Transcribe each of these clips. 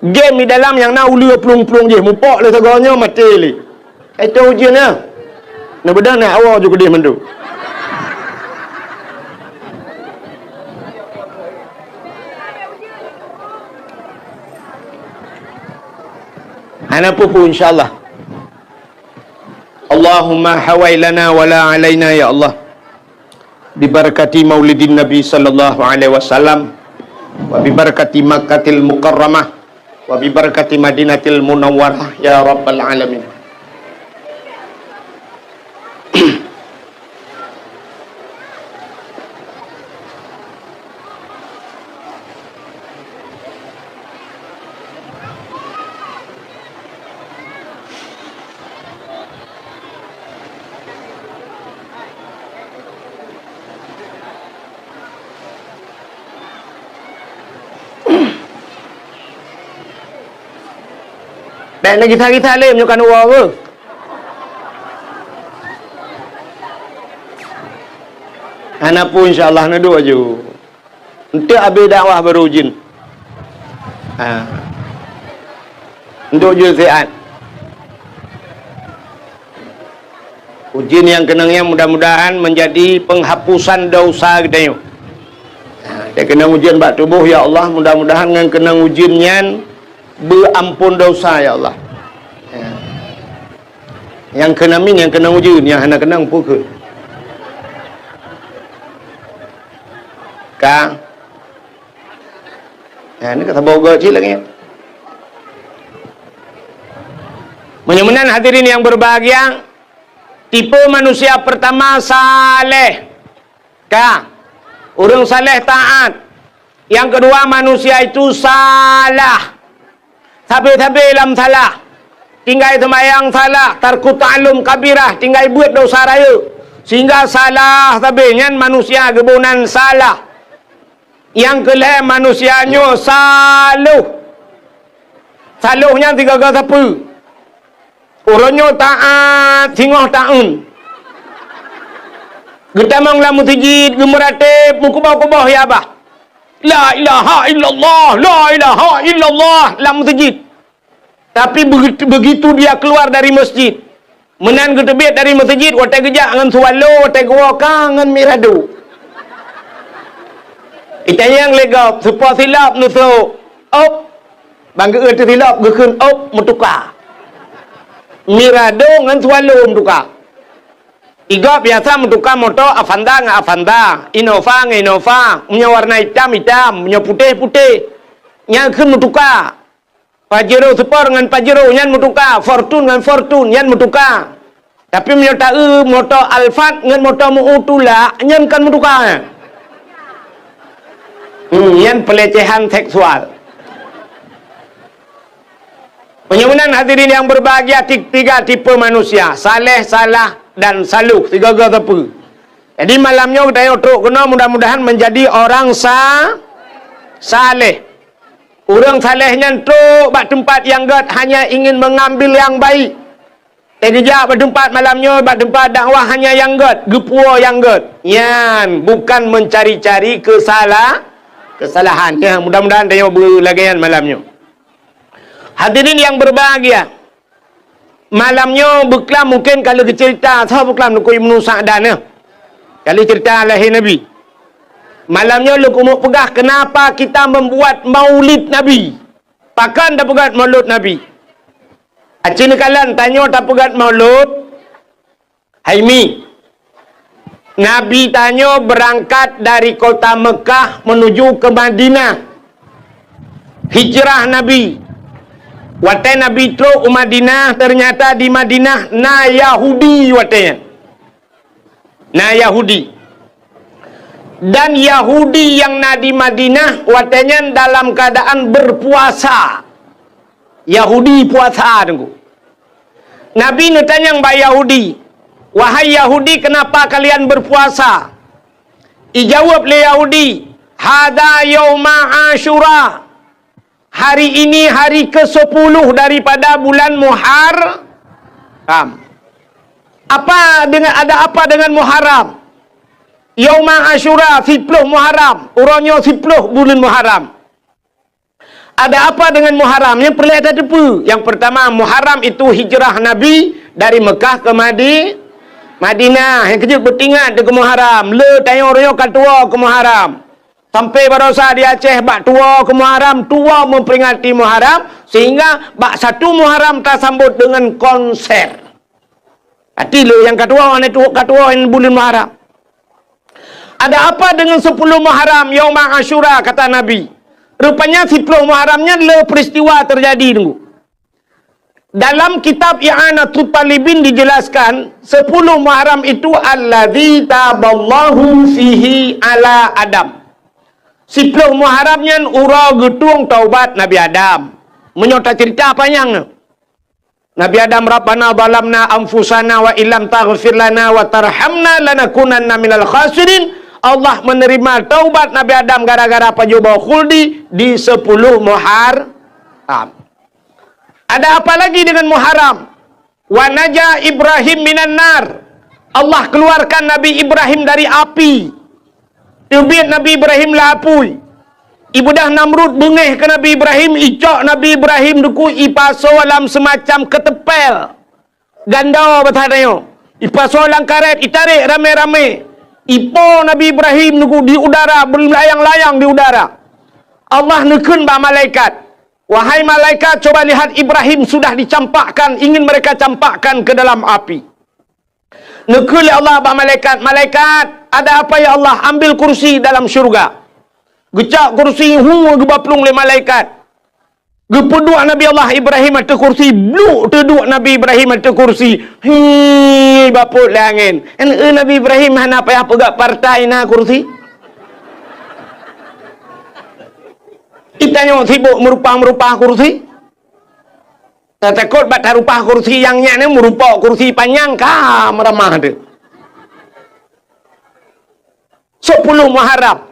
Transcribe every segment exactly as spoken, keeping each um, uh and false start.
Game di dalam nyang na uleue plueng-plueng jih, mupok lé sagoe nyoe maté lé. Itu ujian nyan. Nah, beudôh na awak ju keudeh mandum. Hana peue-peue, insya Allah. Allahumma hawai lana wa la alaina, ya Allah. Bibarakati maulidin Nabi sallallahu alaihi wasallam, wa bibarakati Makkatil Mukarramah, wa bibarakati Madinatil Munawwarah, ya Rabbal Alamin. Bèk neugisa-gisa lé meunyoe ka neuwoe beuh. Hana peue, insya Allah, neuduek aju. Enteuk abéh dakwah baru ujeuen. Ha. Enteuk ujeuen siat. Ujeuen nyang keunong nyan mudah-mudahan menjadi penghapusan dosa geutanyoe. Ha, nyang keunong ujeuen bak tuboh, ya Allah, mudah-mudahan ngon keunong ujeuen nyan beuampôn dosa, ya Allah. Ya. Nyang kheun amin, nyang keunong ujeuen, nyang hana keunong peue kheun. Ka. Nah, ni ka saboh goe cit lagèe nyan. Meunyoe meunan hadirin yang berbahagia, tipe manusia pertama saleh. Ka. Ureueng saleh taat. Yang kedua, manusia itu salah. Sabe-sabe lam salah. Tinggai seumayang salah, tarku ta'allum kabirah, tinggai beuet dosa rayeuk. Sehingga salah sabe nyan manusia geubonan salah. Nyang keu lhèe manusia nyoe saloh. Saloh nyan sigaga sapeue? Uroe nyoe taát, singoh taeun. Geutamong lam meuseujid, geumeuratéb, meukuboh-kuboh ya bah. La ilaha illallah, la ilaha illallah lam meuseujid. Tapi begitu, begitu dia keluar dari masjid, meunan geuteubiet dari meuseujid, watèe geujak ngon swallow, watèe geuwoe ka ngon mirado. Itanyong lé gob, seupôt silop neusok. Op. Ban geu-eu teusilop geukheun op meutuka. Mirado ngon swallow meutuka. Igob biasa meutuka moto Avanza ngon Avanza, Innova ngon Innova, meunyoe warna itam, itam, meunyoe putéh, putéh. Nyan kheun meutuka. Pajero Sport ngon Pajero nyan meutuka, Fortune ngon Fortune nyan meutuka. Tapi meunyoe taeu moto Alphard ngon moto meu tulak, nyan kon meutuka nyan. Hmm, nyan pelecehan seksual. Meunyoe meunan hadirin yang berbahagia, ti-, tiga tipe manusia, saleh, salah, dan saluh, sigaga sapeue. Jadi malam nyoe geutanyoe trok keunoe mudah-mudahan menjadi orang sa-, saleh. Ureueng saleh nyan trok bak teumpat nyang gèt hanya ingin mengambil yang baik. Teugeujak bak teumpat malam nyoe, bak teumpat dakwah hanya nyang gèt, geupuwoe nyang gèt. Nyan bukan mencari-cari kesala-, kesalahan. Ya, mudah-mudahan tanyoe beulagèe nyan malam nyoe. Hadirin yang berbahagia, malam nyoe beuklam mungken ka lheueh geuceurita, soe beuklam Teungku Ibnu Sa'dan nyoe. Ka lheueh ceurita lahé Nabi. Malam nyoe lôn keumeung peugah kenapa kita membuat maulid Nabi. Pakon tapeugèt maulud Nabi? Aci neukalon tanyoe tapeugèt maulud, hai mi. Nabi tanyoe beurangkat dari kota Meukah menuju ke Madinah. Hijrah Nabi. Watèe Nabi trok u Madinah, ternyata di Madinah na Yahudi watèe nyan. Na Yahudi. Dan Yahudi nyang na di Madinah watèe nyan dalam keadaan berpuasa. Yahudi puasa, Teungku. Nabi neutanyong bak Yahudi, "Wahai Yahudi, kenapa kalian berpuasa?" Ijaweueb lé Yahudi, "Hadza yauma Asyura." Hari ini hari kesepuluh daripada bulan Muharram. Apa dengan, ada apa dengan Muharram? Yauma Asyura, siploh Muharram. Uroe nyoe siploh buleuen Muharram. Ada apa dengan Muharram? Nyang peureulée tateupeue. Yang pertama, Muharram itu hijrah Nabi dari Mekah ke Madi-, Madinah. Nyang keujeuet beutingat deungon Muharram. Le tanyoe royong ka tuwoe keu Muharram. Sampai barosa di Aceh bak tuwoe keu Muharram, tuwoe memperingati Muharram, sehingga bak satu Muharram tasambot dengan konser. Arti le nyang ka tuwoe, hana tuwoe, ka tuwoe buleuen Muharram. Ada apa dengan sepuluh Muharram, Yauma Asyura, kata Nabi? Rupanya siploh Muharram nyan le peristiwa terjadi, Teungku. Dalam kitab I'anatut Talibin dijelaskan, sepuluh Muharram itu alladzi taballahu fihi ala Adam. Siploh Muharram nyan uroe geutueng taubat Nabi Adam. Meunyoe tacerita panyang. Nabi Adam, "Rabbana zalamna anfusana wa illam taghfir lana wa tarhamna lanakunanna minal khasirin." Allah menerima taubat Nabi Adam gara-gara pajoh boh khuldi di sepuluh Muharram. Ada apa lagi dengan Muharram? "Wa naja Ibrahim minan nar." Allah keluarkan Nabi Ibrahim dari api. Teubiet Nabi Ibrahim lam apui. Ibeudôh Namrud beungéh keu Nabi Ibrahim, icok Nabi Ibrahim, Teungku, ipasoe lam seumacam keuteumpél. Ganda bahasa tanyoe. Ipasoe lam karét, itarek ramé-ramé. Ipo Nabi Ibrahim, Teungku, di udara, beulayang-layang di udara. Allah neukheun bak malaikat, "Wahai malaikat, coba lihat, Ibrahim sudah dicampakkan, ingin mereka campakkan ke dalam api." Neukheun lé Allah bak malaikat, "Malaikat, ada apa ya Allah? Ambil kursi dalam syurga." Geucok kursi, hu, geuba plueng lé malaikat. Geupeuduek Nabi Allah Ibrahim ateueh kursi, bluk teuduek Nabi Ibrahim ateueh kursi. Hi, bapot lé angén. Kan, eh, Nabi Ibrahim hana payah peugah partai na kursi. Itanyoe sibok meurupah-meurupah kursi. Tatakot bak tarupah kursi nyang nyan, meurupok kursi panyang ka meuramah teuh. Sepuluh Muharram.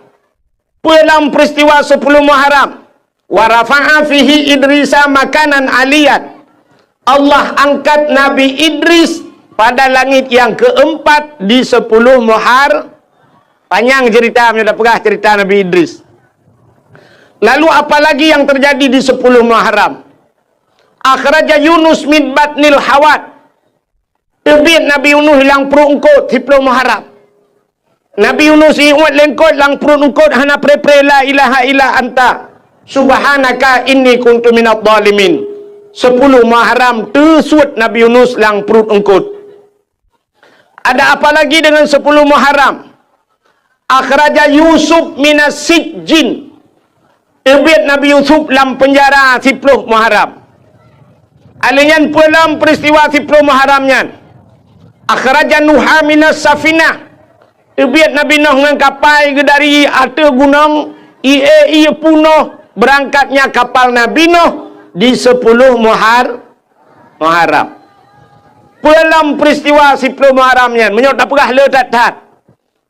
Peue lam peristiwa sepuluh Muharram? "Wa rafa'a fihi Idrisa makanan aliyan." Allah angkat Nabi Idris pada langit yang keempat di sepuluh Muhar-, panyang cerita, meunyoe tapeugah cerita Nabi Idris. Lalu apalagi yang terjadi di sepuluh Muharram? "Akhraja Yunus min batnil hawat." Teubiet Nabi Yunus lam pruet eungkot siploh Muharram. Nabi Yunus iuet lé eungkot lam pruet eungkot hana pre-pre la ilaha illa anta subhanaka inni kuntu minadh dhalimin. Sepuluh Muharram teusuet Nabi Yunus lam pruet eungkot. Ada apa lagi dengan sepuluh Muharram? Akhraja Yusuf minas sijjin. Teubiet Nabi Yusuf lam peunjara siploh Muharram. Alèh nyan peue lam peristiwa siploh Muharram nyan? Akhraja Nuha minas safinah. Teubiet Nabi Nuh ngon kapai geuh dari ateueh gunong, ie-ie peunoh beurangkatnya kapal Nabi Nuh di sepuluh Muhar-, Muharram. Peue lam peristiwa siploh Muharram nyan? Meunyoe tapeugah le that-that.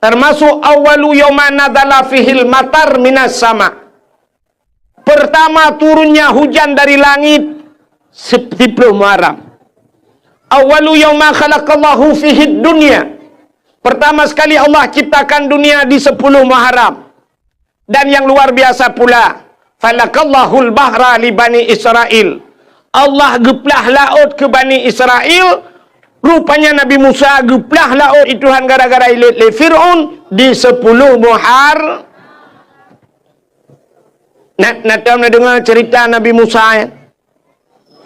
Termasuk awwalu yauma nazala fihil matar minas sama. Pertama turunnya hujan dari langit sip-, siploh Muharram. Awwalu yauma khalaqallahu fihid dunya. Pertama sekali Allah ciptakan dunia di sepuluh Muharram. Dan yang luar biasa pula, falakallahul bahra li Bani Israel. Allah geuplah laôt keu Bani Israel. Rupanya Nabi Musa geuplah laôt i Tuhan gara-gara ilét lé Fir'aun di sepuluh Muhar-, na, na tom na deungoe cerita Nabi Musa, ya?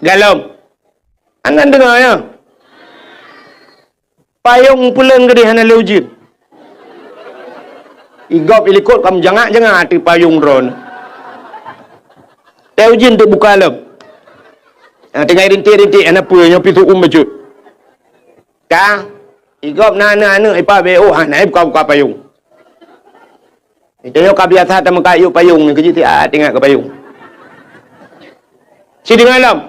Galom. Aneuk deungoe, ya? Payong pulang gede hana lé ujeuen. Igop ilikot kam jangak-jangak ateueh payong droen. Teu ujeuen teuk buka lom. Ha, tinggai rintik-rintik, hana peue, nyoe pintoe um bacut. Ka, igop na aneuk-aneuk ipa B O, ha, na buka-buka payong. Itu nyoe ka biasa tameuka yuk payong ni, keuji tiat ingat ke payong. Sideungoe lom.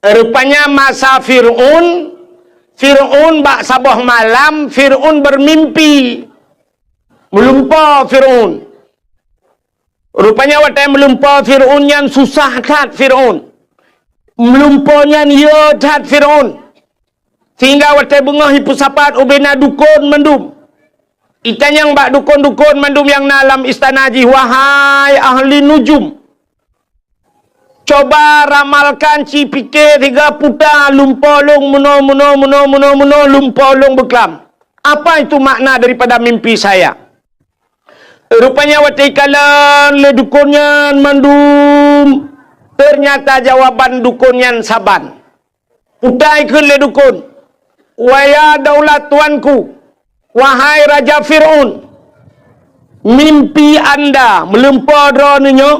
Rupanya masa Fir'aun, Fir'aun bak saboh malam, Fir'aun bermimpi. Meulumpoe Fir'aun. Rupanya watée meulumpoe Fir'aun nyan susah that Fir'aun. Meulumpoe nyan yö that Fir'aun. Sehingga watée beungoh jipeusapat ubena dukon mandum. Itanyong bak dukon-dukon mandum nyang na lam istana jih, "Wahai ahli nujum, coba ramalkan, ci pike siga puta lumpo lôn meunoe, meunoe, meunoe, meunoe, meunoe, lumpo lôn beuklam. Apa itu makna daripada mimpi saya?" Rupanya watée ikalon lé dukon nyan mandum, ternyata jawaban dukon nyan saban. Puta ikheun lé dukon, "Waya daulat tuanku, wahai Raja Fir'aun, mimpi anda meulumpo droeneuh nyoe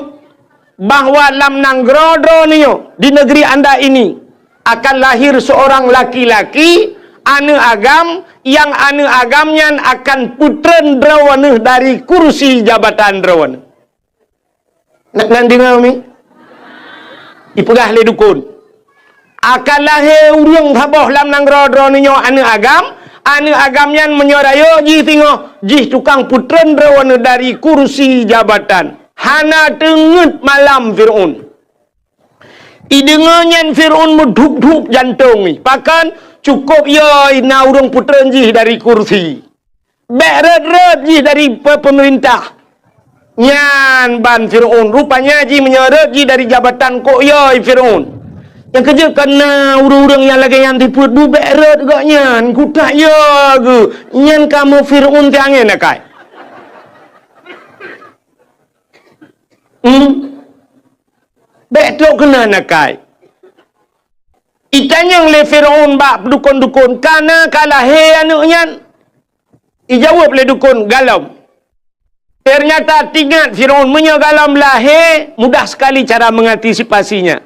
bahwa lam nanggroe droeneuh nyoe, di negeri anda ini, akan lahir seorang laki-laki, aneuëk agam, nyang aneuëk agam nyan akan peutreun droeneuh dari kursi jabatan droeneuh." Na-, nan deungoe mi? Ipeugah lé dukon, "Akan lahé ureuëng saboh lam nanggroe droeneuh nyoe aneuëk agam, aneuëk agam nyan meunyoe rayeuk jih singoh, jih tukang peutreun droeneuh dari kursi jabatan." Hana teungeut malam Fir'aun. Ideungoe nyan Fir'aun meudhup-dhup jantong jih. Pakon? Cukôp yo na ureuëng peutreun jih dari kursi. Bék rhot-rhot jih dari pe-, peumeurintah. Nyan ban Fir'aun, rupanya jih meunyoe rhot jih dari jabatan kok yo Fir'aun. Nyang keujeuet ka na ureuëng-ureuëng nyang lagée nyan sifeuet bu bék rhot gobnyan, kutak yo geuh. Nyan kamoe Fir'aun siangén akai. Hmm? Bék trok keunan akai. Itanyong lé Fir'aun bak dukon-dukon, "Kana ka lahé aneuëk nyan?" Ijaweueb lé dukon, "Galom." Ternyata teuingat Fir'aun, meunyoe galom lahé, mudah sekali cara mengantisipasinya.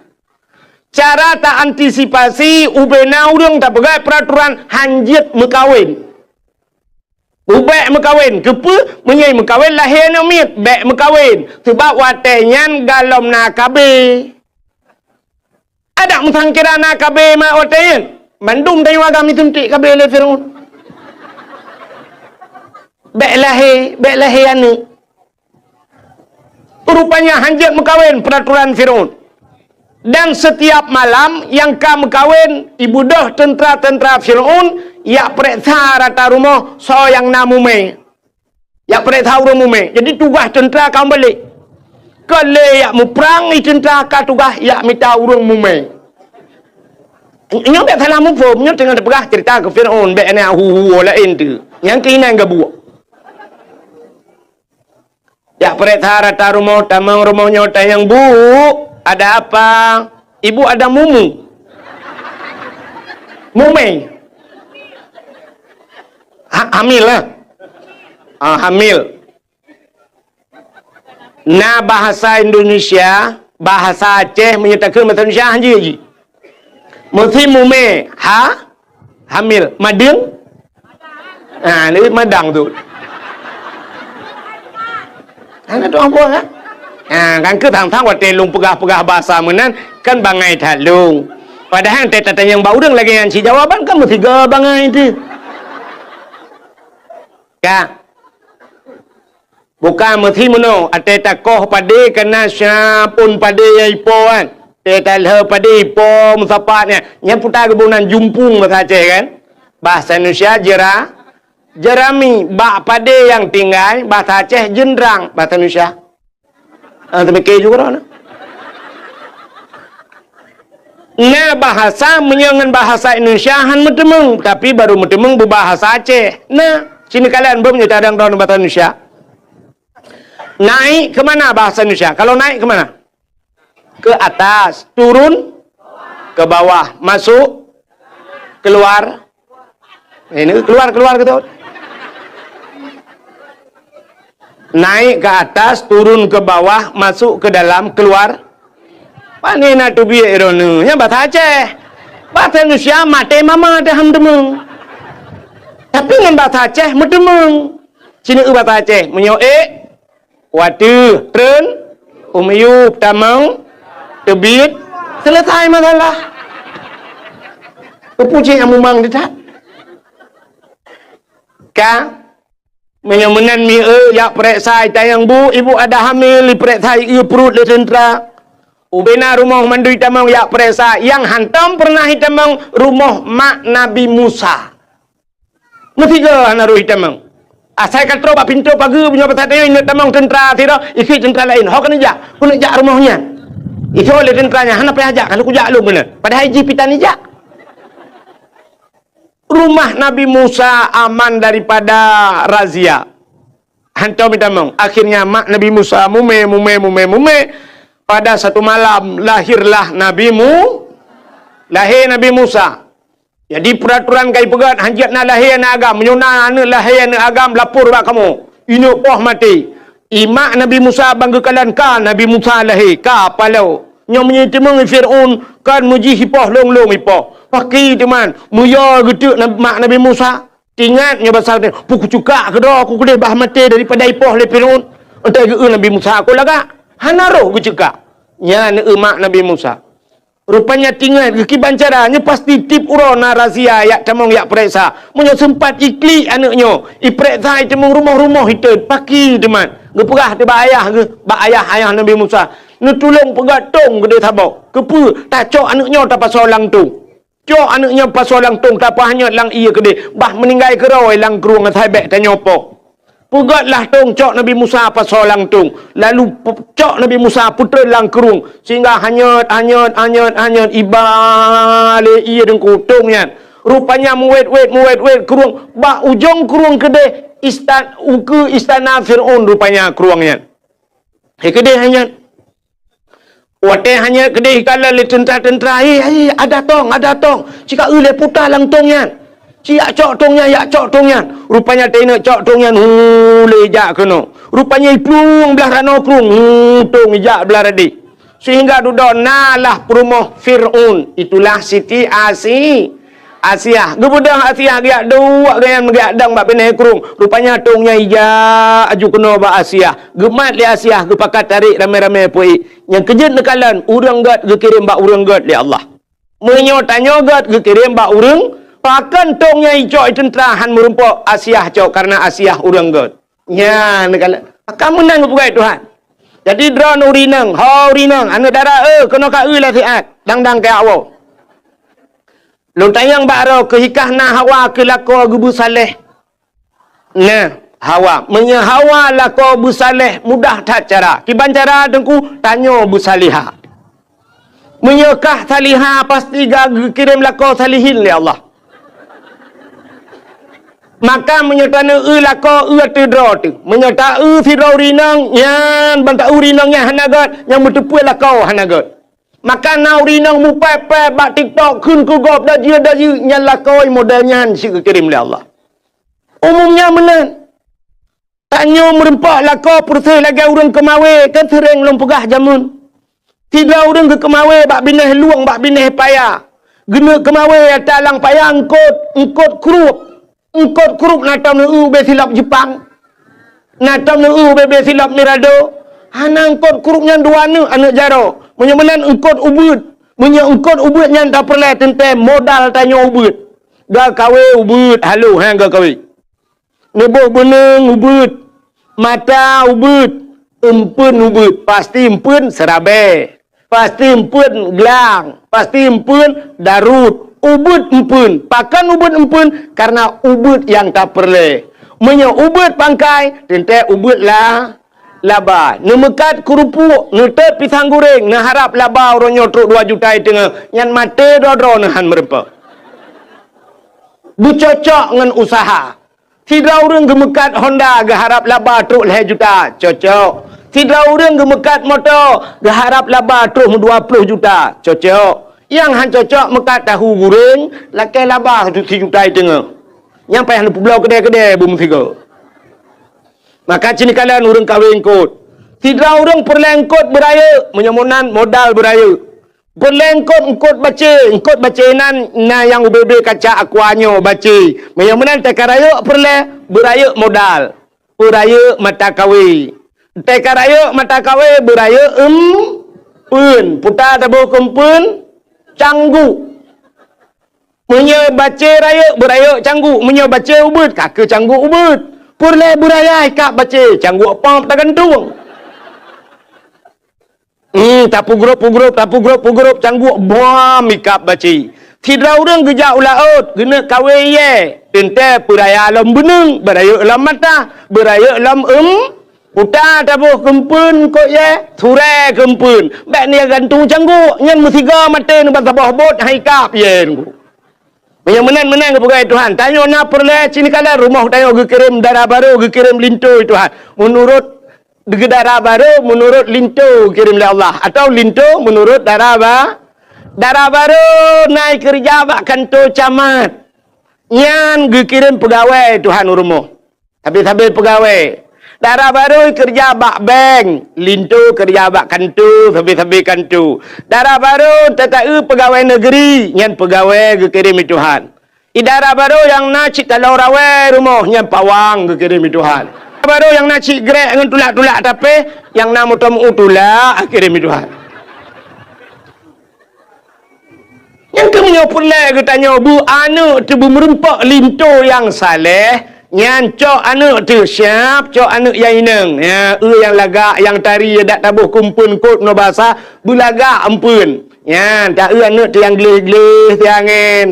Cara ta antisipasi, ubena ureuëng tapeugah peraturan hanjeuet meukawen. Ubék meukawen, keupeue? Meunyoe meukawen lahé aneuëk miet, bék meukawen. Sabab watée nyan galom na K B. Adak meusangkira na K B ma watée nyan. Mandum tanyoe agam ituntik K B lé Fir'aun. Bék lahé, bék lahé aneuëk. Rupanya hanjeuet meukawen peraturan Fir'aun. Dan setiap malam nyang ka meukawen, ibeudôh teuntra-teuntra Fir'aun jak peureksa rata rumoh soe nyang na mumé. Jak peureksa ureuëng mumé. Jadi tugaih teuntra ka meubalek. Ka lé jak muprang, i teuntra ka tugaih jak mita ureuëng mumé. Nyoe bék salah muphom, nyoe teungoh teupeugah cerita keu Fir'aun, bék na hu-hu laén tu. Nyang keuinan gabuek. Jak peureksa rata rumoh, tamong rumoh nyoe tanyong, "Bu, ada apa?" "Ibu ada mumu." Mumé. Ha-, hamil lah. Ah, hamil. Na bahasa Indonesia, bahasa Aceh, meunyoe takheun bahasa Indonesia hanjeuet jih. Meusi mumé, ha? Hamil. Madeueng? Ha, lé madang tu. Hana tu ambo kan? Ha, kan keu thang-thang watée lôn peugah-peugah bahasa meunan, kan bangai that lôn. Padahai teutatanyong bak ureuëng lagée nyan cit jawaban kan meusigoe bangai tu. Ka. Bukan meusi meunoe, até takoh padé kana siapun padé nyang ipo kan. Até talheu padé ipo meusapat nyan. Nyan puta geuboh nan jumpung bahasa Aceh kan. Bahasa Indonesia jera-, jerami. Bak padé nyang tinggai, bahasa Aceh jeundrang, bahasa Indonesia. Ah, teumike juga droeneuh. Na bahasa meunyoe ngon bahasa Indonesia han meuteumeung, tapi baru meuteumeung beubahasa Aceh. Na, sini kalian beumeunyoe cadang droeneuh bahasa Indonesia. Naik ke mana bahasa Indonesia? Kalau naik ke mana? Ke atas, turun ke bawah, masuk, keluar. Ini keluar, keluar gitu. Naik ke atas, turun ke bawah, masuk ke dalam, keluar. Pane na teubiet droeneuh? Nyan bahasa Aceh. Bahasa Indonesia maté mama dah han teumeung. Tapi ngon bahasa Aceh meuteumeung. Sini eu bahasa Aceh, meunyoe ék, wateuh, treun, u miyueb, tamong, teubiet, selesai masalah. Keupeue cit nyang mumang teutab? Ka, meunyoe meunan mi eu jak peureksa, itanyong, "Bu, ibu ada hamil," ipeureksa, ieu pruet lé teuntra. Ubena rumoh mandum itamong jak peureksa, nyang hantom peureunah itamong rumoh mak Nabi Musa. Meusigoe hana rôh itamong. Asai ka troh bak pintoe pageue, meunyoe basa tanyoe ineuk tamong teuntra sidroe, ikheun teuntra laén, "Ho keuneuk jak, keuneuk jak rumoh nyan." Ijaweueb lé teuntra nyan, "Hana payah jak, ka lheueh kujak lôn keunoe." Padahai jih pih tan ijak. Rumah Nabi Musa aman daripada razia. Hantom itamong. Akhirnya mak Nabi Musa mumè, mumè, mumè, mumè. Pada satu malam lahirlah Nabi Mu-, lahé Nabi Musa. Jadi peuratoran ka ipeugöt, hanjeuet na lahé aneuk agam. Meunyoe na aneuk lahé aneuk agam, lapor bak kamoe. Ineuk poh maté. Imak Nabi Musa ban geukalon ka Nabi Musa lahé, ka paloe. Nyoe meunyoe teumeung Fir'aun, kan meujih ipoh lôn-lôn ipoh. Pakri teuma, meuyö geuteuk na-, mak Nabi Musa. Tingat nyoe basa teuh, "Peue kucukak keudroe ku keudeh bah maté daripada ipoh lé Fir'aun." Enteuk geu-eu Nabi Musa, "Aku lagak." Hana roh geucukak. Nyan eu mak Nabi Musa. Rupanya tingat geukiban cara, nyoe pasti tiep uroe na razia yak tamong yak pereksa. Meunyoe seumpat iklik aneuk nyoe, ipereksa iteumong rumoh-rumoh itot, pakri teuma. Geupeugah teuh bak ayah geuh, bak ayah, ayah Nabi Musa, "Neutulông peugöt tông keudeh saboh. Keupeue? Tacok aneuk nyoe tapasoe lam tông." Cok aneuk nyan pasoe lam tông, tapeuhanyot lam ié keudeh, bah meuninggai keudroe lam krueng asai bèk tanyoe poh. Peugötlah tông, cok Nabi Musa pasoe lam tông, lalu pe-, cok Nabi Musa peutreun lam krueng, sehingga hanyot, hanyot, hanyot, hanyot, iba lé ié deungku tông nyan. Rupanya meuwét-wét, meuwét-wét krueng, bak ujong krueng keudeh istan-, ukeue istana Fir'aun rupanya krueng nyan. Hai keudeh hanyot. Watèe hanyot keudeh ikalon lé teuntra-teuntra, "Hei, hei, ada tông, ada tông." Cika eu lé puta lam tông nyan. Ci yak cok tông nyan, yak cok tông nyan. Rupanya teuinok cok tông nyan, hu, lé jak keunoe. Rupanya iplueng blah ranoe krueng, hu, tông ijak blah radeh. Sehingga dudoe na lah peurumoh Fir'aun. Itulah Siti Asi-, Asiah. Geubeudôh Asiah geujak duek geuh nyan, geujak dong bak binéh krueng. Rupanya tông nyan ijak aju keunoe bak Asiah. Geumat lé Asiah, geupakat tarék ramé-ramé peuék. Nyang keujeuet neukalon, ureueng gét geukirém bak ureueng gét lé Allah. Meunyoe tanyoe gét geukirém bak ureueng, pakon tông nyan icok i teuntra han meurumpok Asiah cok, kareuna Asiah ureueng gét. Nyan neukalon. Akan meunan geupeugah Tuhan. Jadi droeneuh urineueng, ho urineueng, aneuk dara, eh, keunoe ka eu lasiat, dang-dang keu awak. Lôn tanyong bak droe keuh, hikah na Hawa keu lakoe geubeusaléh. Nah, Hawa. Meunyoe Hawa lakoe beusaléh, mudah that cara. Kiban cara teungku, tanyoe beusalihah. Meunyoe kah salihah, pasti ka geukirém lakoe salihin lé Allah. Maka meunyoe taneuk eu lakoe, eu ateueh droe teuh. Meunyoe ta eu sidroe urineueng, nyan ban ta eu urineueng nyan hana gét, nyang meuteupeue lakoe hana gét. Maka na urineueng mupèe-pèe bak TikTok kheun keu gob dajeu-dajeu, nyan lakoe model nyan cit geukirém lé Allah. Umumnya meunan. Tanyoe meurumpok lakoe peureuseh lagèe ureueng keumawé, kan seuréng lôn peugah jameun. Sidroe ureueng geukeumawé bak binéh lueng, bak binéh paya. Geuneuk keumawé ata lam paya eungkôt, eungkôt krup. Eungkôt krup na tom neueu ubé silop Jeupang. Na tom neueu ubé-bé silop Mirado. Hana eungkôt krup nyan dua aneuk, aneuk jaroe. Meunyoe meunan eungkôt ubeuet. Meunyoe eungkôt ubeuet nyan tapeureulèe teuntèe modal tanyoe ubeuet. Geukawé ubeuet, halo, ha, geukawé. Neuboh beuneung ubeuet, mata ubeuet, eumpeuen ubeuet, pasti eumpeuen seurabèe, pasti eumpeuen glang, pasti eumpeuen darôt, ubeuet eumpeuen. Pakon ubeuet eumpeuen? Kareuna ubeuet nyang tapeureulèe. Meunyoe ubeuet pangkai, teuntèe ubeuet la-, laba. Neumeukat keurupuek, neutot pisang goreng, neuharap laba uroe nyoe trok dua juta i teungoh, nyan maté droe-droe neuh han meurumpok. Beucocok ngon useuha. Sidroe ureueng geumeukat Honda geuharap laba trok lhèe juta, cocok. Sidroe ureueng geumeukat moto geuharap laba trok dua ploh juta, cocok. Nyang han cocok meukat tahu goreng lakèe laba sijuta i teungoh. Nyang payah neupeubloe keudè-keudè beumeusigoe. Maka cit neukalon ureueng kawé eungkôt. Sidroe ureueng peureulèe eungkôt beurayeuk, meunyoe meunan modal beurayeuk. Peureulèe eungkôt, eungkôt bacé, eungkôt bacé nan na nyang ubé-bé kaca aqua nyoe bacé. Meunyoe meunan teuka rayeuk peureulèe, beurayeuk modal. Beurayeuk mata kawé. Teuka rayeuk mata kawé, beurayeuk eumpeuen. Puta taboh keu eumpeuen, cangguk. Meunyoe bacé rayeuk, beurayeuk cangguk. Meunyoe bacé ubeuet, ka keu cangguk ubeuet. Peureulèe beuraya ikab bacé, cangguk pop tagantung. Hmm, tapeugrôp-peugrôp, tapeugrôp-peugrôp cangguk bom ikab bacé. Sidroe ureueng geujak u laôt, geuneuk kawé yèe. Teuntée peuraya lom beuneung, beurayeuk lom mata, beurayeuk lom eum, uta taboh keumpeuen kot yée, surée keumpeuen. Bék nyan gantung cangguek, nyan meusigoe maté nibak saboh bot hai kab yée nunggu. Meunyoe meunan-meunan geupeugah Tuhan, tanyoe na peureulée cit nikalan rumoh tanyoe geukirém dara barô, geukirém linto Tuhan. Meunurot dara barô, meunurot linto geukirém lé Allah, atawa linto meunurot dara ba-, dara barô na keureuja bak kanto camat. Nyan geukirém peugawée Tuhan u rumoh. Sabe-sabe peugawée. Dara barô keureuja bak bank, linto keureuja bak kanto, sabe-sabe kanto. Dara barô teuka-eu peugawée negeri, nyan peugawée geukirém lé Tuhan. Dara barô nyang na cit taloe rawée rumoh, nyan pawang geukirém lé Tuhan. Dara barô nyang na cit grek ngon tulak-tulak tapéh, nyang na moto meu tulak geukirém lé Tuhan. Nyang keuh meunyoe peureulée geutanyoe beu aneuëk teuh beumeureumpok linto nyang saleh, nyan cok aneuëk teuh siab, cok aneuëk nyang inong. Ya, eu nyang lagak, nyang tari, dak taboh keumpeuen kot ngon basa, beulagak eumpeuen. Nyan, ta eu aneuëk teuh nyang gleh-gleh siangén.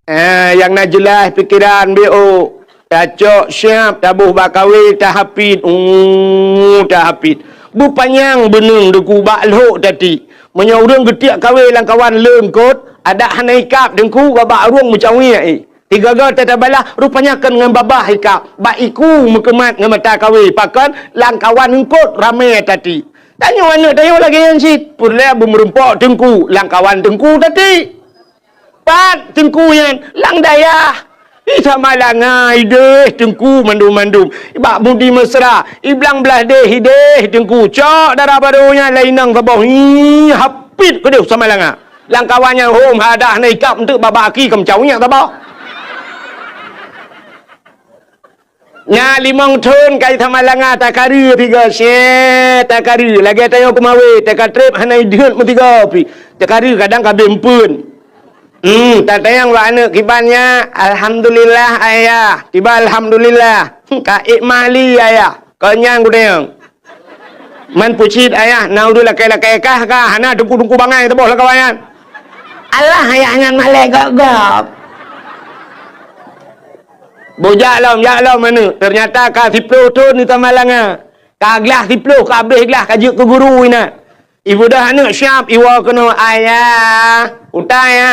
Eh, nyang na jeulaih pikeran B O. Tacok siab, taboh bak kawé, tahapit. Uh, tahapit. Beupanyang beuneung Teungku bak lhok tati. Meunyoe ureuëng geutiek kawé lam kawan leuengkot, adak hana ikab Teungku, bak ureuëng meucawiek, eh. Tiga-ga tatabalah, rupanya kon ngon babah ikab. Bak iku meukeumat ngon mata kawé, pakon lam kawan eungkot ramé tati. Tanyoe aneuëk tanyoe lagée nyan cit. Peureulée beumeureumpok Teungku, lam kawan Teungku tati. Pat Teungku nyan? Lam dayah. Di Samalanga ideh Teungku mandum-mandum. Bak Budi Mesra, i Blang Blahdeh ideh Teungku. Cok dara barô nyan lé inong saboh. Hi, hapit keudeh Samalanga. Lam kawan nyan hom hadah na ikab eunteuk babah aki keu meucawiek saboh. Nya limong thon kai Samalanga takareu tiga, syeh, takareu. Lagée tanyoe keumawé, takatreb hana ideuet meusigoe pi. Takareu kadang ka abéh eumpeuen. Hmm, tatanyong bak aneuëk kiban nyan, "Alhamdulillah, Ayah." Tiba, "Alhamdulillah." Hmm, ka ék mali, Ayah. Kon nyan kutanyong. Man peucit, Ayah, na ureuëng lakée-lakée kah ka, hana teungku-teungku bangai teuboh lam kawan nyan. Alah, Ayah nyan malée gob-gob. Bujak lom, jak lom aneuëk. Teunyata ka siplôh thon di Samalanga. Ka glah siplôh, ka abéh glah, ka jeuet keu guru inan. Ibeudôh aneuëk siab, iwoe keunoe, "Ayah, utai, ya."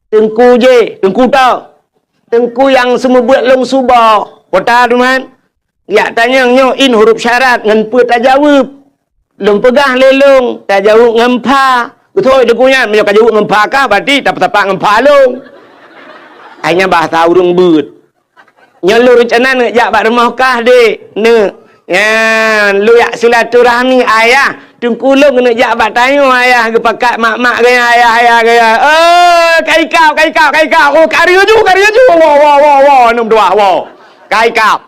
"Teungku jih, Teungku toh?" "Teungku nyang seumeubeuet lôn suboh." "Peue ta, Teungku?" "Jak tanyong nyoe in huruf syarat ngon peue tajaweueb." "Lôn peugah lé lôn, tajaweueb ngon pha." "Beutôi Teungku nyan, meunyoe kajaweueb ngon pha kah, berarti tapeutapak ngon pha lôn." Hai nyan bahasa ureuëng beuet. "Nyoe lôn reuncana neuk jak bak rumoh kah, Dek, neuk. Nyan, lôn jak silaturahmi, Ayah. Teungku lôn keuneuk jak bak tanyoe, Ayah, geupakat mak-mak geuh, Ayah, Ayah geuh." "Oh, ka ikab, ka ikab, ka ikab. Oh, ka laju, ka laju. Woe, woe, woe, woe, aneuk meutuah, woe. Ka ikab."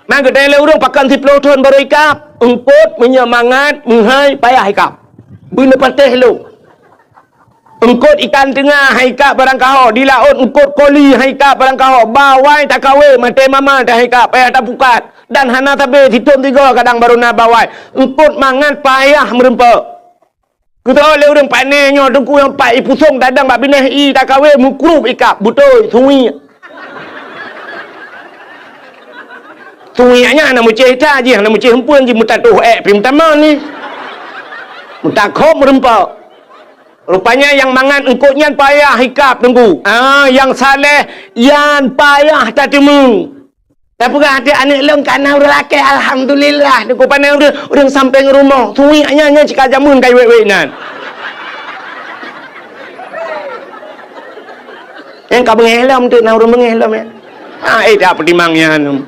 Man geutanyong lé ureuëng pakon siplôh thon barô ikab, eungkot meunyoe mangat meuhai payah ikab. Beuneupatéh lôn. Eungkot ikan teunga hai ikab barangkaho, di laôt eungkot koli hai ikab barangkaho, bawai takawé maté mama teuh hai ikab payah tapukat, dan hana sabé sithon tiga kadang barô na bawai. Eungkot mangat payah meureumpok. Geuteuôt lé ureuëng pane nyoe Teungku nyang pat ipusong tadong bak binéh ie takawé meukrub ikab, beutôi, suwiek. Suwiek nyan hana meucéh that jih, hana meucéh eumpeuen jih, meutatoh ék pih meutamong jih. Meutakhob meureumpok. Rupanya nyang mangat eungkot nyan payah ikab Teungku. Ah, nyang saleh nyan payah tateumeung. Tapeugah até aneuk lôn ka na ureuëng lakée, alhamdulillah. Teungku pane ureuëng, ureuëng sampéng rumoh. Suwiek nyan, nyan cit ka jameun ka iwék-wék nyan. Nyang ka beungéh lom teuk na ureuëng beungéh lom nyan. Ah, eh, dak peutimang nyan.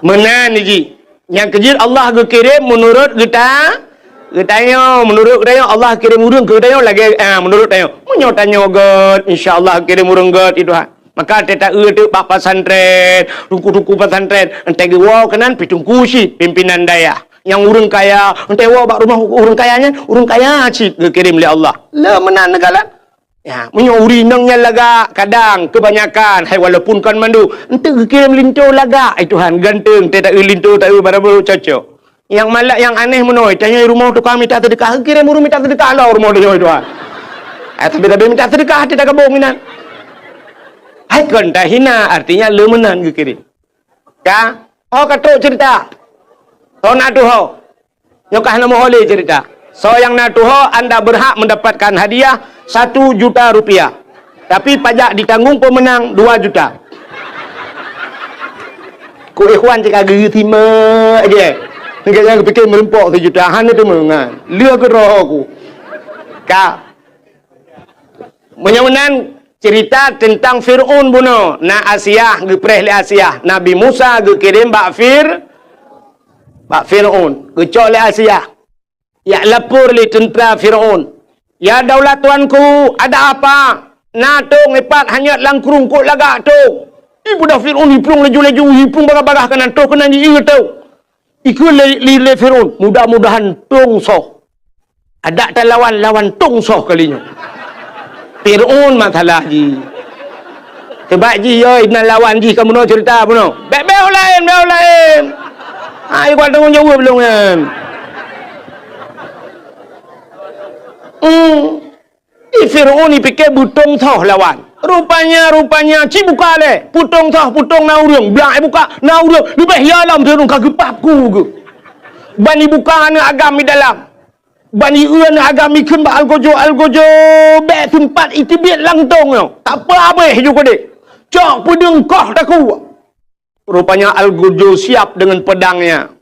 Meunan jih. Nyang keujeuet Allah geukirém meunurot geuta-, geutanyoe. Meunurot geutanyoe Allah kirém ureuëng keu geutanyoe lagée, ah, meunurot tanyoe. Meunyoe tanyoe gét, insya Allah kirém ureuëng gét, ya Tuhan. Maka teuta eu teuk bak pesantren, teungku-teungku pesantren, entée geuwoe keunan pih teungku cit, pimpinan dayah. Nyang ureuëng kaya, entée woe bak rumoh ureuëng kaya nyan, ureuëng kaya cit geukirém lé Allah. Le meunan neugalan. Ya, meunyoe ureuëng inong nyan lagak, kadang keubanyakan, hai walaupun kon mandum, enteuk geukirém linto lagak, ai Tuhan, ganteng, teuta eu linto, ta eu barabeu cocok. Nyang malak, nyang aneh meunoe, tanyoe rumoh tukang mita seudeukah, geukirém ureuëng mita seudeukah lom rumoh tanyoe, ai Tuhan. Ai, tapi, tapi minta sedekah hati tak kebong inan. Hai kon tahina, artinya le meunan geukirém. Ka? Oh, ka trok cerita. Soe na tuho? Nyoe ka hana meuho lé cerita. Soe nyang na tuho, anda berhak mendapatkan hadiah satu juta rupiah. Tapi pajak ditanggung pemenang dua juta. Ku ikhwan cit ka geusimak je. Nyan geupiké meureumpok sijuta, hana teumeungan. Lheueh keudroe ku. Ka. Meunyoe meunan cerita teuntang Fir'aun bunoe, na Asiah, geupreh lé Asiah. Nabi Musa geukirém bak Fir-, bak Fir'aun. Geucok lé Asiah. Jak lapor lé teuntra Fir'aun. "Ya daulat tuanku, ada apa? Na tông ipat hanyot lam krueng, kok lagak tông?" Ipeugah Fir'aun, iplueng laju-laju, iplueng bagah-bagah keunan, tông keunan jiié tông. Ikheun lé, lé, lé Fir'aun, "Mudah-mudahan tông soh. Adak talawan, lawan tông soh kali nyoe." Fir'aun masalah jih. Sebab jih, yo, inan lawan jih ka bunoe cerita bunoe. Bèk, bèk laén, bèk laén. Ha, ikut tanggung jaweueb lôn nyan. Hmm. Di Fir'aun ipike beutông soh lawan. Rupanya, rupanya, ci buka lé. Peutông soh, peutông na ureueng. Blak ibuka, na ureueng. Leubeh ya lom Fir'aun ka geupap ku geuh. Ban ibuka aneuk agam di dalam. Ban ieu aneuk agam ikheun bak algojo, algojo, bèk seumpat iteubiet lam tông nyoe. Tak apa abéh ju keudeh. Cok peudeueng koh takue. Rupanya algojo siap dengan pedangnya.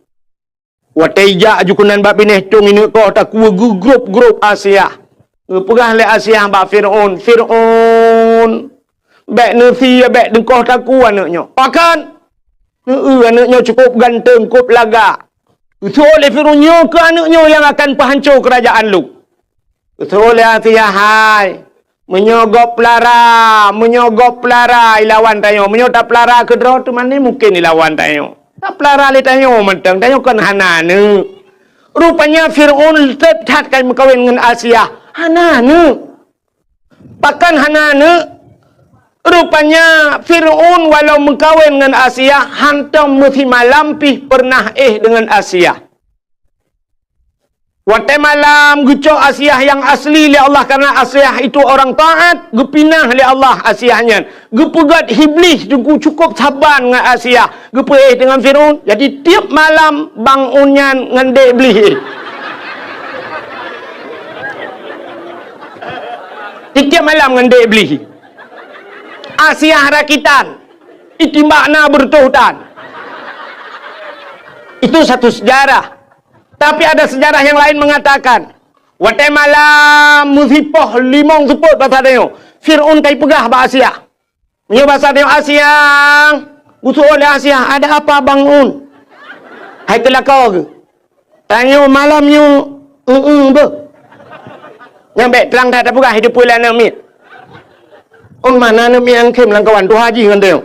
Watèe ijak aju keunan bak binéh tông ineuk koh takue geugrôp-grôp Asiah. Geupeugah lé Asiah bak Fir'aun, "Fir'aun, bèk neusie, bèk neukoh takue aneuk nyoe. Pakon? Heu, aneuk nyoe cukup ganteng, cukup lagak." Geuseuôt lé Fir'aun, "Nyoe keuh aneuk nyoe nyang akan peuhanco keurajaan lôn." Geuseuôt lé Asiah, "Hai, meunyoe gob peulara, meunyoe gob peulara ilawan tanyoe, meunyoe tapeulara keudroe teuma mungken ilawan tanyoe. Tapeulara lé tanyoe mantong, tanyoe kon hana aneuk." Rupanya Fir'aun that-that ka meukawen ngon Asiah, hana aneuk. Pakon hana aneuk? Rupanya Fir'aun walau meukawen ngon Asiah, hantom meusimalam pih peureunah éh deungon Asiah. Watèe malam geucok Asiah nyang asli lé Allah, karena Asiah itu orang taat, geupinah lé Allah Asiah nyan. Geupeugöt Iblih teungku cukup saban ngon Asiah, geupeuéh deungon Fir'aun. Jadi tiep malam bangun nyan ngon dek Iblih. Tiep malam ngon dek Iblih. Asiah rakitan, itimbak na beureutoh tan. Itu satu sejarah. Tapi ada sejarah yang lain mengatakan, watèe malam meusipoh limong seupôt basa tanyoe, Fir'aun ka ipeugah bak Asiah. Meunyoe basa tanyoe Asiah, geuseuôt lé Asiah, "Ada apa bangun? Hai keu lakoe geuh?" Tanyoe malam nyoe, eu-eu beuh. Nyang bèk trang that tapeugah, hideue peue lé aneuk miet. Ôn mana aneuk miet nyang khem lam kawan tuha jih ngon tanyoe.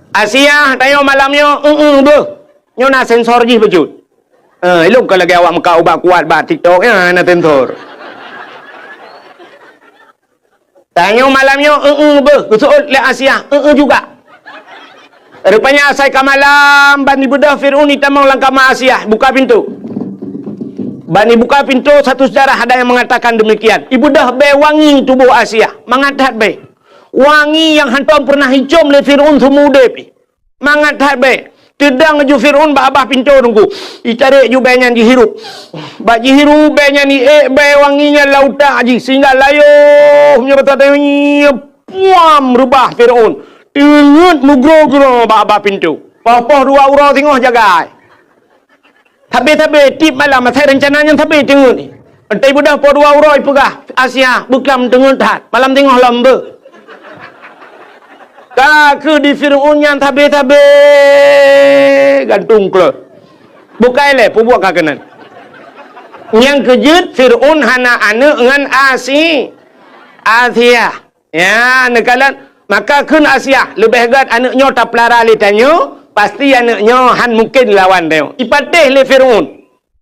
Asiah, tanyoe malam nyoe, eu-eu beuh. Nyoe na sensor jih bacut. Eh, ilôn ka lagèe awak meukat ubat kuat bak TikTok, nyan na sensor. Tanyoe malam nyoe, eu-eu beuh, geuseuôt lé Asiah, eu-eu juga. Rupanya asai ka malam, ban ibeudôh Fir'aun itamong lam kama Asiah, buka pintoe. Ban ibuka pintoe, satu sejarah ada yang mengatakan demikian. Ibeudôh bèe wangi tuboh Asiah, mangat that bèe. Wangi nyang hantom peureunah icôm lé Fir'aun seumeu udép. Mangat that bèe. Teudong ju Fir'aun bak babah pintoe teungku. Itarek ju bèe nyan jihirup. Bak jihirup bèe nyan iék bèe wangi nyan lam utak jih sehingga layoh meunyoe basa tanyoe nyoe puam reubah Fir'aun. Teungeut meugroe-groe bak babah pintoe. Poh-poh dua uroe singoh jagai. Sabe-sabe tiep malam asai reuncana nyan sabe teungeut. Enteuk ibeudôh poh dua uroe ipeugah, "Asiah, beuklam teungeut that, malam singoh lom beuh." Ka keuh di Fir'aun nyan sabe-sabe gantung kleuh. Bukai lé peubuet ka keunan. Nyang keujeuet Fir'aun hana aneuk ngon Asi-, Asiah. Ya, neukalon. Maka kheun Asiah, "Leubeh gèt aneuk nyoe tapeulara lé tanyoe, pasti aneuk nyoe han mungken lawan tanyoe." Ipatéh lé Fir'aun.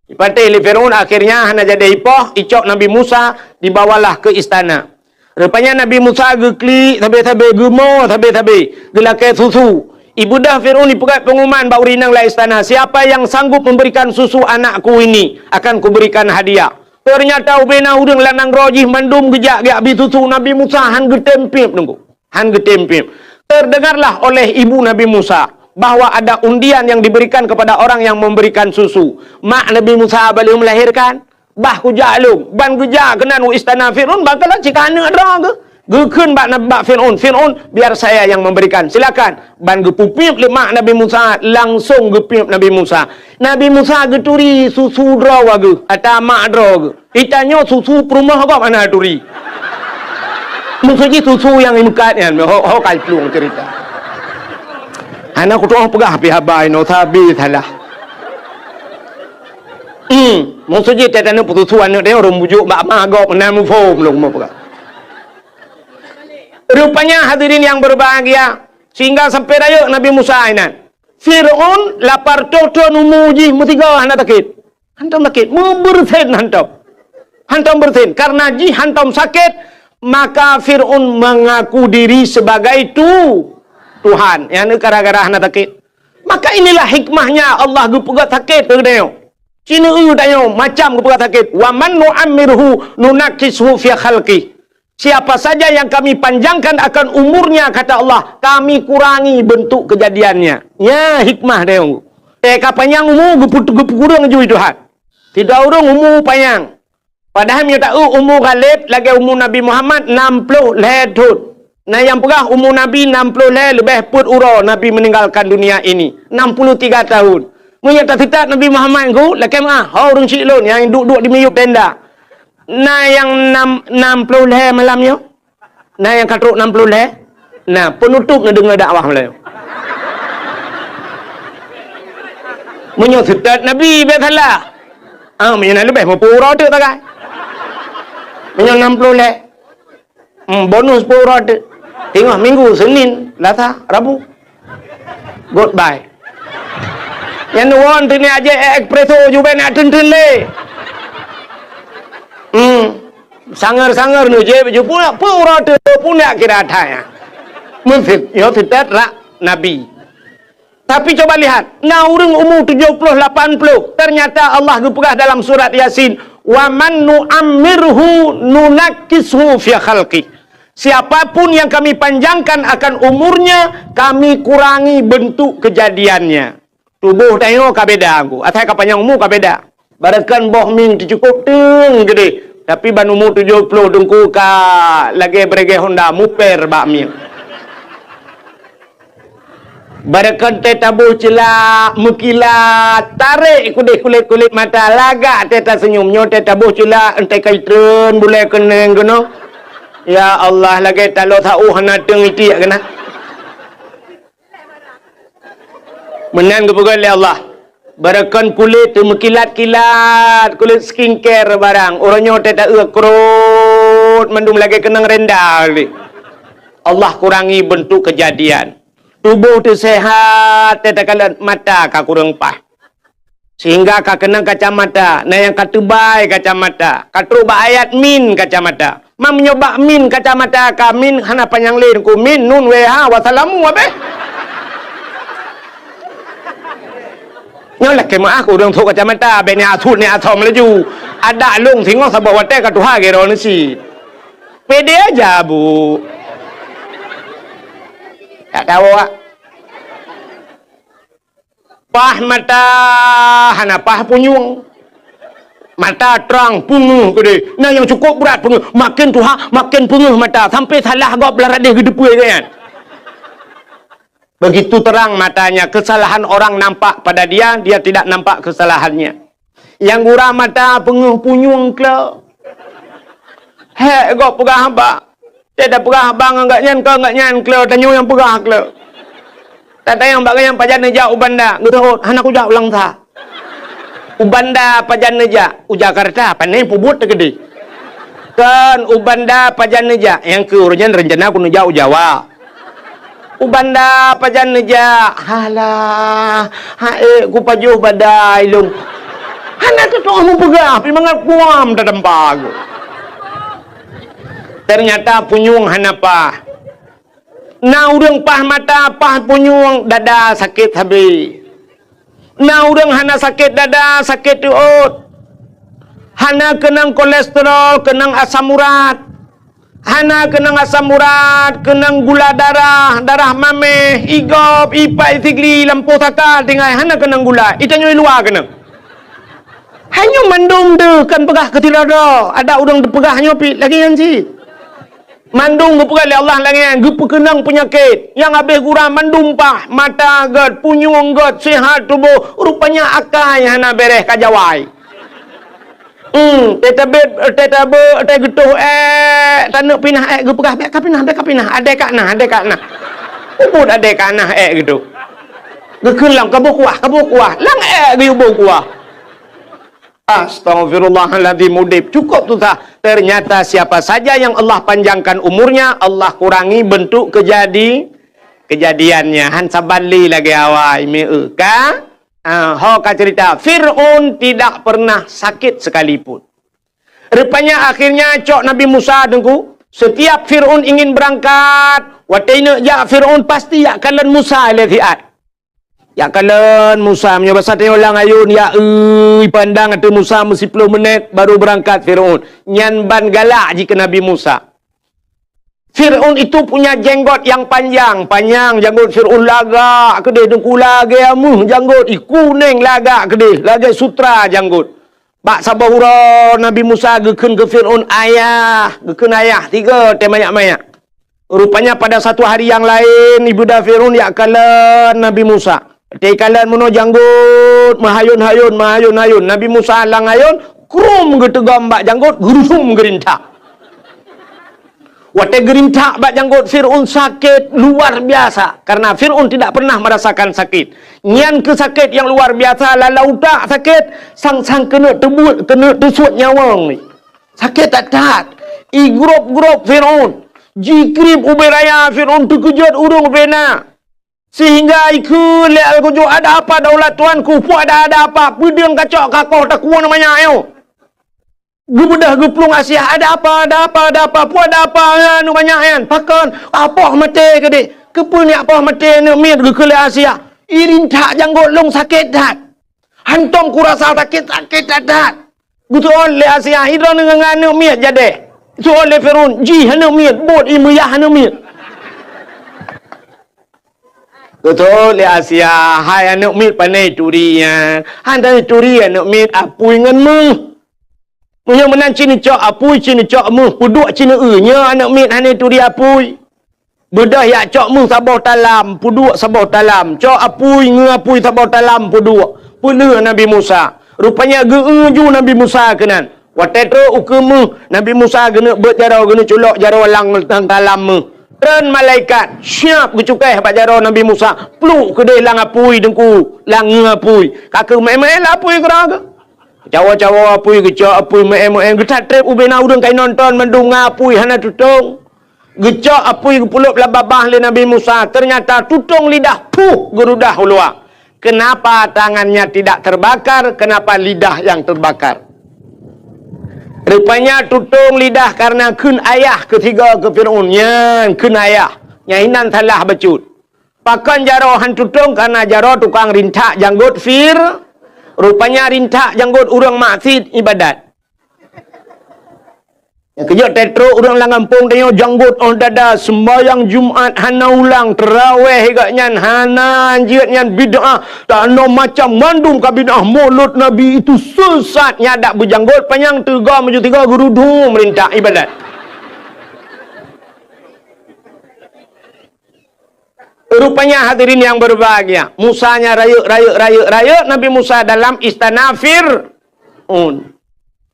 Ipatéh lé Fir'aun, akhirnya hana jadi ipoh, icok Nabi Musa, dibawalah ke istana. Rupanya Nabi Musa geuklik sabe-sabe, geumo sabe-sabe, geulakèe susu. Ibeudôh Fir'aun ipeugah pengumuman bak ureueng inong lam istana, "Siapa yang sanggup memberikan susu anakku ini, akan kuberikan hadiah." Ternyata ubena ureuëng lam nanggroe jih mandum geujak geubri susu Nabi Musa, han geutem piep, Teungku. Han geutem piep. Terdengarlah oleh ibu Nabi Musa bahwa ada undian yang diberikan kepada orang yang memberikan susu. Mak Nabi Musa bak lheueh melahirkan, bah kujak lôn, ban geujak keunan u istana Fir'aun, ban kalon cit ka aneuk droe geuh. Geukheun bak Nab-, bak Fir'aun, "Fir'aun, biar saya yang memberikan. Silakan." Ban geupeupiep lé mak Nabi Musa, langsong geupiep Nabi Musa. Nabi Musa geuturi susu droe geuh, ata mak droe geuh. Itanyoe susu peurumoh gob hana turi. Maksud jih susu nyang imeukat nyan, ho, ho ka iplueng cerita. Hana kutu'oh peugah pih haba inoe sabe salah. Hmm, maksud jih teutanyoe peususu aneuk teuh ureuëng bujuk bak ma gob na muphom lôn kupeugah. Rupanya hadirin yang berbahagia, sehingga sampai rayeuk Nabi Musa inan. Fir'aun lapan reutôh thon umu jih meusigoe hana sakét. Hantom sakét, meubeureusen hantom. Hantom beureusen, karena jih hantom sakét, maka Fir'aun mengaku diri sebagai tu-, Tuhan. Nyang gara-gara hana sakét. Maka inilah hikmahnya Allah geupeugah sakét keu tanyoe. Cina eu tanyoe macam geupeugah sakét. "Wa man nu'ammirhu nunakkishu fi khalqih." Siapa saja yang Kami panjangkan akan umurnya, kata Allah, Kami kurangi bentuk kejadiannya. Nya hikmah dia. Eh, ka panyang umu, geupeu-, geupeukureueng ju Tuhan. Sidroe ureuëng umu panyang. Padahai meunyoe ta-eu umu Ghalib lagée umu Nabi Muhammad enam puluh lhée thon. Na nyang peugah umu Nabi enam puluh lhée leubeh peuet uroe Nabi meninggalkan dunia ini. Enam puluh tiga tahun. Meunyoe taseutat Nabi Muhammad ngon lakée meuah, ho ureuëng syiek lôn nyang duek-duek di miyueb tenda. Na nyang nam, nam ploh lhée malam nyoe? Na nyang ka trok nam ploh lhée? Na, peunutôb neudeungoe dakwah malam nyoe. Meunyoe seutôt Nabi, bék salah. Ah, meunyoe na leubeh meupeu uroe teuk tagai. Meunyoe nam ploh lhée. Hmm, bonus peuet uroe teuk. Teungoh minggu, Senin, Selasa, Rabu. Goodbye. Nyan won teungoh aje espresso jubé nak teun-teun lé. Hmm. Sangar-sangar nu jép ju pun, peuet uroe teuk pun nak kira thai. Meusit, yo sitat rak Nabi. Tapi coba lihat, na ureuëng umu tujoh ploh lapan ploh, ternyata Allah geupeugah dalam surat Yasin, "Wa man nu'ammirhu nunakkishu fi khalqih." Siapapun yang Kami panjangkan akan umurnya, Kami kurangi bentuk kejadiannya. Tuboh tanyoe ka beda, Teungku. Asai ka panyang umu ka beda. Barakon boh mieng teucukôp teung geudeh, tapi ban umu tujoh ploh Teungku ka lagée bregeh honda muper bak mieng. Barakon teuh taboh ceulak meukilat, tarek keudeh kulét-kulét mata, lagak teuh taseunyum. Nyoe teuh taboh ceulak, entée ka itreun bulée keuneng keunoe. Ya Allah, lagée taloe saôh hana teung itiek keunan. Meunan geupeugah lé Allah, "Barakon kulét teuh meukilat-kilat, kulét skincare barang. Uroe nyoe teuh ta-eu krot mandum lagée keunong renda lé." Allah kurangi bentuk kejadian. Tuboh teuh sehat, teuh takalon mata ka kureueng paih. Sehingga ka keunong kacamata, na nyang ka teubai kacamata, ka trok bak ayat min kacamata. Mam nyoe bak min kacamata ka min hana panyang lé Teungku, min, nun, wéh, ha, wassalamu, abéh. Nyoe lakée meuah keu ureuëng trok kacamata, abéh ni asut ni asom laju. Adak lông singoh saboh watée ka tuha gero neusi. Pede aja, Bu. Tak tahu, Wak. Paih mata hana paih punyueng. Mata trang, peungeuh keudeh. Na nyang cukôp brat peungeuh. Makin tuha, makin peungeuh mata. Sampai salah gob blah radeh geuteupue geuh nyan. Begitu terang matanya, kesalahan orang nampak pada dia, dia tidak nampak kesalahannya. Nyang gura mata peungeuh punyueng kle. Hék gob peugah haba. Teuh tapeugah haba ngon gobnyan, kon gobnyan kle, tanyoe nyang peugah kle. Tatanyong bak gobnyan pajan neujak u Banda, geuseuôt, hana kujak u Langsa. U Banda pajan neujak, u Jakarta, pane peubuet teukeudeh. Kon u Banda pajan neujak, nyang keu uroe nyan reuncana kuneujak u Jawa. U Banda pajan neujak, halah, haék kupajoh badai lôn. Hana teutoh meupeugah, pi mangat kuam tatampa geuh. Ternyata punyueng hana paih. Na ureuëng paih mata, paih punyueng, dada sakét sabe. Na ureuëng hana sakét dada, sakét teuôt. H Hana keunong kolesterol, keunong asam urat. Hana keunong asam urat, keunong gula darah, darah mameh, igop, ipai sigli, lampôh saka tinggai, hana keunong gula. Itanyoe luwa keunong. Hanyoe mandum deuh kan peugah keutilada. Ada ureuëng teupeugah nyoe pih lagée nyan cit. Mandum geupeugah lé Allah lagée nyan, geupeukeunong peunyakét. Nyang habéh gura mandum paih, mata gét, punyueng gét, sihat tuboh, rupanya akai hana béréh ka jawai. Hmm, teutabib, teutabeu, teugeutôh ék, taneuk pinah ék, geupeugah, "Bék kapinah, bék kapinah, adé ka na, adé ka na." Ubit adé ka na ék geudoh. Geukheun lam kaboh kuah, kaboh kuah. Lam ék geuyue boh kuah. Astaghfirullahaladzim, udeb cukup susah. Ternyata siapa saja yang Allah panjangkan umurnya, Allah kurangi bentuk kejadi-, kejadiannya. Han saban lé lagée awai, meu ka? Ah, ho ka cerita, Fir'aun tidak pernah sakit sekalipun. Rupanya akhirnya cok Nabi Musa teungku, setiap Fir'aun ingin berangkat, watée neuk jak Fir'aun pasti jak kalon Musa lé siat. Jak kalon Musa, meunyoe basa tanyoe lam ayôn, ya, eu, ipandang ateueh Musa meusiploh menit baru berangkat Fir'aun. Nyan ban galak jih keu Nabi Musa. Fir'aun itu punya jenggot yang panjang, panjang janggot Fir'aun lagak keudeh, teungku lagée ameuh janggot, i kuneng lagak keudeh, lagée sutra janggot. Bak saboh uroe Nabi Musa geukheun keu Fir'aun, "Ayah," geukheun ayah, tiga teuh manyak-manyak. Rupanya pada satu hari yang lain, ibuda Fir'aun jak kalon Nabi Musa. Watée kalon meunoe janggot, meuhayôn-hayôn, meuhayôn-hayôn. Nabi Musa lam ayôn, krum geuteugom bak janggot, geurusum geurintak. Watée geurintak bak janggot Fir'aun sakét luar biasa, karena Fir'aun tidak pernah merasakan sakit. Nyan keuh sakét nyang luar biasa, lalau utak sakét, sang-sang keuneuk teubuet, keuneuk teusuet nyawöng ni. Sakét that-that. Igrôp-grôp Fir'aun. Jikrieb ubé raya Fir'aun teukeujot ureuëng ubé na. Sehingga ikheun lé Al-Ghujo, "Ada apa daulat tuanku? Peue ada, ada apa? Peudeueng kacok kakoh takueng manyak nyoe?" Geubeudôh geuplueng Asia, "Ada apa, ada apa, ada apa? Peue ada apa, ya, aneuk manyak nyan? Pakon? Apoh maté keudeh." "Keupeue nyak apoh maté, aneuk miet?" geukheun lé Asia. "Irintak janggot lôn sakét that. Hantom kurasa sakét, sakét that-that." Geuseuôt lé Asia, "Idroe ngon aneuk miet jadeh?" Seuôt lé Fir'aun, "Jih aneuk miet, buet imeuyah aneuk miet." Geuseuôt lé Asia, "Hai aneuk miet, pane turi nyan?" "Hana turi aneuk miet, apui ngon méuh." "Meunyoe meunan ci neucok apui, ci neucok méuh, peuduek ci neueu, nyoe aneuk miet hana turi apui." Beudôh jak cok méuh saboh talam, peuduek saboh talam. Cok apui, ngeu apui saboh talam, peuduek. Peuleueh Nabi Musa. Rupanya geu-eu ju Nabi Musa keunan. Watée trok ukeue méuh, Nabi Musa geuneuk beuet jaroe, geuneuk culok jaroe lam, lam talam méuh. Treun malaikat, siab geucukéh bak jaroe Nabi Musa. Pluek keudeh lam apui teungku, lam ngeu apui. Ka keuh meu'én-meu'én lam apui keudroe geuh. Cawoe-cawoe apui, geucok apui, meu'én-meu'én. Geuthat treb ubé na ureuëng ka inonton mandum ngon apui hana tutong. Geucok apui geupulop lam babah lé Nabi Musa, ternyata tutong lidah puh geurudah u luwa. Kenapa tangannya tidak terbakar? Kenapa lidah yang terbakar? Rupanya tutong lidah karena kheun ayah keusigoe keu Fir'aun. Nyan kheun ayah. Nyan inan salah bacut. Pakon jaroe han tutong? Karena jaroe tukang rintak janggot Fir-, rupanya rintak janggot ureuëng maksiet ibadat. Nyang keujeuet teutrok ureuëng lam gampông tanyoe janggot óh dada, seumbahyang Jumat hana ulang, teurawéh gobnyan hana, jeuet nyan bid'ah, tanoh macam mandum ka bid'ah, Maulud Nabi itu sesat, nyan dak beujanggot panyang teuga meujeuet tiga geurudu meurintak ibadat. Rupanya hadirin yang berbahagia, Musa nya rayeuk, rayeuk, rayeuk, rayeuk Nabi Musa dalam istana Fir'aun.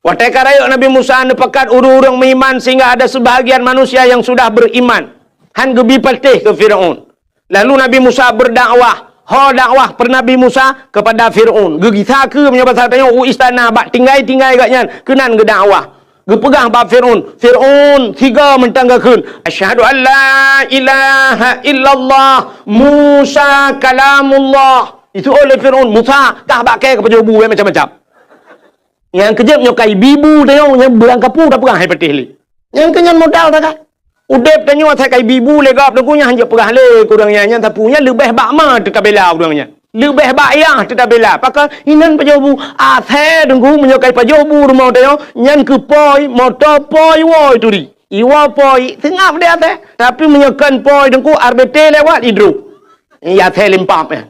Watée ka rayeuk Nabi Musa neupakat ureuëng-ureuëng meuiman sehingga ada sebahagian manusia yang sudah beriman. Han geubi patéh keu Fir'aun. Lalu Nabi Musa berdakwah. Ho dakwah per Nabi Musa kepada Fir'aun. Geugisa keu meunyoe basa tanyoe u istana bak tinggai-tinggai gobnyan keunan geudakwah. Geupeugah bak Fir'aun, "Fir'aun, sigoe mantong geukheun, 'Asyhadu an la ilaha illallah, Musa kalamullah.'" Itu oleh Fir'aun, "Musa, kah bak kée keupajoh bu, macam-macam." Nyang keujeuet nyoe kai bibu tanyoe, nyang beurangkapu tapeugah hai patéh lé. Nyang keunyan modal takai. Udeb tanyoe asai kai bibu lé gob teungku nyan hanjeuet peugah lé keu ureuëng nyan, nyan sapeue nyan leubeh bak ma teuka bela ureuëng nyan. Leubeh bak yah teutabila. Pakon inan pajoh bu. Asai teungku meunyoe kai pajoh bu rumoh tanyoe, nyan keu poi, moto poi, woe turi. Iwoe poi, seungab deh asai. Tapi meunyoe kon poi teungku, R B T lewat, idrop. Ya asai limpap, ya.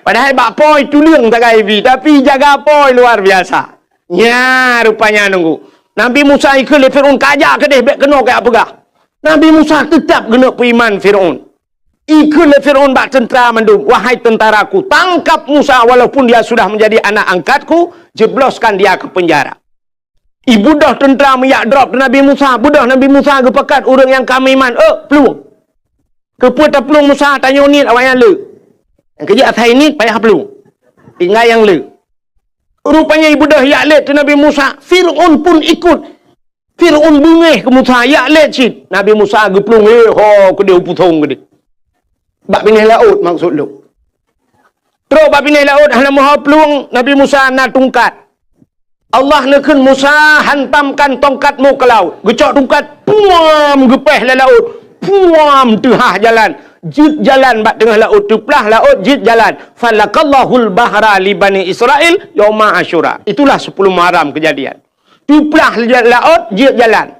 Padahai bak poi tuleueng sagai bi, tapi jaga poi luar biasa. Nya rupanya teungku. Nabi Musa ikheun lé Firaun, "Kajak keudeh, bèk keunoe kajak peugah." Nabi Musa teutap geuneuk peuiman Firaun. Ikheun lé Firaun bak teuntra mandum, "Wahai tentaraku, tangkap Musa walaupun dia sudah menjadi anak angkatku, jebloskan dia ke penjara." Ibeudôh teuntra meuyak drob Nabi Musa, beudôh Nabi Musa geupakat ureueng nyang ka meuiman, "Eh, plueng." Keupeue taplueng Musa, tanyoe niet awaknyan le. Nyang keujeuet asai niet payah plueng. Tinggai nyang le. Rupanya ibeudôh yak lét teuh Nabi Musa, Firaun pun ikut. Firaun beungéh keu Musa, yak lét cit. Nabi Musa geuplueng, "Hé, ho keudeh, u pusong keudeh." Bak binéh laôt maksud lôn. Trok bak binéh laôt hana meuho plueng, Nabi Musa na tungkat. Allah neukheun Musa, "Hantamkan tongkatmu ke laut." Geucok tungkat, puam, geupéh lam laôt. Puam, teuhah jalan. Jeuet jalan bak teungoh laôt, teuplah laôt, jeuet jalan. "Falakallahul bahra li Bani Israil yauma Asyura." Itulah sepuluh Muharram kejadian. Teuplah laôt, jeuet jalan.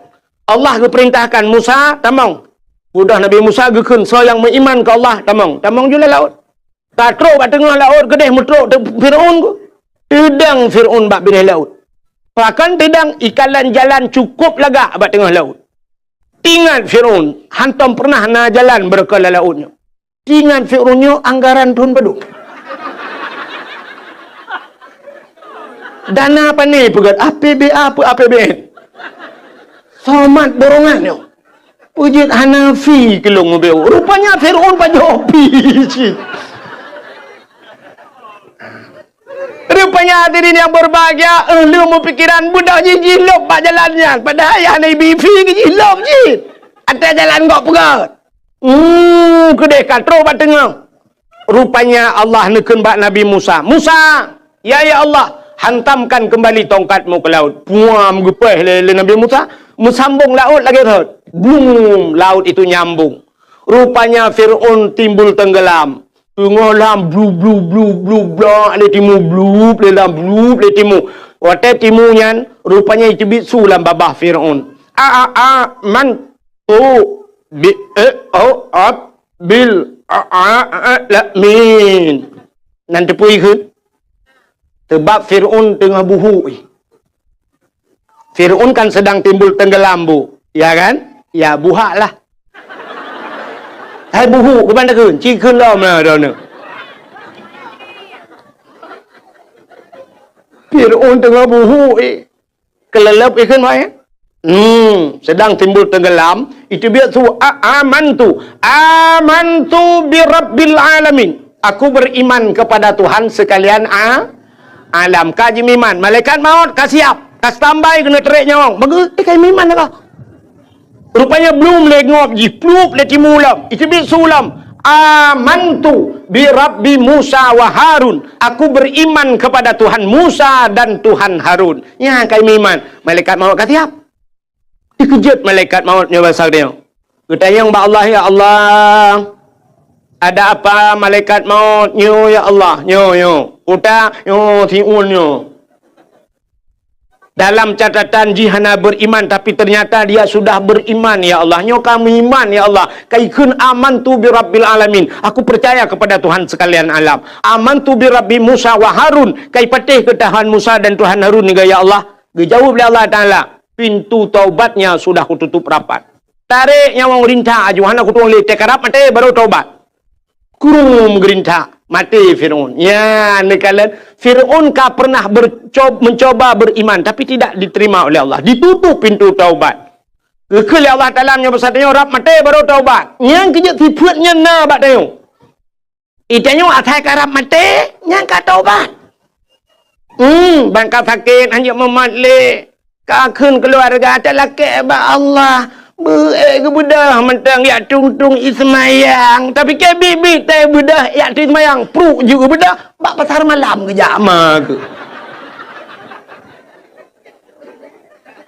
Allah geupeurintahkan Musa, "Tamong." Udah Nabi Musa geukheun, "Soe nyang meuiman keu Allah, tamong." Tamong ju lam laôt. Ka trok bak teungoh laôt keudeh, meutrok teuk Firaun ku. Teudong Firaun bak binéh laôt. Pakon teudong, ikalon jalan cukôp lagak bak teungoh laôt. Teuingat Firaun, hantom peureunah na jalan beureukat lam laôt nyoe. Teuingat Firaun nyoe anggaran thôn padum. Dana pané peugét, A P B A peu A P B N. Somat borongan nyoe. Peujeuet hana fi keu lôn meubeuet. Rupanya Firaun pajoh fi cit. Rupanya hadirin yang berbahagia, eh, lôn meupikiran beudôh jih jilôb bak jalan nyan. Padahai hana ibi fi keu jilôb cit. Até jalan gok peugét. Hmm, keudeh ka trok bak teungoh. Rupanya Allah neukheun bak Nabi Musa, "Musa, ya, ya Allah, hantamkan kembali tongkatmu ke laut." Puam, geupéh lé, lé Nabi Musa, meusambong laôt lagée rhot. Blum, laut itu nyambung. Rupanya Firaun timbul tenggelam. Teungoh lam blu, blu, blu, blu, blak lé timu, blup lé lam, blup lé timu. Watée timu nyan, rupanya iteubiet su lam babah Firaun. A, a, a, man, tu, bi, e, o, ab, bil, a, a, a, la, min. Nan teupeue kheun? Teubab Firaun teungoh buhu, eh. Firaun kan sedang timbul tenggelam, Bu. Ya kan? Ya, buhak lah. Hai buhu, keuban takheun? Ci kheun lom lah droeneuh. Firaun teungoh buhu, eh. Keuleuleub ikheun wae. Hmm, sedang timbul tenggelam, iteubiet su, a, amantu. Amantu bi rabbil alamin. Aku beriman kepada Tuhan sekalian a, alam. Ka jimeuiman, malaikat maut ka siap, ka standby keuneuk trek nyawöng. Bagus, eh, ka jimeuiman ka. Rupanya blum lé ngop jih, plup lé timu lom, iteubiet su lom. Amantu bi Rabbi Musa wa Harun. Aku beriman kepada Tuhan Musa dan Tuhan Harun. Nyan ka meuiman. Malaikat maut ka siap. Dikeujot malaikat maut nyoe basa geutanyoe. Geutanyong bak Allah, "Ya Allah, ada apa malaikat maut nyoe, ya Allah?" Nyoe, nyoe. Utak, nyoe, siun nyoe. Dalam catatan jih hana beriman, tapi ternyata dia sudah beriman, ya Allah. Nyoe ka meuiman, ya Allah. Ka ikheun, "Amantu bi Rabbil Alamin." Aku percaya kepada Tuhan sekalian alam. "Amantu bi Rabbi Musa wa Harun." Ka ipatéh keu Tuhan Musa dan Tuhan Harun nyoe, ya Allah. Geujaweueb lé Allah Taala, "Pintu taubatnya sudah kututup rapat." Tarek nyawöng rintak aju, hana kutueng lé, teukarab maté baru taubat. Krum geurintak, maté Firaun. Nyan neukalon, Firaun ka pernah berco-, mencoba beriman, tapi tidak diterima oleh Allah. Ditutup pintu taubat. Geukheun lé Allah Taala nyoe basa tanyoe rab maté baru taubat. Nyan keujeuet sifeuet nyan na bak tanyoe. Itanyoe asai karab maté, nyang ka taubat. Hmm, ban ka sakét, hanjeuet mumat lé. Ka kheun keuluwarga, talakée bak Allah. Beuék geubeudôh mantong jak tueng-tueng ie seumayang. Tapi keu biet-biet teubeudôh jak tueng seumayang, pruek jeuet geubeudôh, bak pasar malam geujak ma keuh.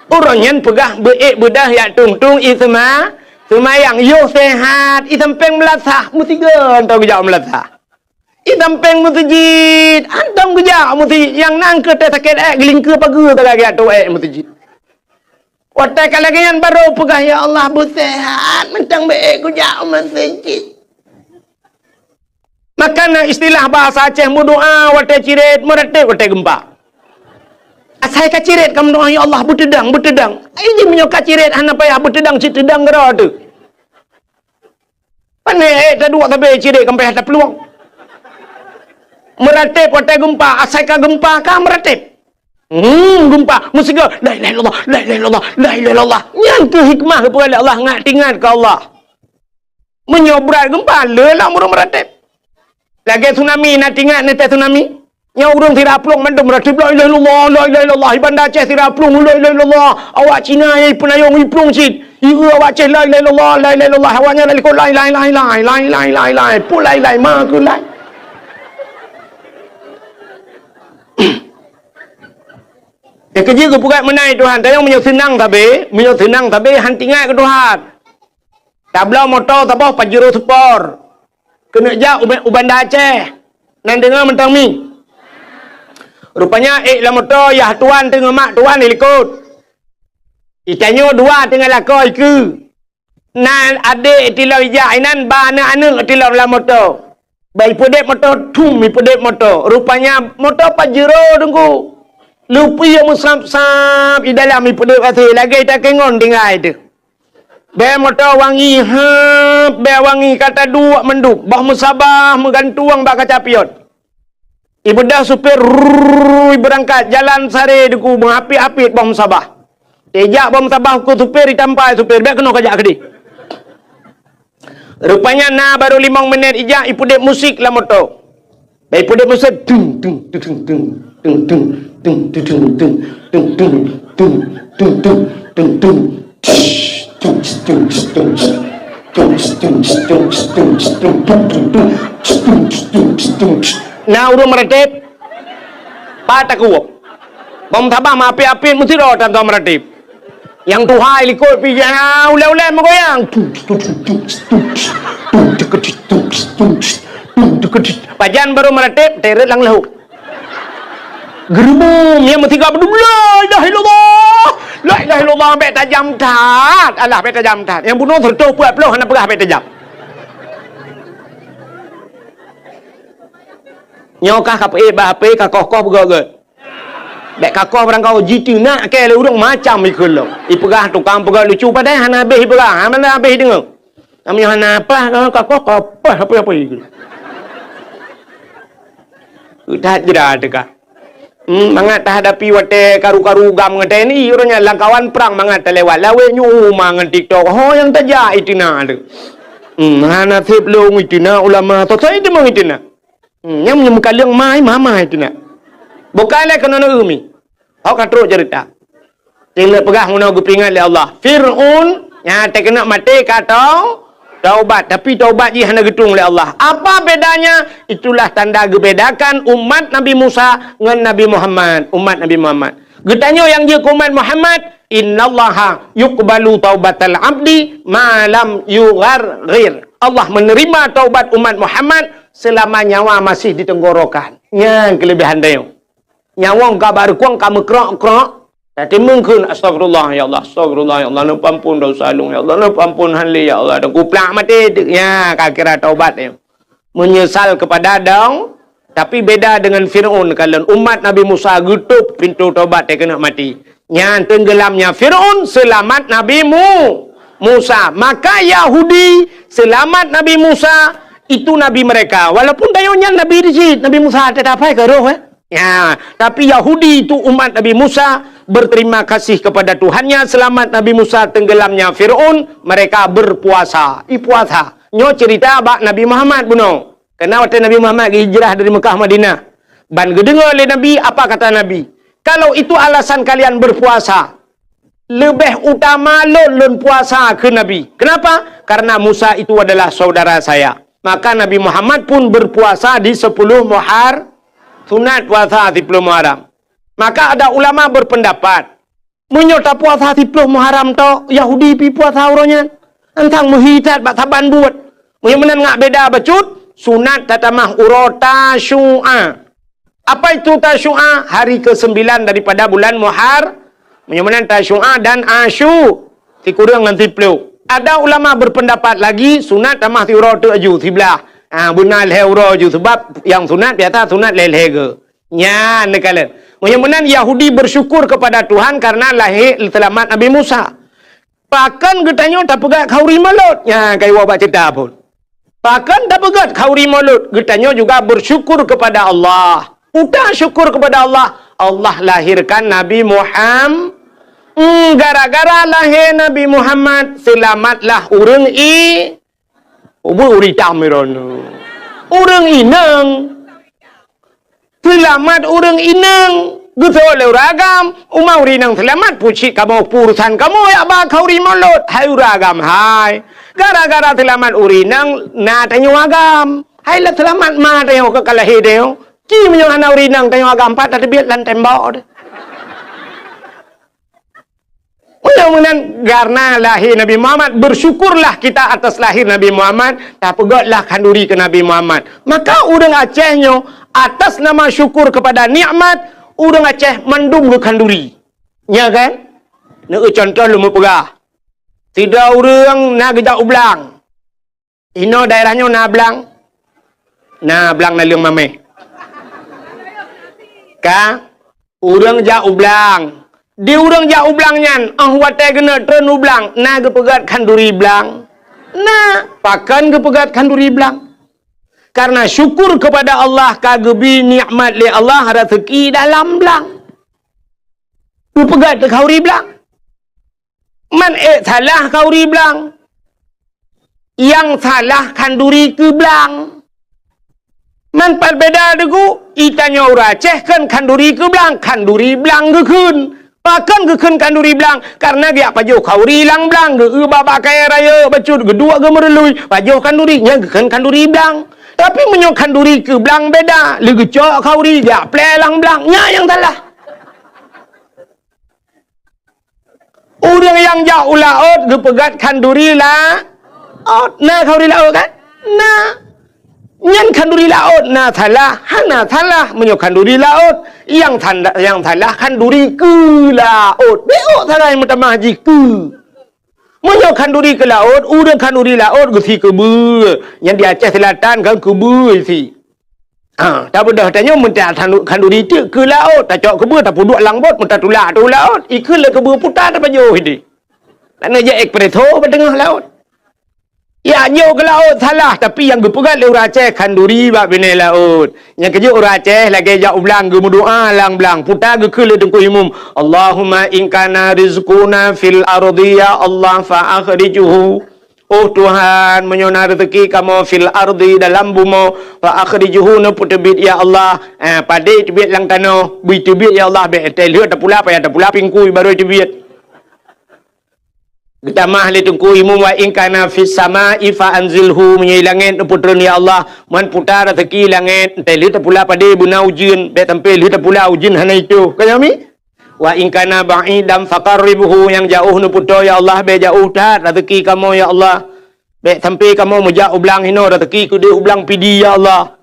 Ureuëng nyan peugah beuék beudôh jak tueng-tueng ie seuma-, seumayang, yoh seuhat, ie sampéng meulasah, meusigoe tau geujak meulasah. I sampéng meuseujid, hantom geujak meuseujid, nyang na keu teuh sakét ék, geulingkeue pageue ka lagée ateueh ék meuseujid. Watée ka lagée nyan barô peugah, "Ya Allah, beuseuhat, mantong bék kujak u meuseujid." Maka na istilah bahasa Aceh, meudoá watée cirét, meuratéb watée geumpa. Asai ka cirét ka meudoá, "Ya Allah, beuteudang, beuteudang." Ai jih meunyoe ka cirét hana payah beuteudang, cit teudang keudroe teuh. Pane ék taduek sabe cirét ka payah taplueng. Meuratéb watée geumpa, asai ka geumpa ka meuratéb. Hmm, geumpa, meusigoe, "La ilaha illallah, la ilaha illallah, la ilaha illallah." Nyan keuh hikmah geupeugah lé Allah, ngat teuingat keu Allah. Meunyoe brat geumpa, le lam ureuëng meuratéb. Lagée tsunami, na teuingat neutée tsunami? Nyoe ureuëng sira plueng mandum meuratéb, "La ilaha illallah, la ilaha illallah." I Banda Aceh sira plueng, "La ilaha illallah." Awak Cina nyang ipeunayong iplueng cit. Ieu awak Aceh, "La ilaha illallah, la ilaha illallah." Awak nyan lalikot, "Lai, lai, lai, lai, lai, lai, lai, lai." Pun lai, lai, ma keu lai. Eh, keujeuet geupeugah meunan Tuhan, tanyoe meunyoe seunang sabe, meunyoe seunang sabe, han teuingat keu Tuhan. Tabloe moto saboh Pajero Sport. Keuneuk jak u, u Banda Aceh. Nan deungoe mantong mi. Rupanya ék lam moto yah tuan teungoh mak tuan di likot. Itanyoe dua teungoh lakoe ikeue. Na adék tilom ijak inan ba aneuëk-aneuëk tilom lam moto. Ba ipeudeb moto, thum ipeudeb moto. Rupanya moto Pajero teungku. Lupi nyang meusab-sab di dalam ipeudeb até lagée takengon tinggai teuh. Bée moto wangi, heup, bée wangi ka taduek mandum, boh meusabah meugantueng bak kaca pion. Ibeudôh supir, rrrr, ibeurangkat, jalan sare teungku, meuhapit-hapit boh meusabah. Ijak boh meusabah keu supir, itampai supir, "Bék keunoe kajak keudeh." Rupanya na barô limong minét ijak, ipeudeb musik lam moto. Bèk peudeuh meusé, tung, tung, tung. Na ureueng meuratéb, pat takue. Bom sabah meuapit-apit meusidroe tan meuratéb. Nyang tuha i likot pih, ulèe-ulèe meugoyang. Pajan barô meuratéb, teret lam leuhô. Geureumeum, nyang meusigoe beudôh, "La ilaha illallah! La ilaha illallah!" Bèk tajam that. Alah, bèk tajam that. Nyang bunoe sireutôh peuet ploh hana peugah bèk tajam. Nyoe kah ka peuék bak H P, ka koh-koh beugöt-göt. Bèk kakoh barangkaho jiteunak kèe lé ureueng macam ikheun lom. Ipeugah tukang peugah lucu padahai hana habéh ipeugah, hana habéh ideungö. Meunyoe hana paih, kakoh, kapaih, apa-apa ikheun. That jra teuka. Hmm, mangat tahadapi watèe karu-karu GAM ngon T N I, uroe nyan lam kawan prang mangat talewat. Lawét nyoe uma ngon TikTok. Ho nyang tajak iteunak teuh. Hmm, hana sép lôn iteunak ulama, tosai teuma iteunak. Hmm, nyang meunyoe meukaleueng mai, mama itu nak. Bukai lé keunoe neueu mi. Hok ka trok ceurita. Teuneuk peugah meunoe geupeuingat lé Allah. Fir'aun nyang teukeunok maté ka tau-, taubat, tapi taubat jih hana geutueng lé Allah. Apa bedanya? Itulah tanda geubedakan umat Nabi Musa ngon Nabi Muhammad, umat Nabi Muhammad. Geutanyoe nyang jeuet keu umat Muhammad, "Innallaha yuqbalu taubatal abdi ma lam yugharghir." Allah menerima taubat umat Muhammad selama nyawa masih di tenggorokan. Nyan kelebihan tanyoe. Nyawöng ka bareukueng ka meukrok-krok, tatimbong kheun, "Astagfirullah, ya Allah, astagfirullah, ya Allah, neupeuampon dosa lôn, ya Allah, neupeuampon han lé, ya Allah." Dan kuplak maté, nya ka kira taubat nyoe. Menyesal kepada dong, tapi beda dengan Fir'aun. Kalon umat Nabi Musa geutôp pintoe tobat teukeunok maté. Nyan tenggelamnya Fir'aun, selamat Nabi Mu-, Musa. Maka Yahudi, selamat Nabi Musa, itu nabi mereka. Walaupun tanyoe nyan nabi di cit, Nabi Musa teuh tapai keu roh, eh. Ya, tapi Yahudi itu umat Nabi Musa, berterima kasih kepada Tuhannya, selamat Nabi Musa, tenggelamnya Fir'aun, mereka berpuasa. Ipuasa. Nyoe cerita bak Nabi Muhammad bunoe. Karena watèe Nabi Muhammad geuhijrah dari Mekah Madinah, ban geudeungoe lé Nabi, apa kata Nabi? "Kalau itu alasan kalian berpuasa, leubeh utama lôn, lôn puasa," kheun Nabi. Kenapa? "Karena Musa itu adalah saudara saya." Maka Nabi Muhammad pun berpuasa di sepuluh Muhar-, sunat puasa sepuluh Muharram. Maka ada ulama berpendapat, meunyoe tapuasa siploh Muharram tok, Yahudi pih puasa uroe nyan. Antang meuhi that bak saban buet. Meunyoe meunan ngak beda bacut, Sunat tatamah uroe Tasyu'a. Apa itu Tasyu'a? Hari kesembilan daripada bulan Muhar-, meunyoe meunan Tasyu'a dan Asyu. Sikureueng ngon siplôh. Ada ulama berpendapat lagi, sunat tamah siuroe teuk ju, siblah. Ha, beuna lhèe uroe ju, sebab nyang sunat biasa sunat lhèe-lhèe geu. Nyan neukalon. Meunyoe meunan Yahudi bersyukur kepada Tuhan karena lahé seulamat Nabi Musa. Pakon geutanyoe tapeugèt khauri Maulud? Nyan ka iwoe bak ceurita phon. Pakon tapeugèt khauri Maulud? Geutanyoe juga bersyukur kepada Allah. Peue syukur kepada Allah? Allah lahirkan Nabi Muham-, Hmm, gara-gara lahé Nabi Muhammad, seulamatlah ureueng i-, ubé ureueng itam droeneuh. Ureueng inong. Seulamat ureueng inong. Geusoe lé ureueng agam, uma ureueng inong seulamat, peue cit kamoe, peue urusan kamoe jak ba khauri Maulud, hai ureueng agam hai. Gara-gara seulamat ureueng inong, na tanyoe agam. Hai lé seulamat ma tanyoe ka lahé tanyoe. Ci meunyoe hana ureueng inong tanyoe agam, pat tateubiet lam tembok deh. Meunyoe meunan, karena lahé Nabi Muhammad, bersyukurlah kita atas lahir Nabi Muhammad, tapeugètlah khanduri keu Nabi Muhammad. Maka ureueng Aceh nyoe, atas nama syukur kepada nikmat, ureueng Aceh mandum geukhanduri. Nya kan? Neueu contoh lôn meupeugah. Sidroe ureueng na geujak u blang. Inoe daerah nyoe na blang? Na blang naleueng mamèh. Ka? Ureueng jak u blang. Di ureueng jak u blang nyan, 'oh watèe geuneuk treun u blang, na geupeugèt khanduri blang? Na. Pakon geupeugèt khanduri blang? Karena syukur kepada Allah ka geubri nikmat lé Allah raseuki dalam blang. Geupeugèt keu khauri blang. Man ék salah khauri blang. Nyang salah khanduri keu blang. Man pat beda deungon geutanyoe ureueng Aceh kheun khanduri keu blang, khanduri blang geukheun. Pakon geukheun khanduri blang? Karena geujak pajoh khauri lam blang, geu-eu bak-bak kayèe rayeuk bacut, geuduek geumeurului, pajoh khanduri, nyan geukheun khanduri blang. Tapi meunyoe khanduri keu blang beda, lé geucok khauri, geujak plè lam blang, nyan nyang salah. Ureueng nyang jak u laôt geupeugèt khanduri laôt. Na khanduri laôt kan? Na. Nyan khanduri laôt na salah, hana salah meunyoe khanduri laôt. Nyang sanda-, nyang salah khanduri keu laôt. Bèk salah meutamah jih keu. Meunyoe khanduri keu laôt, ureueng khanduri laôt geusie keubeue. Nyan di Aceh Selatan kan keubeue isi. Ha, tabeudôh tanyoe meunyoe khandu-, khanduri teuk keu laôt, tacok keubeue tapeuduek lam bot, meutatulak ateueh laôt, ikheun lé keubeue puta tapajoh idéh. Laneuk jak espresso bak teungoh laôt. Ya, nyoe keu laôt salah, tapi nyang geupeugah lé ureueng Aceh khanduri bak binéh laôt. Nyang keujeuet ureueng Aceh lagèe jak u blang geumeudoa lam blang, puta geukheun lé Teungku Imum, "Allahumma in kana rizquna fil ardi, ya Allah, fa akhrijhu." Oh Tuhan, meunyoe na reuzeuki kamoe fil ardi, dalam bumoe, fa akhrijhu, neupeuteubiet ya Allah. Eh, padé teubiet lam tanoh, bri teubiet ya Allah, bèk teuh lheueh tapula, payah tapula pingkui barô teubiet. Geutamah lé Teungku Imum, "Wa in kana fis sama'i fa anzilhu," meunyoe i langèt neupeutreun ya Allah, man puta reuzeuki langèt, teuh lheueh tapula padé beuna ujeuen, bèk sampai lheueh tapula ujeuen hana itoh. Ka nyoe mi? "Wa in kana ba'idan faqarribhu," nyang jaoh neupeutoe ya Allah, bèk jaoh that reuzeuki kamoe ya Allah. Bèk sampai kamoe meujak u blang hinoe reuzeuki keudéh u blang Pidie ya Allah.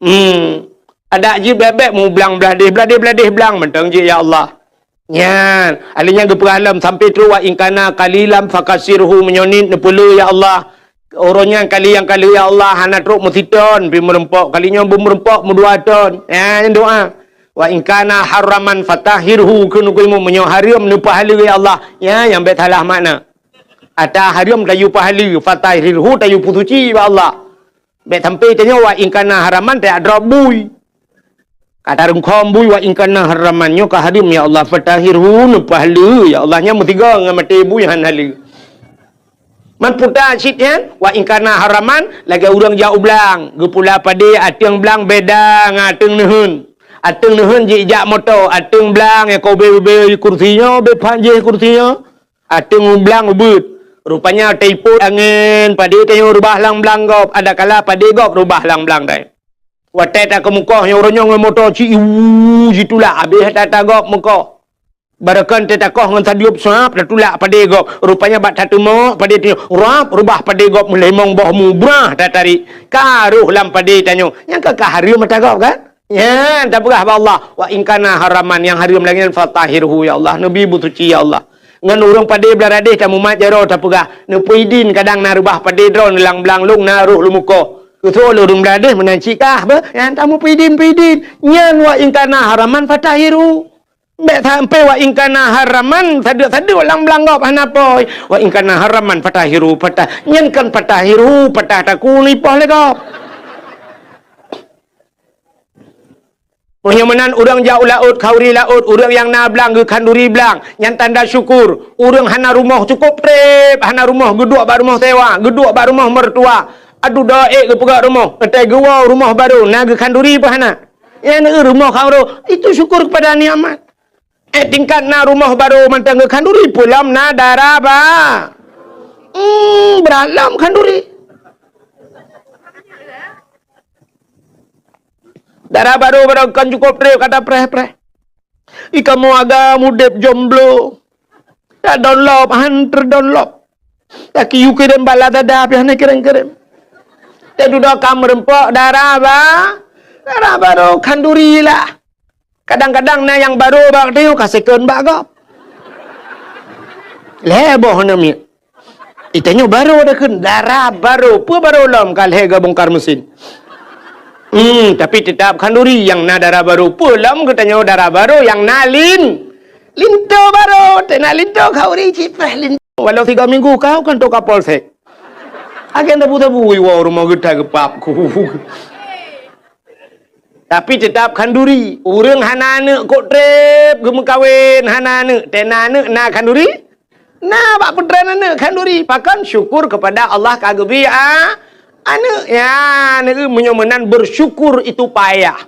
Hmm. Adak jih bèk-bèk meublang blah déh, blah déh, blah déh blang mantong jih ya Allah. Nyan, alèh nyan geupeugah lom sampai trôk, "Wa in kana qalilan fakatsirhu," meunyoe nit neupeulheueh ya Allah. Uroe nyan kali nyang ka lheueh ya Allah, hana trôk meusiton, pi meureumpok, kali nyoe beumeureumpok meudua ton. Nyan doa. "Wa in kana haraman fatahhirhu," kheun Teungku Imum, meunyoe hareuem neupeuhaleue ya Allah. Nyan nyang bèk salah makna. Ata hareuem tayue peuhaleue, fatahhirhu tayue peusuci bak Allah. Bèk sampai tanyoe, "Wa in kana haraman," tajak drop bui. Ka tarungkhom bui, "Wa in kana haraman," nyoe ka hareuem ya Allah, "fatahhirhu," neupeuhaleue ya Allah, nyan meusigoe ngon maté bui hana haleue. Man puta cit nyan, "Wa in kana haraman," lagèe ureueng jak u blang, geupula padé ateueng blang beda ngon ateueng neuheun. Ateueng neuheun jijak moto, ateueng blang nyang ka ubé-ubé kursi nyoe, ubé phan jih kursi nyoe. Ateueng u blang ubeuet. Rupanya teupot angén, padé tanyoe reubah lam blang gob, adakala padé gob reubah lam blang dai. Watèe takeumeukoh nyoe uroe nyoe ngon moto ci, iwu, jitulak habéh ata-ata gob meukoh. Barokon teuh takoh ngon sadeueb suab, tatulak padé gob. Rupanya bak tateumok padé tanyoe, rab, reubah padé gob meulimong boh mubrah tatarék. Ka rôh lam padé tanyoe. Nyang ka, ka hareuem mata gob kan? Nyan tapeugah bak Allah, "Wa in kana haraman," nyang hareuem lagée nyan, "fatahhirhu, ya Allah, neubi beusuci, ya Allah." Ngon ureuëng padé Blaradéh tamumat jaroe tapeugah, "Neupeuidin kadang na reubah padé droe neulang blang lông na rôh lumukoh." Keusoe lé ureuëng Blaradéh meunan cit kah beuh, nyan tameupeidin-peidin. Nyan, "Wa in kana haraman fatahhirhu." Bék sampai, "Wa in kana haraman," sadeuk-sadeuk lam blang gob hana poi. "Wa in kana haraman fatahhirhu," patah. Nyan kan fatahhirhu, patah takue nipoh lé gob. Meunyoe meunan ureuëng jak u laôt, khanduri laôt, ureuëng nyang na blang geukhanduri blang, nyan tanda syukur. Ureuëng hana rumoh cukôp treb, hana rumoh geuduek bak rumoh sewa, geuduek bak rumoh mertua. Aduh, doa ék geupeugah rumoh, watée geuwoe rumoh barô, na geukhanduri peu hana? Nyan rumoh khanduri, itu syukur kepada nikmat. Eh, tingkat na rumoh barô mantong geukhanduri, peue lom na dara ba-, hmm, brat lom khanduri. Dara barô, barô kon cukôp treb, ka tapreh-preh. Ih, kamoe agam udeb jomblo. Tadonlop, han teudonlop. Laki yue kirém bak Lazada, pih hana kirém-kirém. Teududoe ka meureumpok dara ba-, dara barô khanduri lah. Kadang-kadang na nyang barô bak tanyoe ka second bak gob. Lhée boh hana miet. Itanyoe barô dakheun, dara barô. Peue barô lom ka lhée geubongkar mesin. Hmm, tapi teutap khanduri nyang na dara barô. Peue lom geutanyoe dara barô nyang na lin-, linto barô. Teunak linto khanduri cit preh linto. Walau tiga minggu kau kan toka polsek. Agen tabu-tabu iwoe rumoh geuta geupap ku. Tapi teutap khanduri. Ureuëng hana aneuëk kok treb geumeukawen, hana aneuëk, teunak aneuëk na khanduri. Na bak peutren aneuëk khanduri, pakon syukur kepada Allah ka geubri a-, aneuëk. Ya, aneuëk meunyoe meunan bersyukur itu payah.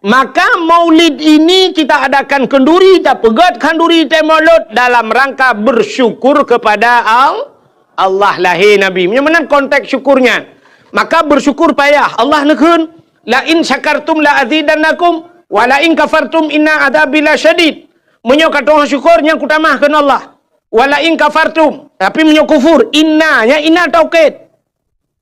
Maka maulid ini kita adakan khanduri, tapeugét khanduri teuh maulud dalam rangka bersyukur kepada Al-, Allah lahé Nabi. Meunyoe meunan konteks syukur nyan. Maka bersyukur payah. Allah neukheun, "La in syakartum la azidannakum, wa la in kafartum inna adzabi lasyadid." Meunyoe ka tu'oh syukur, nyan kutamah kheun Allah. "Wa la in kafartum," tapi meunyoe kufur, inna, nyan inna taukid.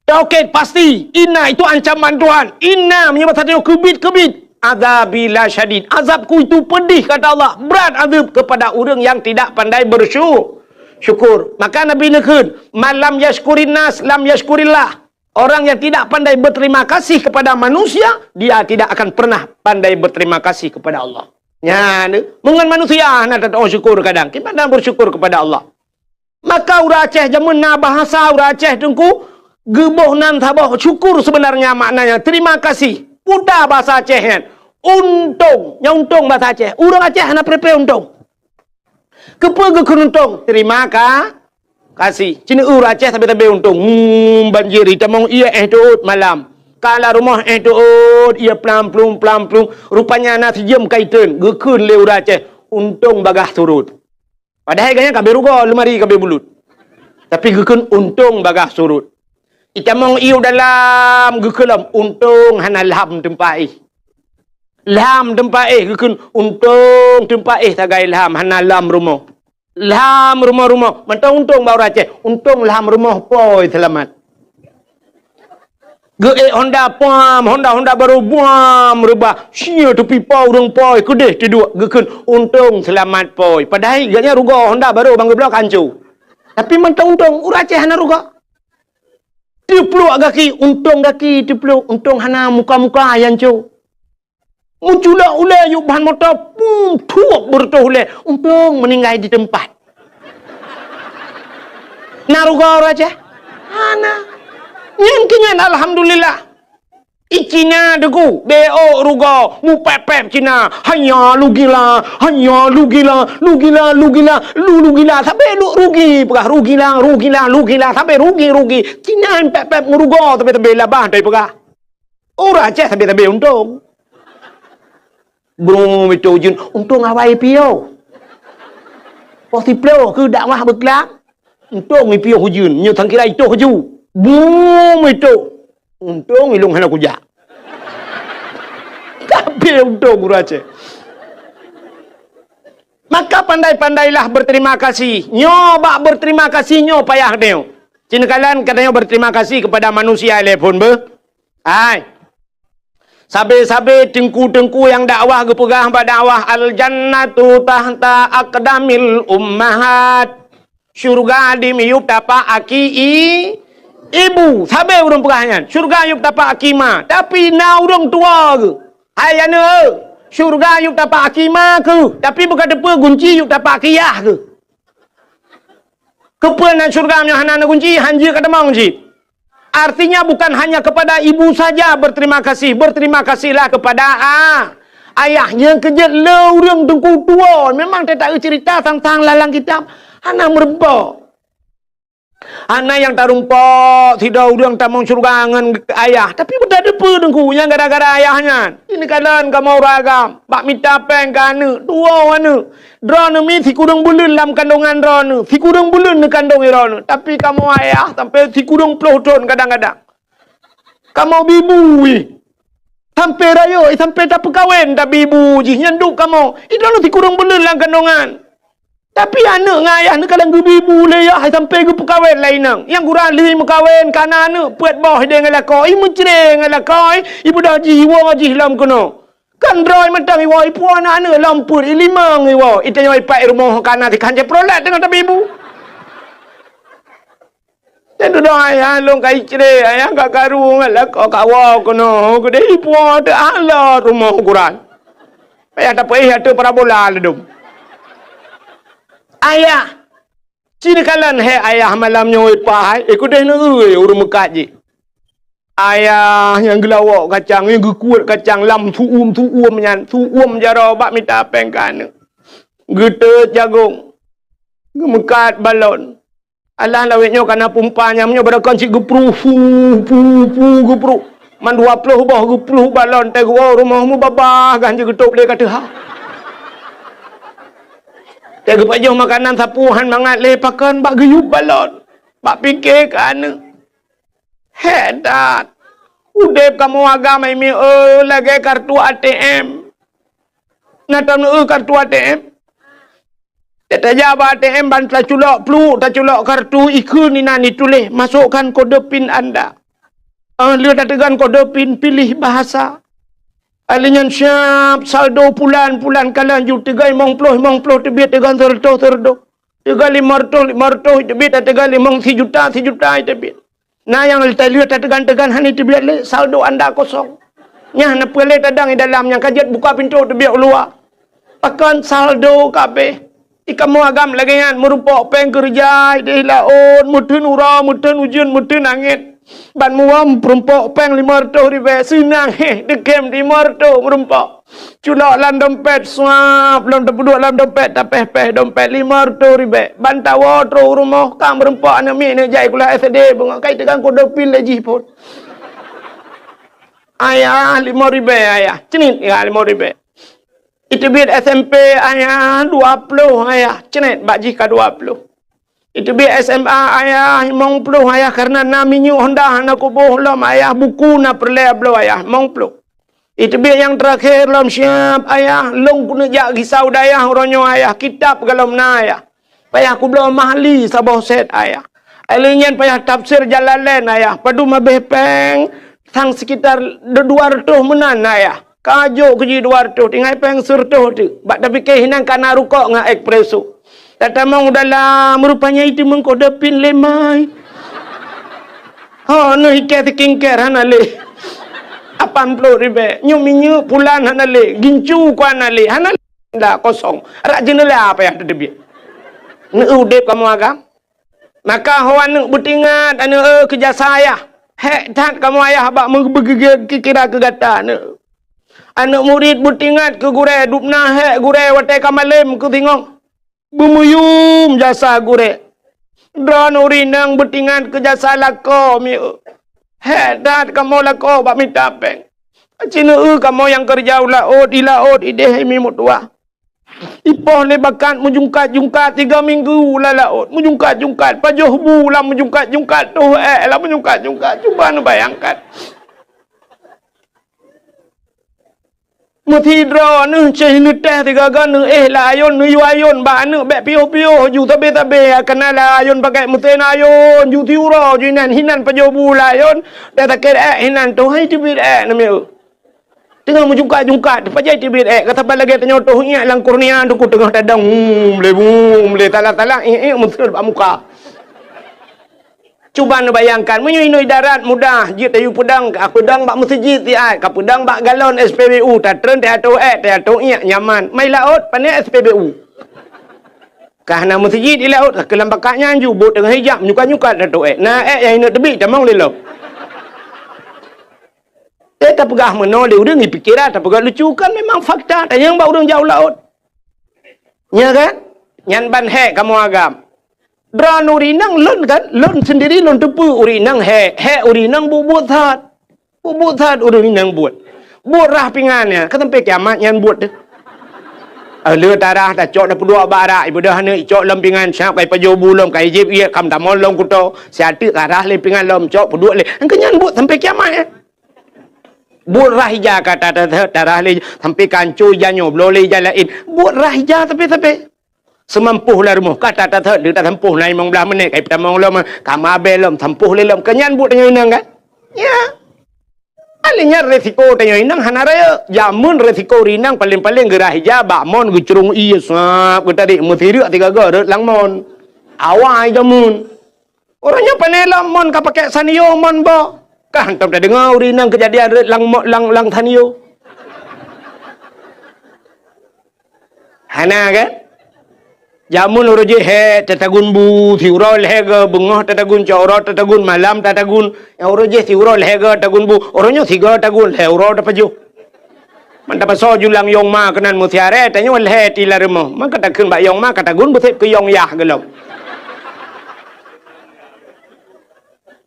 Taukid pasti, inna itu ancaman Tuhan. Inna meunyoe bahasa tanyoe keubiet-keubiet. "Adzabi lasyadid." Azabku itu pedih, kata Allah. Berat azab kepada ureuëng yang tidak pandai bersyu-, syukur. Maka Nabi neukheun, "Man lam yashkurin nas, lam yashkurillah." Orang yang tidak pandai berterima kasih kepada manusia, dia tidak akan pernah pandai berterima kasih kepada Allah. Nyan, meungon manusia hana tatu'oh syukur kadang, kiban hana bersyukur kepada Allah. Maka ureuëng Aceh jameun na bahasa ureuëng Aceh teungku, geuboh nan saboh syukur sebenarnya maknanya terima kasih. Puta bahasa Aceh nyan. Untông, nyan untông bahasa Aceh. Ureuëng Aceh hana preh-preh untông. Keupeue geukheun untông? Terima ka-, kasih. Cit ureuëng Aceh sabe-sabe untông. Hmm, banjir, itamong ié éh teuôt malam. Ka lam rumoh éh teuôt, ié plam-plum, plam-plum. Rupanya na sijeuem ka iteun, geukheun lé ureuëng Aceh, untông bagaih surot. Padahai gobnyan ka abéh rugoe, leumari ka abéh bulut. Tapi geukheun untông bagaih surot. Itamong ié u dalam, geukheun lom, untông hana lham teumpat éh. Lham teumpat éh, geukheun untông teumpat éh sagai lham, hana lham rumoh. Lham rumoh-rumoh, mantong untông bak ureuëng Aceh, untông lham rumoh poi seulamat. Geuék honda puam, honda-honda barô buam reubah. Sia teupipa ureuëng poi keudeh teuduek geukheun untông seulamat poi. Padahai gobnyan rugoe honda barô ban geubloe ka hanco. Tapi mantong untông, ureuëng Aceh hana rugoe. Teupluek gaki, untông gaki teupluek, untông hana muka-muka nyang hanco. Meuculok ulée yub ban moto, pum, thuep beureutoh ulée. Untông meuninggai di teumpat. Na rugoe ureuëng Aceh? Hana. Nyan keuh nyan alhamdulillah. I Cina teungku, bék rugoe, mupép-pép Cina. Hanya lugila, hanya lugila, lugila, lugila, lu lugila. Sabe lu rugi, peugah rugila, rugila, lugila. Sabe rugi, rugi. Cina pép-pép meurugoe, sabe-sabe labah, tapi peugah. Ureuëng Aceh sabe-sabe untông. Brum itu ujeuen, untông awai piôh. Poh siplôh keu dakwah beuklang, untông piôh ujeuen. Nyoe sangkira itoh ju. Brum itu, untông ilông hana kujak. Tapi untông ureuëng Aceh. Maka pandai-pandailah berterima kasih. Nyoe bak berterima kasih nyoe payah tanyoe. Ci neukalon ka tanyoe berterima kasih kepada manusia lé phon beuh. Hai. Sabe-sabe teungku-teungku nyang dakwah geupeugah bak dakwah, "Al-jannatu tahta aqdamil ummahat." Syurga di miyueb tapak aki i-, ibu. Sabe ureuëng peugah nyan, syurga yueb tapak aki ma. Tapi na ureuëng tuwoe geuh. Hai aneuk, syurga yueb tapak aki ma keuh. Tapi beuka teupeue gunci yueb tapak aki yah keuh. Keupeue nan syurga meunyoe hana na gunci, hanjeuet ka tamong cit. Artinya bukan hanya kepada ibu saja berterima kasih, berterima kasihlah kepada a-, ayah. Nyang keujeuet le ureuëng teungku tuwoe. Memang teuta cerita tentang lalang kitab hana meureumpok. Hana nyang tarumpok sidroe ureuëng tamong syeuruga ngon ayah, tapi beutateupeue teungku nyang gara-gara ayah nyan. Ini kalon kamoe ureuëng agam bak mita péng keu aneuk, tuwoe aneuk. Droeneuh mi sikureueng buleuen lam kandongan droeneuh, sikureueng buleuen neukandong droeneuh, tapi kamoe ayah sampai sikureueng ploh thon kadang-kadang. Kamoe bibu ih. Sampai rayeuk, sampai tapeukawen tabibu jih nyan duek kamoe. Droeneuh sikureueng buleuen lam kandongan. Tapi aneuk ngon ayah neukalon geubibu lé yah sampai geupeukawen lé inong. Nyang gura lheueh meukawen ka na aneuk peuet boh idéh ngon lakoe, i meucre ngon lakoe, i beudôh jih iwoe jih lom keunoe. Kan droe mantong iwoe, ipuwoe aneuk lom peuet, i limong iwoe, i tanyoe ipat i rumoh ka na tikhan cit prolet teungoh tabibu. Nyan dudoe ayah lôn ka icre, ayah ka karu ngon lakoe kawoe keunoe, keudeh ipuwoe teuh alot rumoh ukuran. Payah tapeuéh ateueh parabola ladôm. Ayah, ci neukalon hék ayah malam nyoe ipat hai, eh keudeh neueu ureuëng meukat jih. Ayah nyang geulawok kacang, nyang geukuet kacang lam su'um-su'um nyan, su'um jaroe bak mita péng keu aneuk. Geuteut jagong, geumeukat balon. Alah lawét nyoe ka na pumpa nyang nyoe barokon cit geupruh, pu, pu, pu, geupruh. Man dua ploh boh geupruh balon teuh geuwoe rumoh mubabah gan jeuet geutôb lé ka teuha. Teuh geupajoh makanan sapeue han mangat lé pakon bak geuyub balon. Bak pike keu aneuk. Hék that. Udeb kamoe agam hai mieu lagée kartu A T M. Na taneuk kartu A T M? Tajak bak A T M ban taculok pluek, taculok kartu, ikheun inan ituléh, "Masukkan kode pin anda." Ah, lheueh tateugan kode pin, pilih bahasa. Alheuh nyan siab saldo pulan, pulan ka lanjut, teuga limong ploh, limong ploh teubiet, teuga seureutôh, seureutôh. Teuga limong reutôh, limong reutôh teubiet, teuga limong sijuta, sijuta teubiet. Na nyang lheueh tateugan-teugan hana teubiet lé, saldo anda kosong. Nyan na peue lé tadang di dalam nyang ka jeuet buka pintoe teubiet u luwa. Pakon saldo kabeh. Di kamoe agam lagée nyan meurumpok péng keureuja ideh laôt, meuteun uroe, meuteun ujeuen, meuteun angén. Ban muwöm peurumpok péng limong reutôh ribée, seunang héh, deukém limong reutôh meurumpok. Culok lam dompet, suap, lom tapeuduek lam dompet, tapéh-péh dompet limong reutôh ribée. Ban tawoe troh u rumoh, ka meurumpok aneuk miet neuk jai sikula S D, beungoh kai teugang kode pin lé jih phon. Ayah, limong ribée, ayah. Cenit, ya, limong ribée. Iteubiet S M P, ayah, dua ploh, ayah. Cenit, bak jih ka dua ploh. Iteubiet S M A, ayah, limong ploh, ayah, karena na minyeuk Honda hana kuboh lom, ayah, buku na peureulée bloe, ayah, limong ploh. Iteubiet nyang teurakhé lom siab, ayah, lôn keuneuk jak gisa u dayah uroe nyoe, ayah, kitab golom na, ayah. Payah kubloe mahli saboh set, ayah. Alheuh nyan payah tafsir Jalalain, ayah. Padum habéh péng, sang sekitar dua reutôh meunan, ayah. Ka jok keu jih dua reutôh, tinggai péng seureutôh teuk. Bak tapike hinan ka na rukok ngon espresso. Tatamong u dalam, rupanya itu meukodop pin lé mai. Ho, neuh ikat skincare hana lé. Lapan ploh ribée. Nyoe minyeuk pulan hana lé. Gincu ku hana lé. Hana lé. Dah kosong. Rak jeuneula payah teuteubiet. Neueu udeb kamoe agam. Maka ho aneuk beutingat aneuk, eh, keu jasa ayah. Hék that kamoe ayah bak meubeugeugée kira keu gata aneuk. Aneuk murit beutingat keu gurée, dubna hék gurée watée ka malém keu singoh. Beumuyum jasa gurée. Droeneuh ureueng inong beutingat keu jasa lakoe mieu. Hék that kamoe lakoe bak mita péng. Aci neueu kamoe nyang keureuja u laôt, di laôt ideh imi meutuwah. Ipoh lé bakat meujungkat-jungkat tiga minggu lam laôt, meujungkat-jungkat, pajoh bu lam meujungkat-jungkat, toh ék lam meujungkat-jungkat. Cuba neubayangkan. Meusidroe neuh ceh neuteh sigaga neuéh lam ayôn, neuyue ayôn bak aneuk bék piôh-piôh ju sabe-sabe, kana lam ayôn pakai meusén ayôn ju siuroe ju inan, hinan pajoh bu lam ayôn, dan sakét ék hinan toh hai teubiet ék namiet. Teungoh meujungkat-jungkat, pajan teubiet ék, ka saban lagée tanyoe toh iék lam kurnia teungku teungoh tadong, hmm, lé bum, lé salah-salah, iék-iék meuseuet bak muka. Cuba neubayangkan, meunyoe inoe darat mudah, jeuet tayue peudong, ka peudong bak meuseujid siat, ka peudong bak galon S P B U, tatreun teuatoe ék, teuatoe iék, nyaman. Mai laôt, pané S P B U. Ka hana meuseujid di laôt, ka keulam bakat nyan ju, bot teungoh ijak, menyukat-nyukat teuatoe ék. Na ék nyang ineuk teubiet, tamong lé lom. Eh, tapeugah meunoe lé ureuëng, ipikeran, tapeugah lucu, kan memang fakta, tanyong bak ureuëng jak u laôt. Nya kan? Nyan ban hék kamoe agam. Droeneuh ureuëng inong lôn kan, lôn sendiri lôn teupeue ureuëng inong hék, hék ureuëng inong buet-buet that. Buet-buet that ureuëng inong buet. Buet rhah pingan nyan, ka sampai kiamat nyan buet teuh. Eh, le tarhah tacok tapeuduek bak arak, ibeudôh aneuk icok lom pingan, siap ka ipajoh bu lom, ka ijieb iék, kam tamong lom kuto, siat teuk tarhah lé pingan lom, cok peuduek lé. Engkeu nyan buet sampai kiamat nyan. Buet rhah ija ka ta-, ta-, ta-, tarhah lé, sampai ka ancô ija nyoe, bloe lé ija laén. Buet rhah ija tapi-tapi. Seumampoh lam rumoh ka ta-, ta-, ta-, tasampôh na limong blaih menit, ka itamong lom, ka mabée lom, sampôh lé lom. Keu nyan buet tanyoe inong kan? Ya. Akhirnya resiko tanyoe inong hana rayeuk. Jameun resiko ureuëng inong paléng-paléng geurhah ija bak mon geucurong ié sab geutarék meusireuk sigaga rot lam mon. Awai jameun. Uroe nyoe pane lom mon ka pakai Sanyo mon boh. Ka hantom tadeungoe ureuëng inong keujadian rot lam mo-, lam, lam Sanyo. Hana kan? Jameun uroe jih hék tatagun bu, siuroe lhée goe, beungoh tatagun, cot uroe tatagun, malam tatagun. Nyang uroe jih siuroe lhée goe tagun bu, uroe nyoe sigoe tagun, lhée uroe tapajoh. Man tapasoe julang yong ma keunan meusiaré, tanyoe lhée ti lam rumoh. Man ka takheun bak yong ma, ka tagun beusép keu yong yah geulom.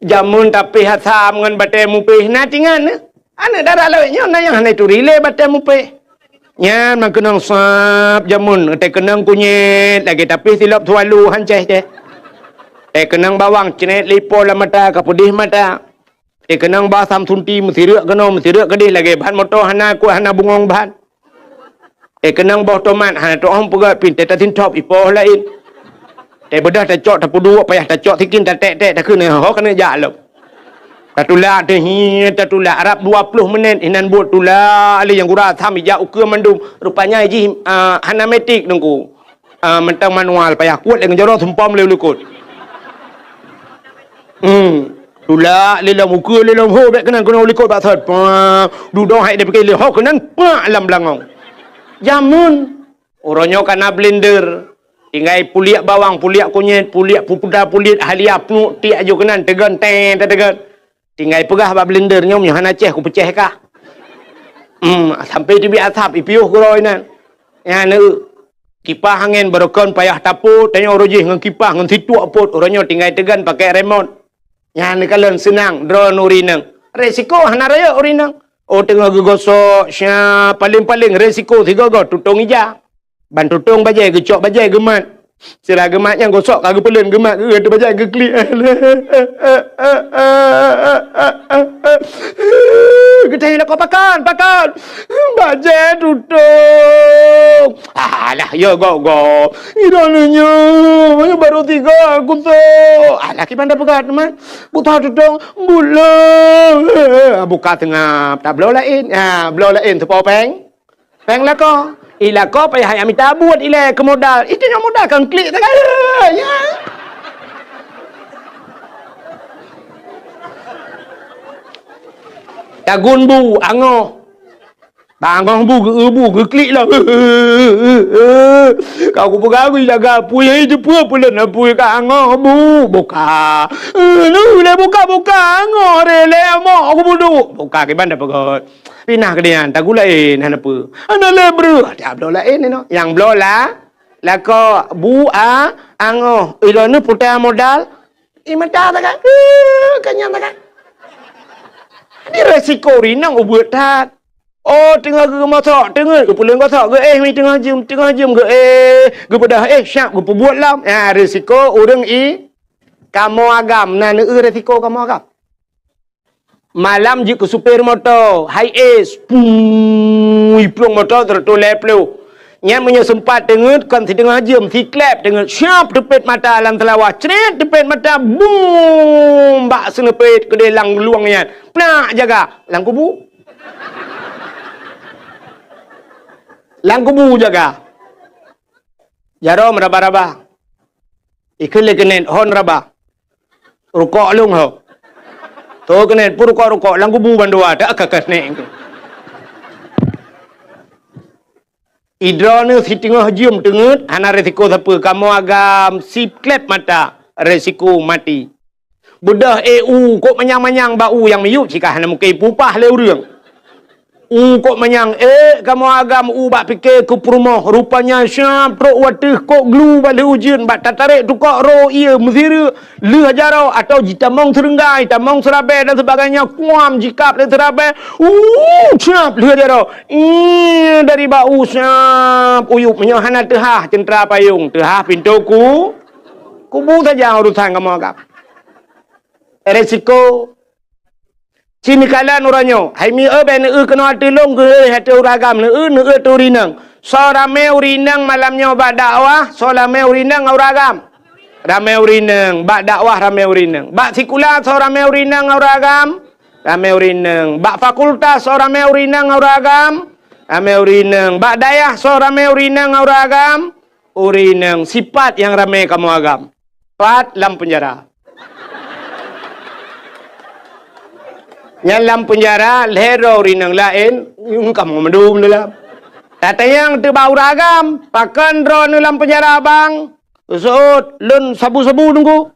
Jameun tapéh asam ngon batée mupéh na tingan. Aneuk dara lawét nyoe na nyang hana turi lé batée mupéh. Nyan meukeunong sab jameun, teukeunong kunyét lagée tapéh silop sualu hancéh céh. Teukeunong bawang cret lipo lam mata ka peudeh mata. Teukeunong ba asam sunti meusireuk keunoe meusireuk keudeh lagée ban moto hana kuat hana bungong ban. Teukeunong boh tomat hana tu'oh peugét pih teutasintop ipoh laén. Teubeudôh tacok tapeuduek payah tacok sikin taték-ték takheun ho keuneuk jak lom. Tatulak teuh hi tatulak rab dua ploh menit inan buet tulak lé nyang gura asam ijak ukeue mandum. Rupanya jih, ah, hana metik teungku. Ah, mantong manual payah kuet lé ngon jaroe sumpom lé u likot. Hmm. Tulak lé lom ukeue lé lom ho bék keunan keunoe u likot bak sot. Pah, dudoe hai dipike lé ho keunan pak lam beulangong. Jameun. Uroe nyoe ka na blender. Tinggai puliek bawang, puliek kunyét, puliek pupuda, puliek halia, pnuek tiek aju keunan teugon teng tateugon. Tinggai peugah bak blender nyoe meunyoe hana céh kupeucéh kah. Hmm, sampai teubiet asap ipiôh keudroe nyan. Nyan eu. Kipah angén barokon payah tapot, tanyoe uroe jih ngon kipah ngon situek pot, uroe nyoe tinggai teugon pakai remot. Nyan neukalon seunang droeneuh ureueng inong. Resiko hana rayeuk ureueng inong. Oh teungoh geugosok, sya, paléng-paléng resiko sigoe-goe tutong ija. Ban tutong bajée geucok bajée geumat. Sira geumat nyang gosok ka geupeuleuen geumat geuh bajée geuklik. Geutanyoe lakoe pakon, pakon. Bajée tutong. Alah, ya gob-gob. Idong nyoe, baru tiga kusok. Alah, kiban dah peugah teuma. Buta tutong, bulo. Buka teungab, tabloe laén. Ha, bloe laén teupo péng. Péng lakoe. I lakoe payah jak mita buet ilée keu modal. Itu nyang modal kan klik sagai. Ya. Tagun bu, angoh. Bangoh bu geu-, bu geuklik lah. Ka kupeugah geujaga apui, hai, teupeue peuleueh apui ka angoh bu. Buka. Eh, nu lé buka-buka angoh re lé amok aku buduk. Buka kiban dah peugah. Pinah keu nyan, tagun laén hana peue. Hana lé breuh. Tiap bloe laén inoe. Nyang bloe la, lakoe bu a angoh. Ilôn ni puta modal. I mata sagai. Eh, ka nyan sagai. Di resiko rinong ubeut that. Oh, teungoh geumosok, teungeut geupeuleueng gosok, geuéh mi teungoh jeuem, teungoh jeuem geuéh, geubeudôh éh, syab geupeubuet lom. Ha, risiko ureueng i kamoe agam, na neueu risiko kamoe agam. Malam jeuet keu supir moto, Hiace, pui plueng moto seratus lhèe ploh. Nyan meunyoe seumpat teungeut, kon siteungoh jeuem, siklep teungeut, siap teupet mata lam seulawah, cret teupet mata, bum, bak seuneupet keudeh lam luwang nyan. Plak jaga, lam kubu. Lam kubu jaga. Jaroe meuraba-raba. Ikheun lé keuneuk hon raba. Rukok lôn ho. Tho keuneuk pun rukok-rukok lam kubu bandua tak ka keuneuk. Idroeneuh siteungoh jeuem teungeut hana resiko sapeue, kamoe agam siklep mata resiko maté. Beudôh, eh, u kok manyang-manyang bak u nyang miyueb, cit ka hana mungken ipupah lé ureuëng. U kok manyang, eh, kamoe agam u bak pike keu peurumoh, rupanya siap trok wateuh kok glu bak lheueh ujeuen, bak tatarek tukok ro ié meusireuk, lheueh jaroe atau jitamong seureunggai, tamong seurabée dan sebagainya, kuam jikab lé seurabée, u siap lheueh jaroe, ih, dari bak u siap uyueb, meunyoe hana teuhah ceuntra payong, teuhah pintoe ku, kubu saja urusan kamoe agam. Resiko. Ci meukalan uroe nyoe, hai mi eu bèk neueu keunoe ateueh lôn geuheueh ateueh ureueng agam, neueu, neueu ateueh ureueng inong. Soe ramé ureueng inong malam nyoe bak dakwah, soe ramé ureueng inong ngon ureueng agam? Ramé ureueng inong, bak dakwah ramé ureueng inong. Bak sikula soe ramé ureueng inong ngon ureueng agam? Ramé ureueng inong. Bak fakultas soe ramé ureueng inong ngon ureueng agam? Ramé ureueng inong. Bak dayah soe ramé ureueng inong ngon ureueng agam? Ureueng inong. Sipat nyang ramé kamoe agam. Pat lam peunjara. Nyan lam peunjara, lhèe droe ureueng inong laén, nyang kamoe mandum dalam. Tatanyong teuk bak ureueng agam, pakon droeneuh lam peunjara bang? Seuôt, lôn sabu-sabu teungku.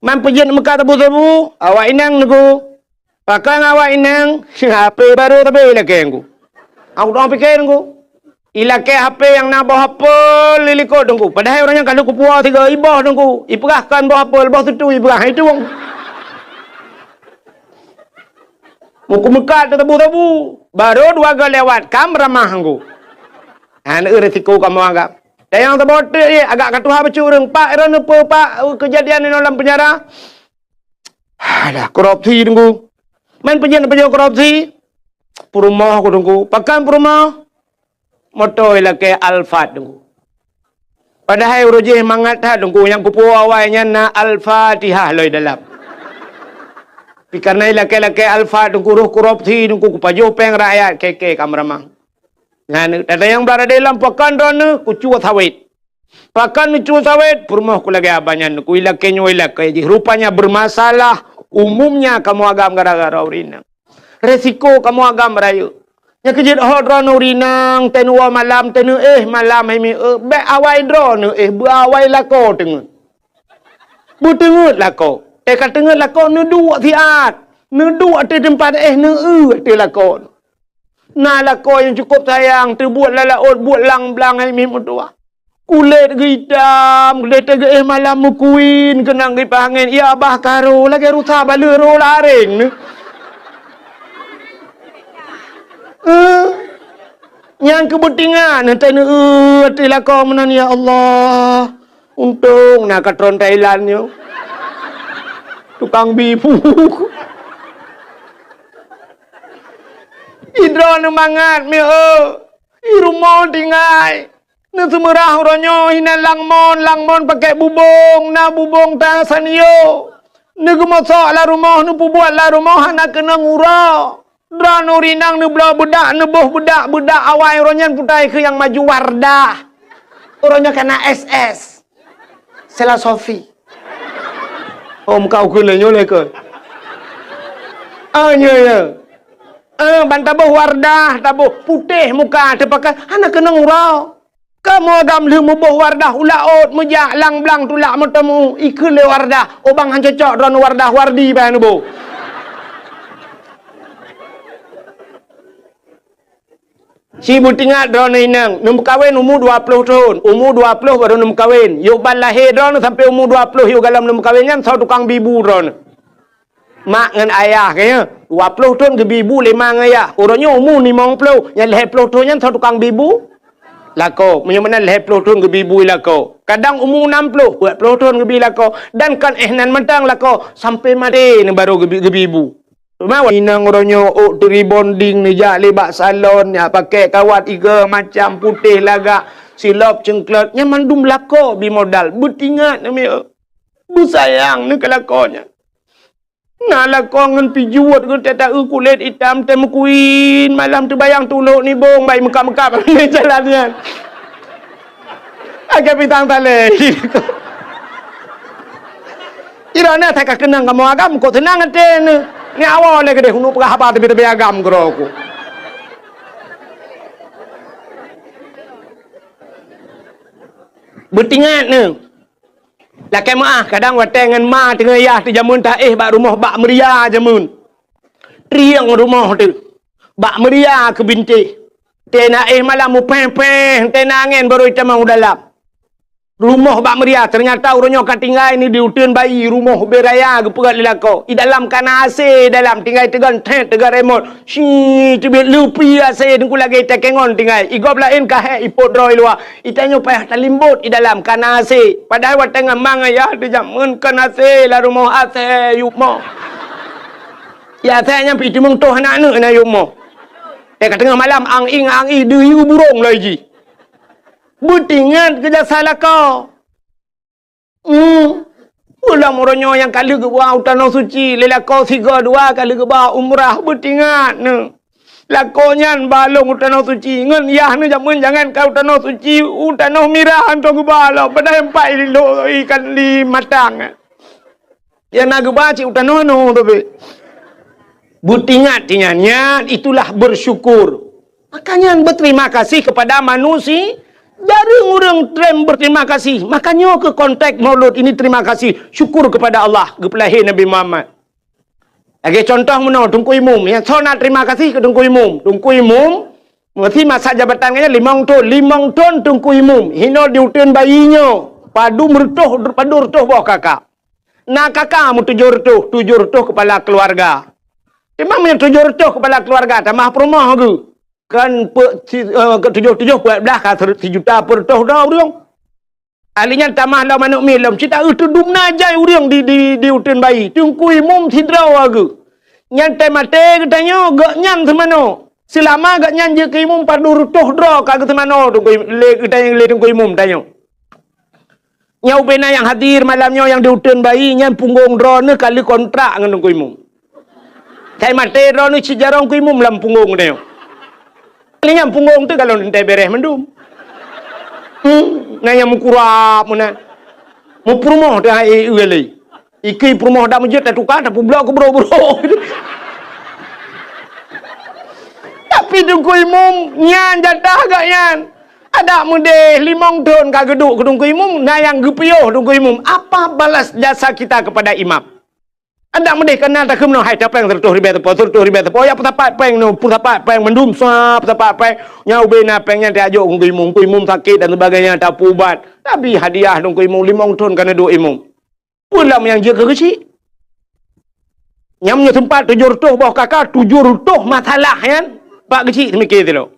Man peujeuet meukat sabu-sabu, awak inong teungku. Pakon awak inong, H P barô sabe ilakée teungku. Aku dong pikée teungku. Ilakée H P nyang na boh apel di likot teungku. Padahai ureueng nyan ka lheueh kupuwoe sigoe iboh teungku. Ipeugah kon boh apel, boh sutui ipeugah, hai tueng. Muku meukat teutabu-tabu. Barô dua goe lewat, ka meuramah teungku. Hana eu resiko kamoe agam. Dan nyang saboh teuk jih, agak ka tuha bacut ureueng. Pak, droeneuh peue, Pak, keujadian inoe lam peunjara? Alah, korupsi teungku. Man peujeuet-peujeuet korupsi. Peurumoh ku teungku. Pakon peurumoh? Moto ilakée Alphard teungku. Padahai uroe jih mangat that teungku, nyang kupuwoe awai nyan na Al-Fatihah lom dalam. Tapi karena ilakée-lakée Alphard teungku, roh korupsi teungku, kupajoh péng rakyat, keke ka meuramah. Nyan, tatanyong bak radé lom, pakon droeneuh? Kucue sawét. Pakon neucue sawét? Peurumoh ku lagée abah nyan, ku ilakée nyoe ilakée jih. Rupanya bermasalah umumnya kamoe agam gara-gara ureueng inong. Resiko kamoe agam rayeuk. Nyang keujeuet ho droeneuh ureueng inong, teuh neuwoe malam, teuh neuéh malam, hai mi eu, bèk awai droeneuh éh, beu awai lakoe teungeut. Beuteungeut lakoe. Teuh ka teungeut lakoe, neuduek siat. Neuduek ateueh teumpat éh, neueu ateueh lakoe. Na lakoe nyang cukôp sayang, teubuet lam laôt, buet lang-blang hai mi meutuwah. Kulét geuitam, kulét geuéh malam meukuin, keunong gipah angén, ya bah karo, lagée rusa baleueh roh lareng neuh. Eh, nyang keubeutingan, teuh neueu ateueh lakoe meunan, ya Allah. Untông na katron Thailand nyoe. Tukang bi bu. Idroeneuh mangat, mi eu. I rumoh tinggai. Neuseumeurah uroe nyoe hinan langmon, langmon pakèk bubông, na bubông ta sanyo. Neugeumosok lam rumoh, neupeubuet lam rumoh hana keunong uroe. Droeneuh ureueng inong neubloe beudak, neuboh beudak, beudak awai uroe nyan putai keu nyang maju Wardah. Uroe nyoe ka na S S. Sela Sofi. Oh, muka ukeue lé nyoe lé keu. Ah, nyoe, nyoe. Eh, ban taboh Wardah, taboh putéh muka teupakai, hana keunong uroe. Kamoe agam lheueh muboh Wardah u laôt, meujak lang-blang tulak meuteumèe, ikheun lé Wardah, "Oh bang, han cocok droeneuh Wardah, Wardi bah neuboh." Ci beutingat droeneuh inong, neumeukawen umu dua ploh thon, umu dua ploh barô neumeukawen. Yôh ban lahé droeneuh sampoe umu dua ploh yôh galom neumeukawen nyan soe tukang bi bu droeneuh. Mak ngon ayah keu nyoe, dua ploh thon geubi bu lé ma ngon ayah. Uroe nyoe umu limong ploh, nyang lhèe ploh thon nyan soe tukang bi bu? Lakoe. Meunyoe meunan lhèe ploh thon geubi bu lakoe. Kadang umu nam ploh, peuet ploh thon geubi lakoe. Dan kon éh nan mantong lakoe, sampoe maté neuh barô geubi, geubi bu. Teuma inong uroe nyoe ôk teu rebonding neujak lé bak salon, nyak pakék kawat iga macam putéh lagak, silop ceuklot, nyan mandum lakoe bi modal. Beutingat neuh, beusayang neuh keu lakoe nyan. Na lakoe ngon pijuet geuh teuta-eu kulét itam teuh meukuin, malam teubayang tulok nibong bai meukab-meukab lé jalan nyan. Agak bintang talé. Ira na that ka keunong kamoe agam, kok seunang até neuh. Nyoe awai lé keudeh, uneuk peugah haba teubi-teubi agam keudroe ku. Beutingat neuh. Lakée meuáh, kadang watée ngon ma teungoh yah teuh jameun taéh bak rumoh bak meuria jameun. Trieng rumoh teuh. Bak meuria keu bintéh. Teuh na éh malam mupéh-péh, teuh na angén barô itamong u dalam. Rumoh bak meuria, teunyata uroe nyoe ka tinggai ni di uteuen bayi, rumoh ubé raya geupeugét lé lakoe. I dalam ka na A C, dalam tinggai teugon thet, teugon remot. Shi, teubiet leupi A C, teungku lagée takengon tinggai. I gob laén ka hék ipot droe i luwa. I tanyoe payah talimbot i dalam ka na A C. Padahai watée ngon ma ngon yah teuh jameun kon A C, lam rumoh A C yup moh. Ya, A C nyan pih teumeung toh aneuk-aneuk na yup moh. Eh, ka teungoh malam, ang-ing, ang-ing, deuh yue burông loi jih. Beutingat keu jasa lakoe. Hmm. Ulôn uroe nyoe nyang ka lheueh geuba u Tanoh Suci, lé lakoe sigoe dua ka lheueh geuba umrah, beutingat neuh. Lakoe nyan ba lôn u Tanoh Suci, ngon yah neuh jameun jangan ka u Tanoh Suci, u Tanoh Mirah hantom geuba lom, padahai empat kilo ikan di Matang. Nyang na geuba cit u tanoh nyoe teubiet. Beutingat, tingat, nyan itulah bersyukur. Makanya berterima kasih kepada manusia. Jarang ureuëng treb berterima kasih. Makanya ke konteks Maulud ini terima kasih, syukur kepada Allah, geupeulahé Nabi Muhammad. Lagée contoh meunoe, Teungku Imum. Nyang soe na terima kasih keu Teungku Imum. Teungku Imum, meusi masa jabatan geuh nyan limong thon. Limong thon Teungku Imum. Hino di uteuen bayi nyoe. Padum reutôh, padum reutôh boh kakak. Na kakak meutujoh reutôh, tujoh reutôh kepala keluarga. Teuma meunyoe tujoh reutôh kepala keluarga, tamah peurumoh geuh. Kan pe-, si-, eh, ke tujoh-tujoh peuet blaih ka ser-, sijuta peureutôh droe ureuëng. Ahli nyan tamah lom aneuk miet lom, cit taeu teudum na jai ureuëng di, di, di uteuen bayi. Teungku Imum sidroe geuh. Nyan teuh maté geutanyoe, gobnyan seumanoe. Seulama gobnyan jeuet keu imum padum reutôh droe ka geuseumanoe Teungku Im-, lé geutanyoe, lé Teungku Imum tanyoe. Nyan ubé na nyang hadir malam nyoe nyang di uteuen bayi, nyan punggong droeneuh ka lheueh kontrak ngon Teungku Imum. Sai maté droeneuh cit jaroe Teungku Imum lam punggong geutanyoe. Nyan punggong teuh ka lôn teuntée béreh mandum. Hmm, na nyang meukurab meunan. Meupeurumoh teuh hai, eh, eh, lé. Ikeu peurumoh dak meujeuet tatuka, tapeublok keu brok-brok. Tapi Teungku Imum, nyan jatah gobnyan. Adak meudeh limong thon ka geuduek keu Teungku Imum, na nyang geupiôh Teungku Imum. Apa balas jasa kita kepada imam? Adak meudeh kana takheun meunoe, hai tapéng seureutôh ribée teupeu, seureutôh ribée teupeu, ya peusapat péng nyoe, peusapat péng mandum, sa peusapat péng. Nyan ubé na péng nyan tajok keu Teungku Imum, Teungku Imum sakét dan sebagainya, tapeuubat. Tapi hadiah Teungku Imum limong thon kana duek imum. Peue lom nyang jeuet keu geuchik? Nyang meunyoe teumpat tujoh reutôh boh kaka, tujoh reutôh masalah nyan, Pak Geuchik seumiké sidroe.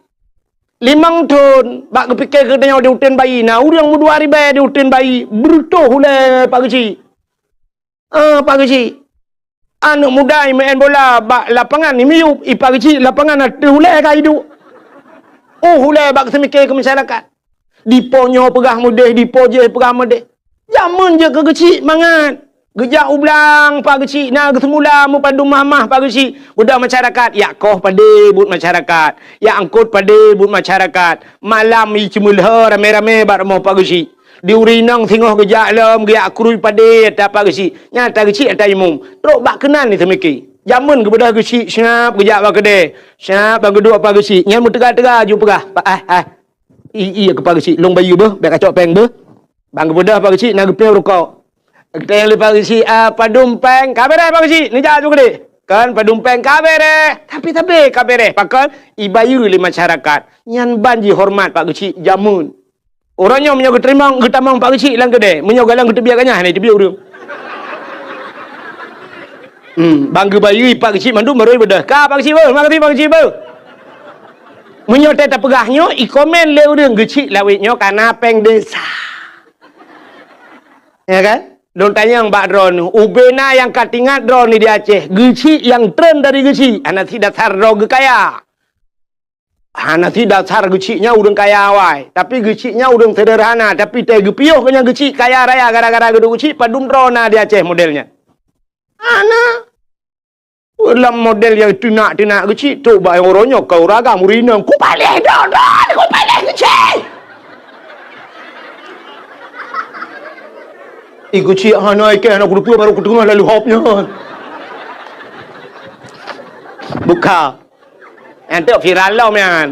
Limong thon, bak geupike geutanyoe di uteuen bayi, na ureuëng meudua ribée di uteuen bayi, beureutôh ulée Pak Geuchik. Ah, Pak Geuchik. Aneuk muda imeu'en bola bak lapangan, imiyup, i Pak Geuchik lapangan ateueh ulée ka iduek. Oh, ulée bak geuseumiké keu masyarakat. Dipo nyoe peugah meudeh, dipo jéh peugah meudeh. Jameun jeuet keu Geuchik mangat. Geujak u blang Pak Geuchik, na geuseumula meupadum mah-mah Pak Geuchik. Beudoh masyarakat, yak koh padé buet masyarakat, yak eungkôt padé buet masyarakat. Malam i ceumeulhö ramé-ramé bak rumoh Pak Geuchik. Di ureuëng inong singoh geujak lom, geujak krui padé ata Pak Geuchik. Nyan ata Geuchik ata imum. Trok bak keunan ni seumiké. Jameun geubeudoh Geuchik, siap geujak bak keudè. Siap ban geuduek Pak Geuchik. Nyan meuteuga-teuga ju peugah, "Pak, ah, ah." I, iya keu Pak Geuchik, lôn bayeue beuh, bèk kacok péng beuh. Ban geubeudoh Pak Geuchik na geupiôh rukok. Geutanyong lé Pak Geuchik, "Ah, padum péng?" "Ka bèrèh Pak Geuchik, neujak ju keudéh." "Kon padum péng?" "Ka bèrèh." Tapi sabé ka bèrèh, pakon? Ibayeue lé masyarakat. Nyan ban jihoreumat Pak Geuchik jameun. Uroe nyoe meunyoe geuteurimong, geutamong Pak Geuchik lam keudè, meunyoe galeng geuteubiet ganyah hana jiteubiet ureueng. Hmm, ban geubayeue Pak Geuchik mandum barô ibeudoh. "Ka Pak Geuchik beuh, makasih Pak Geuchik beuh." Meunyoe teuh tapeugah nyoe, ikomen lé ureueng, "Geuchik lawét nyoe ka na péng desa." Ya kan? Lôn tanyong bak droeneuh, ubena nyang ka tingat droeneuh di Aceh, geuchik nyang treun dari geuchik, hana sit dasar droe geukaya. Hana sit dasar geuchik nyan ureuëng kaya awai, tapi geuchik nyan ureuëng seuderhana, tapi teuh geupiôh keu nyan geuchik kaya raya gara-gara geuduek geuchik, padum droe na di Aceh model nyan. Hana. Lam model nyang teunak-teunak geuchik, trok bak uroe nyoe ka ureuëng agam ureuëng inong, "Kupaléh droe-droe, kupaléh geuchik!" Ih, geuchik hana ikeh, hana kuteupeu, baru kuteungoh lalu hop nyan. Buka. Nyan tu viral lom nyan.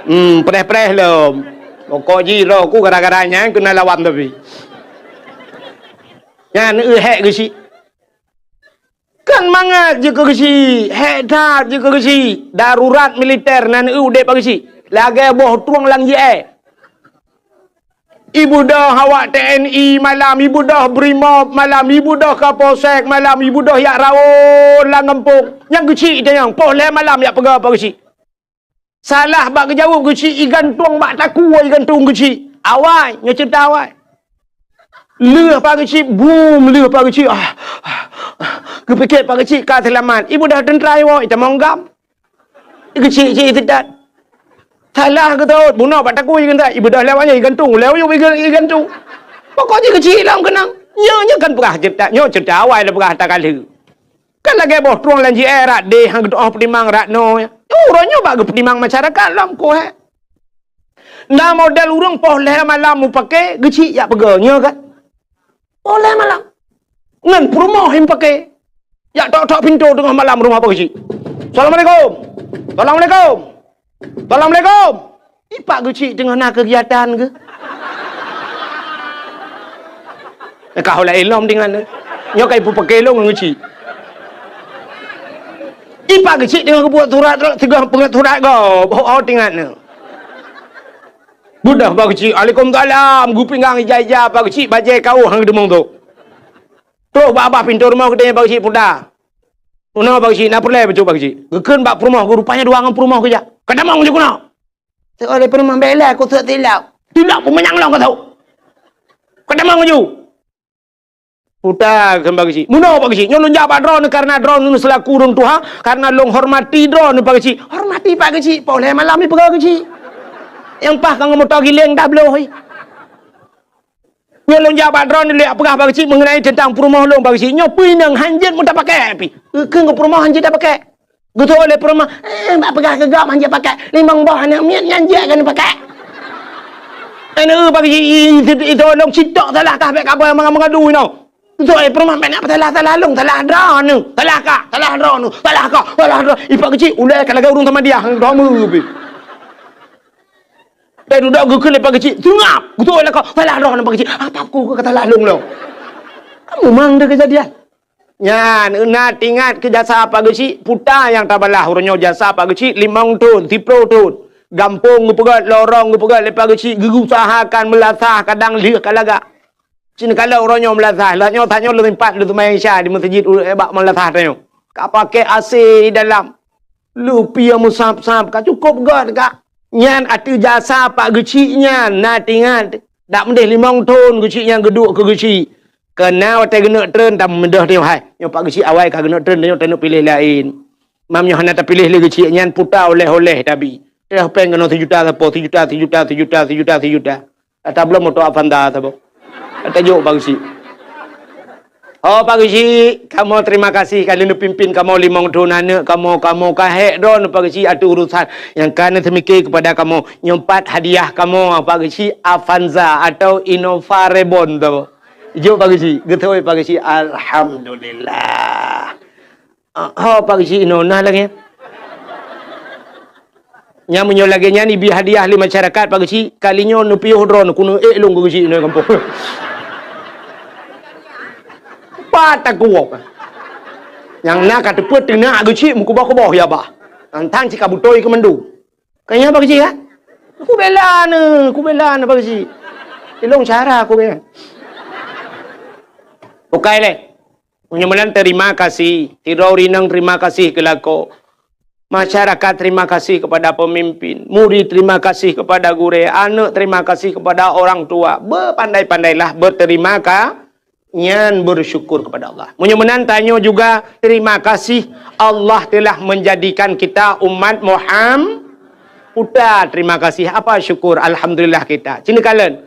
Hmm, preh-preh lom. Pokok jih roh ku gara-gara nyan kena lawan tapi. Nyan eu hek geuchik. Kan mangat jeuet keu geuchik, hek that jeuet keu geuchik. Darurat militer nan eu udeb bak geuchik. Lagée boh trueng lam J A. Ibeudôh awak T N I malam, ibeudôh Brimob malam, ibeudôh Kapolsek malam, ibeudôh jak rawon lam gampông. Nyang geuchik tanyong, poh lhée malam jak peugah bak geuchik. Salah bak geujaweueb geuchik, igantung bak takue igantung geuchik. Awai, nyoe ceurita awai. Lheueh bak geuchik, bum, lheueh bak geuchik. Ah, ah, ah. Geupike bak geuchik ka seulamat. Ibeudôh teuntra iwoe, itamong gam. Geuchik-chik iseutôt. Salah geutot, bunoe bak takue igantung. Ibeudôh lewat nyan igantung, lewat nyan iga-, igantung. Pokok jih geuchik lom keunong. Nyoe, nyoe kan peugah ceurita, nyoe ceurita awai lôn peugah ata ka lheueh. Kan lagée boh trueng lam J A rat deh han geutu'oh peutimang rat noe. Uroe nyoe bak geupeutimang masyarakat lom ku hek. Na model ureuëng poh lhée malam mupake geuchik jak peugah nyoe kan. Poh lhée malam. Ngon peurumoh han pake. Jak tok-tok pintoe teungoh malam rumoh bak geuchik. "Assalamualaikum. Assalamualaikum." "Assalamualaikum." Ipak geuchik teungoh na keugiatan geuh. Ka hola ilom tingat nyoe. Nyoe ka ipupake lôn ngon geuchik. Ipak geuchik teungoh geubuet surat, teungoh peungeut surat gob. Oh, oh, tingat nyoe. Beudôh bak geuchik, "Waalaikumsalam." Geupinggang ija-ija bak geuchik, bajée kaoh han geudeungoe tu. Trok bak babah pintoe rumoh geutanyoe bak geuchik, "Puta, meunoe bak geuchik, na peureulée bacut bak geuchik?" Geukheun bak peurumoh geuh, rupanya dua ngon peurumoh geuh jak. "Ka tamong ju keunoe." Seuleh peurumoh bela ku sot tilok. Tilok peumanyang lom ka sot. "Ka tamong ju." "Puta," kheun bak geuchik. "Meunoe bak geuchik. Nyoe lôn jak bak droeneuh kareuna droeneuh seulaku ureuëng tuha, kareuna lôn hormati droeneuh bak geuchik." "Hormati bak geuchik, poh lhée malam ipeugah geuchik. Nyang paih ka ngon moto giléng dah bloh." Nyoe lôn jak bak droeneuh lôn jak peugah bak geuchik meungenai teuntang peurumoh lôn bak geuchik. Nyoe peue inong han jeuet meutapakée pih. Keu peurumoh han jeuet tapakée. Geutôh lé peurumoh, "Eh, bak peugah keu gob han jeuet pakée. Limong boh aneuk miet nyan jeuet keuneuk pakée." Aneuk bak geuchik, "Ih, itu, itu lôn sitok salah kah bek kabai mengadu inoe." Geutôh lé peurumoh, "Bek na salah, salah lôn, salah droeneuh. Salah kah, salah droeneuh, salah kah, salah droe." Ipak geuchik, ulée ka lagée ureuëng Samadiyah, droe meu pih. Dai dudoe geukheun lé Pak Geuchik, seungab. Geutôh lakoe, salah droeneuh Pak Geuchik. Apa ku ka salah lôn lom? Kamu mang deuh keujadian. Nyan, na teuingat keu jasa Pak Geuchik, puta nyang tabalah uroe nyoe jasa Pak Geuchik limong thon, siplôh thon. Gampông geupeugét, lorong geupeugét lé Pak Geuchik, geuusahakan meulasah kadang lheueh ka lagak. Cit neukalon uroe nyoe meulasah, lagak nyoe tanyoe leutimpat leuteumé Isya di meuseujid u-, bak meulasah tanyoe. Ka pakai A C di dalam. Lupie meusab-sab ka cukôp göt ka. Nyan ateueh jasa Pak Geuchik nyan na teuingat. Dak meudeh limong thon Geuchik nyan geuduek keu Geuchik. Keunan watèe geuneuk treun tameudeh tanyoe hai. Nyoe Pak Geuchik awai ka geuneuk treun tanyoe taneuk piléh laén. Mam nyoe hana tapiléh lé Geuchik nyan puta oleh-oleh tabi. Teuh péng keunoe sijuta sapo, sijuta, sijuta, sijuta, sijuta, sijuta. Ata bloe moto Avanza saboh. Ata jok Pak Geuchik. Oh Pak Geuchik, kamoe terima kasih ka lheueh neupimpin kamoe limong thon aneuk kamoe, kamoe ka hék droeneuh Pak Geuchik ateueh urusan nyang ka neuseumiké keupada kamoe. Nyoe pat hadiah kamoe Pak Geuchik Avanza atau Innova Reborn saboh. Jok Pak Geuchik, geutôi Pak Geuchik, alhamdulillah. Ah, ho Pak Geuchik inoe na lagèe nyan. Nyan meunyoe lagèe nyan ibi hadiah lé masyarakat Pak Geuchik, kali nyoe neupiôh droeneuh keuneuk ék lôn keu Geuchik inoe gampông. Pat takue. Nyang na ka teupeu teunak Geuchik meukuboh-kuboh ya bah. Nyan tan cit ka beutôi keu mandum. Ka nyan Pak Geuchik kan? Kubela neuh, kubela neuh Pak Geuchik. Ilong cara kubela. Bukai lé. Meunyoe meunan terima kasih, sidroe ureueng inong terima kasih keu lakoe. Masyarakat terima kasih kepada pemimpin, murid terima kasih kepada gurèe, aneuk terima kasih kepada orang tua. Beupandai-pandailah berterima ka-, Nyan bersyukur kepada Allah. Meunyoe meunan tanyoe juga terima kasih Allah telah menjadikan kita umat Muhammad. Puta terima kasih. Apa syukur? Alhamdulillah kita. Cina kalen.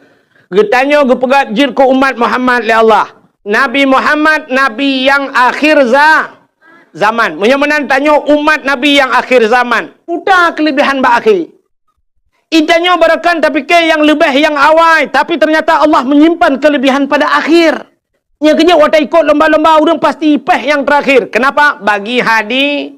Geutanyoe geupeugah jeuet keu umat Muhammad lé Allah. Nabi Muhammad, Nabi yang akhir za-, zaman. Meunyoe meunan tanyoe umat Nabi yang akhir zaman. Puta kelebihan bak akhé. Itanyoe baroekon tapike nyang leubeh nyang awai, tapi ternyata Allah menyimpan kelebihan pada akhir. Nyang keujeuet watée ikot lomba-lomba ureuëng pasti péh nyang terakhir. Kenapa? Bagi hadi-,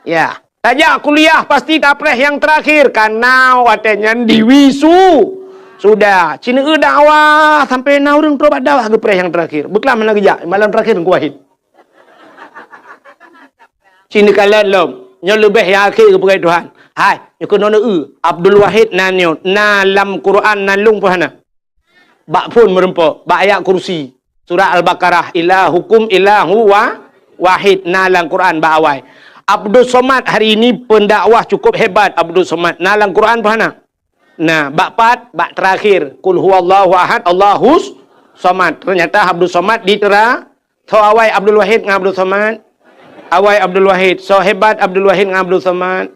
ya. Tajak kuliah pasti tapreh nyang terakhir, karena watée nyan diwisu. Sudah, cina dakwah sampai na ureuëng trok bak dakwah geupreh nyang terakhir. Beuklam hana geujak, malam terakhir Teungku Wahid. Cina kalon lom. Nyoe leubeh nyang akhé geupeugah Tuhan. Hai, nyoe keunoe eu, Abdul Wahid na nyoe, na lam Quran na lôn pih hana. Bak phon meureumpok, bak ayat kursi. Surat Al-Baqarah, ilahukum ilahu wa-, wahid, na lam Quran bak awai. Abdul Somad hari ini pendakwah cukup hebat, Abdul Somad. Na lam Quran pih hana? Nah, bak pat, bak terakhir, Qul huwallahu ahad, Allahus somad. Ternyata Abdul Somad di tera-, soe awai Abdul Wahid ngon Abdul Somad? Awai Abdul Wahid. Soe hebat Abdul Wahid ngon Abdul Somad?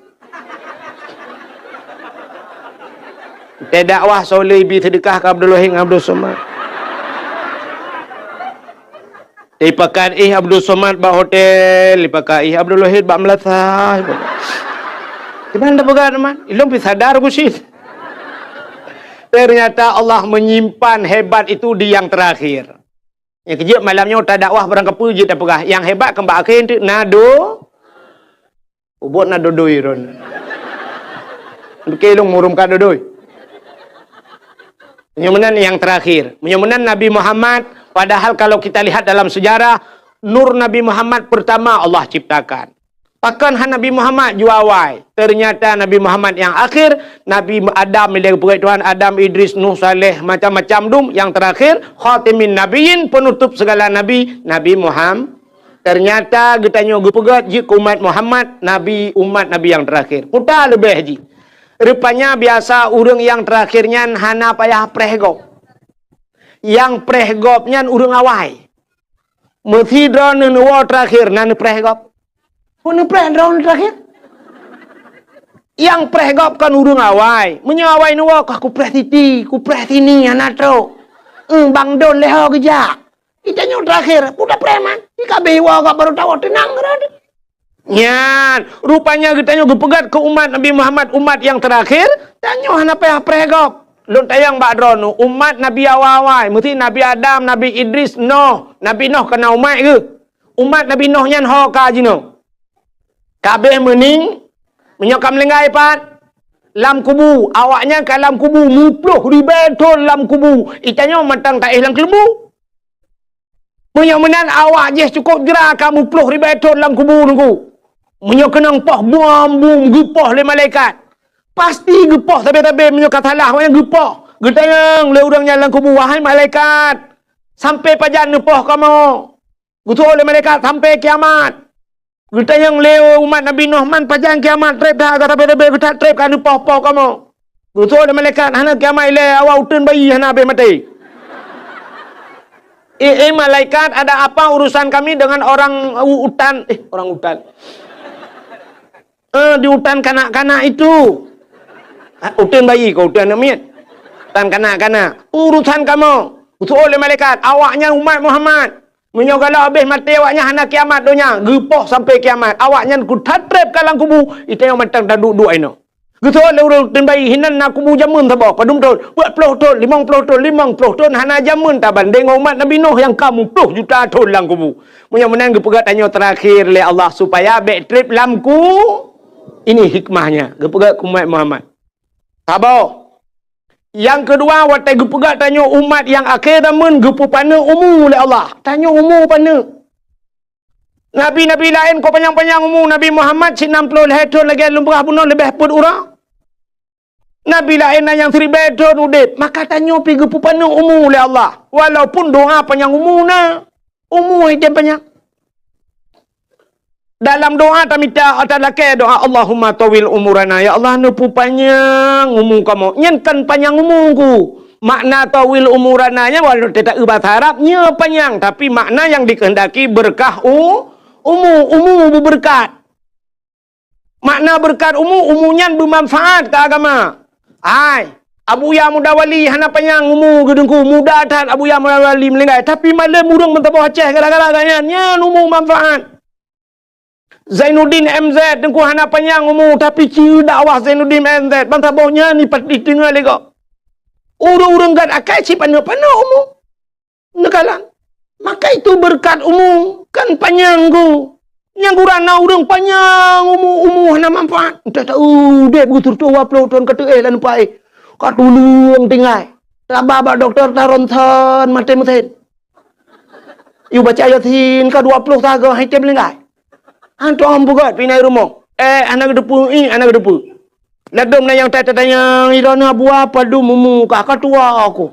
Teudakwah soe le ibi seudeukah keu Abdul Wahid ngon Abdul Somad? Dipakat ih Abdul Somad bak hotel, dipakat ih Abdul Wahid bak meulasah. Gimana peugah teman? Ilong pi sadar ku sih. Ternyata Allah menyimpan hebat itu di yang terakhir. Nyang keujeuet malam nyoe tadakwah barang kapeue jeuet tapeugah. Nyang hebat keu bak akhé teuk na do-, Ubot na dodoi ron. Oke, lôn murum ka dodoi. Meunyoe meunan nyang terakhir. Meunyoe meunan Nabi Muhammad, padahal kalau kita lihat dalam sejarah, nur Nabi Muhammad pertama Allah ciptakan. Pakon han Nabi Muhammad ju awai. Ternyata Nabi Muhammad nyang akhir, Nabi Adam ilée geupeugah Tuhan, Adam, Idris, Nuh, Saleh, macam-macam dum. Nyang terakhir, khatimin nabiyyin, penutup segala nabi, Nabi Muhammad. Ternyata geutanyoe geupeugah jeuet keu umat Muhammad, nabi, umat nabi nyang terakhir. Peue leubeh jih. Rupanya biasa ureuëng nyang terakhir nyan hana payah preh gob. Nyang preh gob nyan ureuëng awai. Meusidroe neuwoe terakhir na neupreh gob. Peue neupreh droe terakhir? Nyang preh gob kon ureuëng awai. Meunyoe awai neuwoe kah kupreh siti, kupreh sini hana trok. Eung bang don lé ho geujak. Itanyoe terakhir, peue tapreh man. Di kabeh iwoe gob baru tawoe teunang keudroe. Nyan, rupanya geutanyoe geupeugah keu umat Nabi Muhammad, umat nyang terakhir, tanyoe hana payah preh gob. Lôn tanyong bak droeneuh, umat Nabi awai-awai, meusti Nabi Adam, Nabi Idris, Noh. Nabi Noh ka na umat geuh. Umat Nabi Noh nyan ho ka jinoe. Kabeh meuning, meunyoe ka meulinggai pat, lam kubu, awaknyan ka lam kubu, muploh ribée thon lam kubu. Itanyoe mantong taéh lam keuleumbu. Meunyoe meunan awak jih cukôp jra ka muploh ribée thon lam kubu nunggu. Meunyoe keunong poh bom-bom geupoh lé malaikat. Pasti geupoh sabe-sabe meunyoe ka salah awaknyan geupoh. Geutanyong lé ureuëng nyan lam kubu, "Wahai malaikat, sampai pajan neupoh kamoe?" Geutuwoe lé malaikat, "Sampai kiamat." Geutanyong lé umat Nabi Nuh, "Man pajan kiamat treb that, ka sabe-sabe geutat treb ka neupoh-poh kamoe?" Geutuwoe lé malaikat, "Hana kiamat ilée, awak uteuen bayi hana habéh maté." "Eh, eh, malaikat, ada apa urusan kami dengan orang u-, utan?" Eh, orang utan. "Eh, di utan kanak-kanak itu." "Ah, uteuen bayi kah, uteuen aneuk miet?" "Utan kanak-kanak." "Urusan kamoe." Geutuwoe lé malaikat, "Awaknyan umat Muhammad. Meunyoe galak habéh maté awaknyan hana kiamat donya, geupoh sampai kiamat. Awaknyan kuthat treb ka lam kubu, itanyoe mantong taduek-duek inoe." Geutuwoe lé ureuëng uteuen bayi, hinan na kubu jameun saboh, padum thon, peuet ploh thon, limong ploh thon, limong ploh thon, hana jameun tabandeng ngon umat Nabi Nuh nyang ka muploh juta thon lam kubu. Meunyoe meunan geupeugah tanyoe terakhir lé Allah supaya bék treb lam ku-, ini hikmahnya, geupeugah keu umat Muhammad. Saboh. Nyang keudua, watée geupeugah tanyoe umat nyang akhé zaman geupeupaneuk umu lé Allah. Tanyoe umu paneuk. Nabi-nabi laén kok panyang-panyang umu, Nabi Muhammad cit nam ploh lhée thon lagée lôn peugah bunoe leubeh peuet uroe. Nabi laén na nyang siribée thon udeb, maka tanyoe pih geupeupaneuk umu lé Allah. Walaupun doa panyang umu na, umu hidéh panyang. Dalam doa tamita, talakée doa, "Allahumma tawil umurana." Ya Allah, neupeupanyang umu kamoe. Nyan kan panyang umu ku. Makna tawil umurana nyan, walau teuta-, eu bahasa Arab, nyoe panyang, tapi makna nyang dikehendaki berkah u-, umu, umu beubeureukat. Makna beureukat umu, umu nyan beumanfaat keu agama. Hai, Abuya Muda Wali hana panyang umu geuh Teungku, muda that Abuya Muda Wali meuninggai, tapi malem ureuëng meusaboh Aceh gara-gara gobnyan, nyan umu manfaat. Zainuddin M Z Teungku hana panyang umu, tapi ci dakwah Zainuddin M Z, bansaboh nyan dipat-, diteungoh lé gob. Ureuëng-ureuëng gét akai ci paneuk-paneuk umu. Neukalon. Maka itu beureukat umu kan panyang geuh. Nyang gura na ureuëng panyang umu, umu hana manfaat. Entah tahu deh beutôi dua ploh thon ka teuéh lam pai. Ka tuleueng tinggai. Taba bak dokto ta ronsen maté meusén. Yue baca Yasin ka dua ploh sagoe hai tem linggai. Hantom peugét pih na i rumoh. Eh, hana geuteupeue, ih, hana geuteupeue. Ladôm na nyang tai-tai tanyong, "Droeneuh Abuya padum umu kah, ka tuha kah?"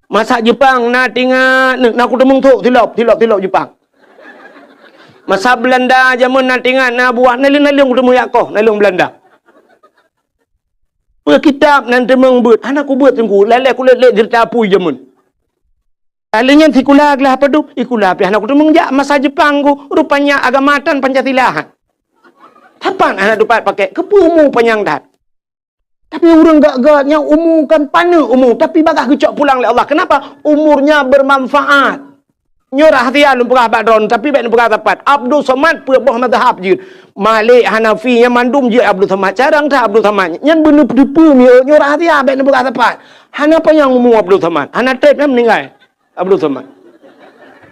Masa Jeupang na teuingat, na kuteumeung thok, silop, silop, silop Jeupang. Masa Beulanda jameun na teuingat, na Abuya, naleueng-naleueng kuteumeung jak koh, naleueng Beulanda. Peue kitab nan teumeung beuet, hana kubeuet Teungku, lé-lé kulét-lét ceurita apui jameun. Lheueh nyan sikula glah padub, sikula pih hana kuteumeung jak masa Jeupang geuh, rupanya agama tan Pancasila han. Sapat hana tupat pakai, keupeue umu panyang that. Tapi ureuëng gét-gét nyang umu kan paneuk umu, tapi bagaih geucok pulang lé Allah. Kenapa? Umurnya bermanfaat. Nyoe rahsia lôn peugah bak droeneuh, tapi bék neupeugah sapat. Abdul Somad peuet boh mazhab jeuet. Malik, Hanafi, nyang mandum jeuet Abdul Somad. Carông that Abdul Somad. Nyan beuneupeue-peue mieu, nyoe rahsia bék neupeugah sapat. Hana panyang umu Abdul Somad. Hana trép nyan meuninggai Abdul Somad.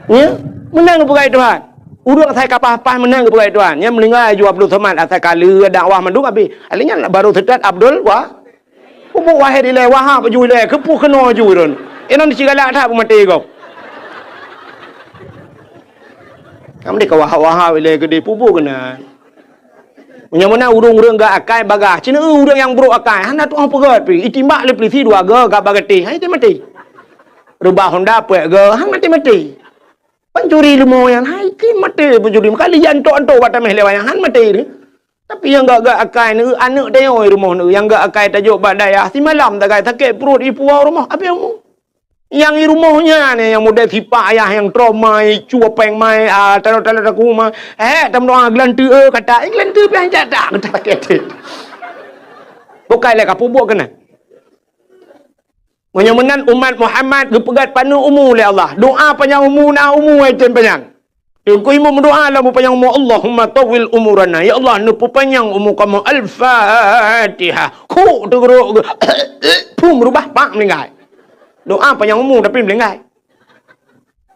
Ya? Meunan geupeugah Tuhan. Ureuëng asai ka paih-paih meunan geupeugah Tuhan. Nyan meuninggai ju Abdul Somad asai ka lheueh dakwah mandum habéh. Alèh nyan baru seutôt Abdul Wa-, Pupuk Wahid ilèe, Wahab ju ilèe, keupeue keunoe ju droen. Inong ci galak that peumaté gob. Kamoe deh ka Wahab-Wahab ilèe keudeh pupuk keunan. Meunyoe meunan ureuëng-ureuëng gét akai bagaih, ci na ureuëng nyang brôk akai, hana tu'oh peugét pih, itimbak lé peulisi dua goe gak bak gatéh, hai maté-maté. Reubah honda peuet goe, hai maté-maté. Pancuri leumo nyan, hai keuh maté pancuri. Meukalijang antok-antok bak taméh lé wayang, han maté deh. Tapi nyang gét-gét akai neu, aneuëk tanyoe rumoh neu, nyang gét akai tajok bak dayah, simalam tagai sakét pruet ipuwoe rumoh, abéh umu. Nyang i rumoh nyan, nyang model sipak ayah nyang trauma, i cue péng mai, ah, taloe-taloe takuma. Eh, tameudoa geulanteue, eh, kata, eh, geulanteue piah jak tak, kata sakét. Bukai lé ka peubuet keunan. Meunyoe meunan umat Muhammad geupeugét paneuk umu lé Allah. Doa panyang umu na umu ai tem panyang. Teungku imum meudoa lam panyang umu, "Allahumma tawwil umurana." Ya Allah, neupeupanyang umu kamoe. Al-Fatihah. Khuk teugeurok geu-, phum reubah pak meuninggai. Doa panyang umu tapi meuninggai.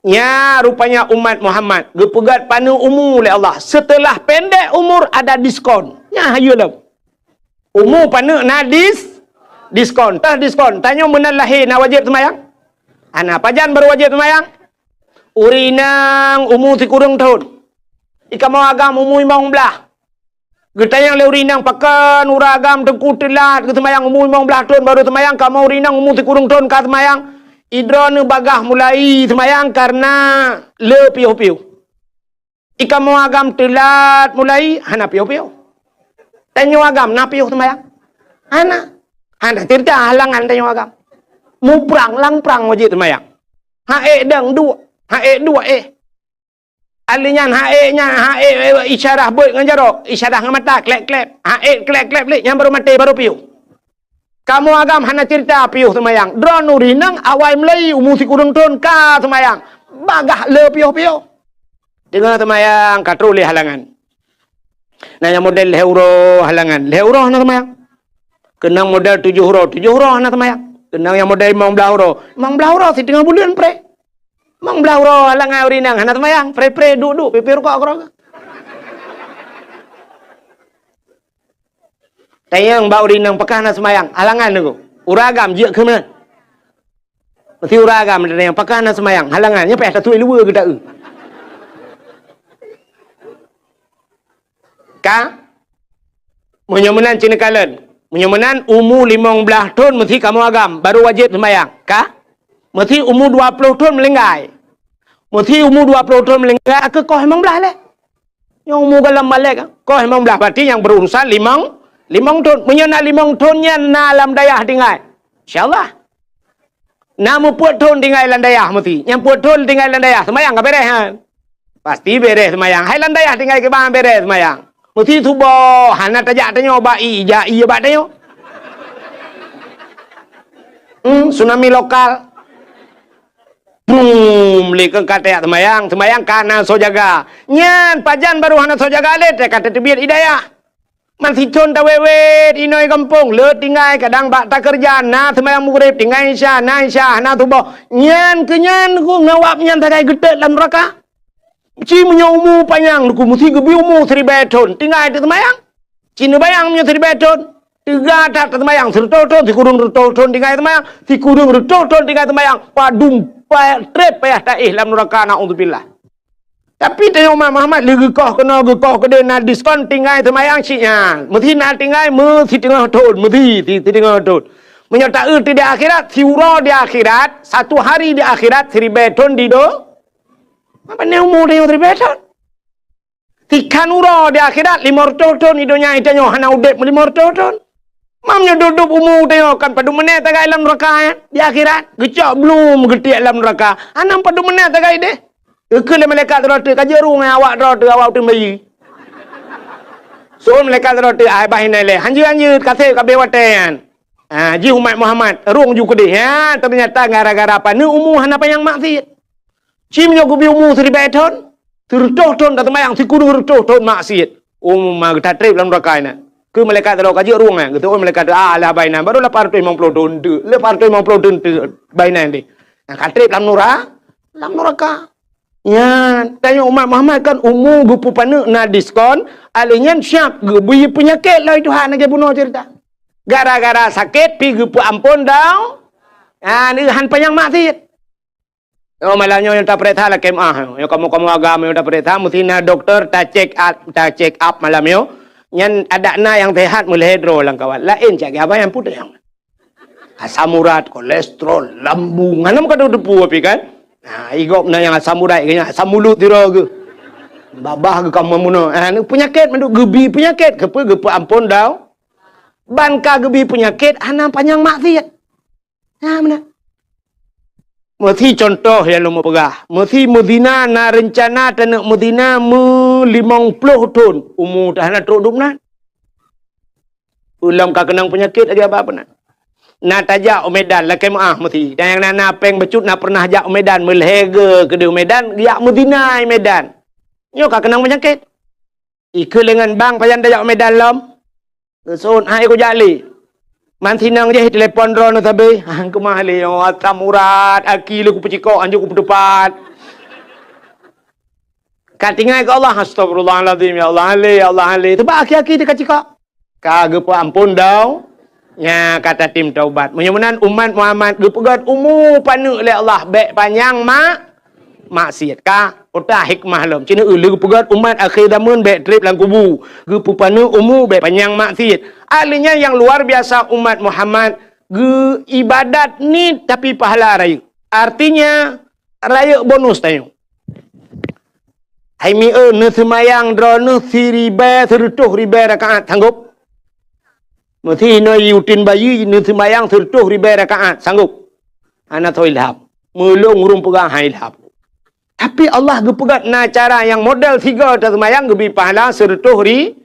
Nya rupanya umat Muhammad geupeugét paneuk umu lé Allah. Setelah pendek umur ada diskon. Nya hayeue lom. Umu paneuk na dis-, diskon. Tah diskon. Tanyoe meunan lahé na wajéb seumayang? Hana. Pajan baru wajéb seumayang? Ureuëng inong umu sikureueng thon. Di kamoe agam umu limong blaih. Geutanyong lé ureuëng inong, "Pakon ureuëng agam teungku teulat geuseumayang umu limong blaih thon baru seumayang, kamoe ureuëng inong umu sikureueng thon ka seumayang?" "Idroeneuh bagaih mulai seumayang kareuna le piôh-piôh." I kamoe agam teulat mulai, hana piôh-piôh. Tanyoe agam na piôh seumayang? Hana. Hana ceurita halangan tanyoe agam. Muprang lam prang wajéb seumayang. Ha'ék dang duek, ha'ék duek éh. Ahli nyan ha'ék nyan, ha'ék, eh, isyarah beuet ngon jaroe, isyarah ngon mata, klep-klep. Ha'ék klep-klep lé, nyan baru maté, baru piôh. Kamoe agam hana ceurita piôh seumayang. Droeneuh ureuëng inong awai mulai umu sikureueng thon ka seumayang. Bagaih le piôh-piôh. Teungoh seumayang ka troh lé halangan. Na nyang model lhèe uroe halangan. Lhèe uroe hana seumayang. Keunong model tujoh uroe, tujoh uroe hana seumayang. Keunong nyang model limong blaih uroe. Limong blaih uroe siteungoh buleuen pré. Limong blaih uroe halangan ureuëng inong hana seumayang. Pré-pré duek-duek pipéh rukok keudroe. Tanyong bak ureuëng inong pakon hana seumayang, halangan nyoe. Ureuëng agam jeuet keu meunan. Meusti ureuëng agam tanyong pakon hana seumayang, halangan nyoe payah tatuek luweue geuta-eu. Ka? Meunyoe meunan ci neukalon. Meunyoe meunan umu limong blaih thon meusti kamoe agam, baru wajéb seumayang. Ka? Meusti umu dua ploh thon meulinggai. Meusti umu dua ploh thon meulinggai, ka koh limong blaih lé. Nyang umu goh lom balek, koh limong blaih, berarti nyang berurusan limong, limong thon. Meunyoe na limong thon nyan na lam dayah tinggai. Insya Allah. Na meupeuet thon tinggai lam dayah meuti. Nyang peuet thon tinggai lam dayah, seumayang ka beres nyan. Pasti beres seumayang. Hai lam dayah tinggai kiban beres seumayang. Meuti suboh, hana tajak tanyoe bak ie, jak ie bak tanyoe. Hmm, tsunami lokal. Brum, lé keu ka tajak seumayang, seumayang ka na soe jaga. Nyan pajan barô hana soe jaga lé, teuka tateubiet i dayah. Man sithon tawét-wét inoe gampông, le tinggai kadang bak takeureuja, na seumayang Maghrib, tinggai Isya, na Isya, na Suboh. Nyan keu nyan ku ngon awak nyan sagai geutet lam neuraka. Ci meunyoe umu panyang ku meusi geubi umu siribèe thon, tinggai teuseumayang. Ci neubayang meunyoe siribèe thon, teuga that teuseumayang, sireutoh thon, sikureueng reutôh thon tinggai seumayang, sikureueng reutôh thon tinggai seumayang, padum pa-, trép payah taéh lam neuraka, naudzubillah. Tapi tanyoe umat Muhammad lé geukoh keunoe geukoh keudeh na diskon tinggai seumayang cit nyan. Meusi na tinggai meusiteungoh thon, meusi si-, siteungoh thon. Meunyoe taeu di akhirat, siuroe di akhirat, satu hari di akhirat siribèe thon di do-, apa ni umu tanyoe siribèe thon? Sikhan uroe di akhirat, limong reutôh thon di donya, tanyoe hana udép limong reutôh thon. Mam nyoe duduk umu tanyoe kan padum menèt tagai lam neuraka, eh? Di akhirat, geucok blum geutiek lam neuraka. Hana padum menèt tagai deh. Geukheun lé malaikat sidroe teuk, "Ka jeuet rhueng awak droe teuk, awak uteuen bayeue." Seuôt malaikat sidroe teuk, "Ai, bah inan lé. Hanjeuet-hanjeuet, ka sép ka abéh watèe nyan." Ha, jih umat Muhammad, rhueng ju keudeh. Ha, teunyata gara-gara paneuk umu hana panyang maksiet. Ci meunyoe geubi umu siribèe thon, sireutoh thon ka seumayang, sikureueng reutôh thon maksiet. Umu ma geutatrép lam neuraka inan. Keu malaikat sidroe, "Ka jeuet rhueng nyan." Geuseuôt malaikat teuk, "Ah, alah bah inan, barô lapan reutôh limong ploh thon teuk. Lé lapan reutôh limong ploh thon teuk bah inan deh." Nah, ka trép lam nura-, lam neuraka. Nyan, tanyoe umat Muhammad kan umu geupeupaneuk na diskon, alèh nyan siap geubri peunyakét lé Tuhan lagèe bunoe ceurita. Gara-gara sakét pi geupeuamphon dau-, ah, neuhan panyang maksiet. Oh, malam nyoe nyang tapeuriksa lakèe meu'ah. Nyoe kamoe-kamoe agam nyoe tapeuriksa, meusti na dokto ta-check up, ta-check up malam nyoe. Nyan adak na nyang sehat meulhèe droe lam kawan. Laén cak abang nyang putéh nyang. Asam urat, kolesterol, lambung. Hana meukadoe teupeu pih kan? Nah, i gob na nyang asam urat, nyang asam mulut sidroe geuh. Babah geuh ka meunoe. Ah, ni peunyakét mandum geubi peunyakét. Keupeue geupeuamphon dau-, ban ka geubi peunyakét hana panyang maksiet. Nah, meunan. Meusi contoh nyang lôn peugah. Meusi meuzina na reuncana taneuk meuzina meulimong ploh thon. Umu ta hana trok dum nan. Ulôn ka keunong peunyakét lagèe abah peunan. Na tajak u Medan, lakèe meu'ah meusi. Dan nyang na, na péng bacut na pernah jak u Medan, meulhèe geu keudeh u Medan, jak meuzina i Medan. Nyoe ka keunong peunyakét. Ikeu lengan bang pajan tajak u Medan lom. Geusôn, hai kujak lé. Man sinong jih telepon droeneuh sabe. Hang keumah lé, oh, asam urat, aki lé kupeucikok, anjok kupeuteupat. Ka tinggai keu Allah, "Astagfirullahalazim, ya Allah, lé, ya Allah, lé." Teubak aki-aki teuka cikok. Ka geupeuamphon dau, nya ka tatem taubat. Meunyoe meunan umat Muhammad geupeugöt umu paneuk lé Allah, bèk panyang mak-, maksiat. Ka, utak hikmah lom. Cit na lé geupeugöt umat akhé zaman bèk trép lam kubu. Geupeupaneuk umu bèk panyang maksiat. Ahlinya nyang luar biasa umat Muhammad geu ibadat niet tapi pahala rayeuk. Artinya, rayeuk bonus tanyoe. Hai mieu neuseumayang droeneuh siribèe seureutôh ribèe rakaat, sanggob? Meusi inoe i uteuen bayeue neuseumayang seureutôh ribèe rakaat, sanggob? Hana soe ilham. Meulôn ureueng peugah han ilham. Tapi Allah geupeugah na cara nyang model sigoe taseumayang geubi pahala seureutôh ri-,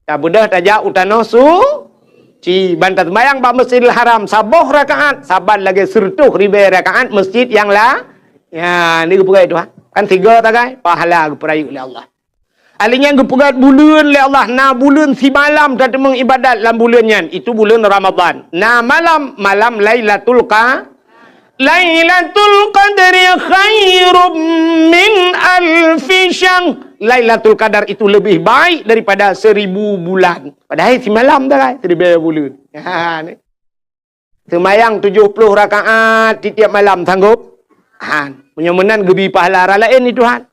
Tabeudôh tajak u tanoh suci, ban taseumayang bak Masjidil Haram saboh rakaat, saban lagèe seureutôh ribèe rakaat masjid nyang la-, ya, ni geupeugah Tuhan. Kan sigoe tagai, pahala geupeurayeuk lé Allah. Ahli nyan geupeugah buleuen lé Allah, na buleuen simalam tateumeung ibadat lam buleuen nyan, itu buleuen Ramadhan. Na malam, malam Lailatul Qa-, Lailatul Qadri khairum min alfi syahr. Lailatul Qadar itu lebih baik daripada seribu bulan. Padahai simalam dah kan, seribu bulan. Ha, ni. Seumayang tujoh ploh rakaat tiep-tiep malam, sanggob? Ha, meunyoe meunan geubi pahala raya laén ni Tuhan.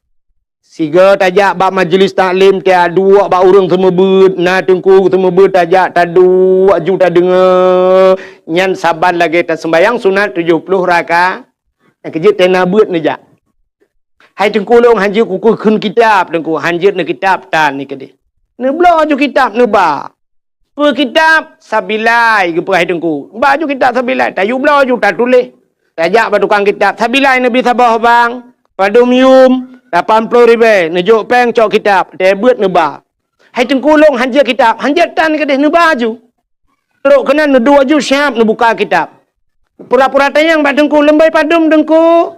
Sigoe tajak bak majlis taklim, taduek bak ureueng seumeubeuet, na teungku seumeubeuet tajak, taduek aju tadeungoe. Nyan saban lagèe taseumayang sunat tujoh ploh raka-, nyang keujeuet tena beuet neujak. Hai teungku lôn, hanjeuet kukheun kitab, teungku, hanjeuet neukitab tan ni keudeh. Neubloe aju kitab, neuba. Peue kitab? Sabilai, geupeugah hai teungku. Ba aju kitab Sabilai, tayue bloe aju tatuléh. Tajak bak tukang kitab, "Sabilai neubri saboh bang, padum yum, lapan ploh ribèe, neujok pèng cok kitab, teuh beuet neuba." "Hai Teungku, lôn hanjeuet kitab." "Hanjeuet tan keudéh, neuba aju." Trok keunan neuduek aju siab neubuka kitab. Pura-pura tanyong bak Teungku, "Leubèh padum Teungku?"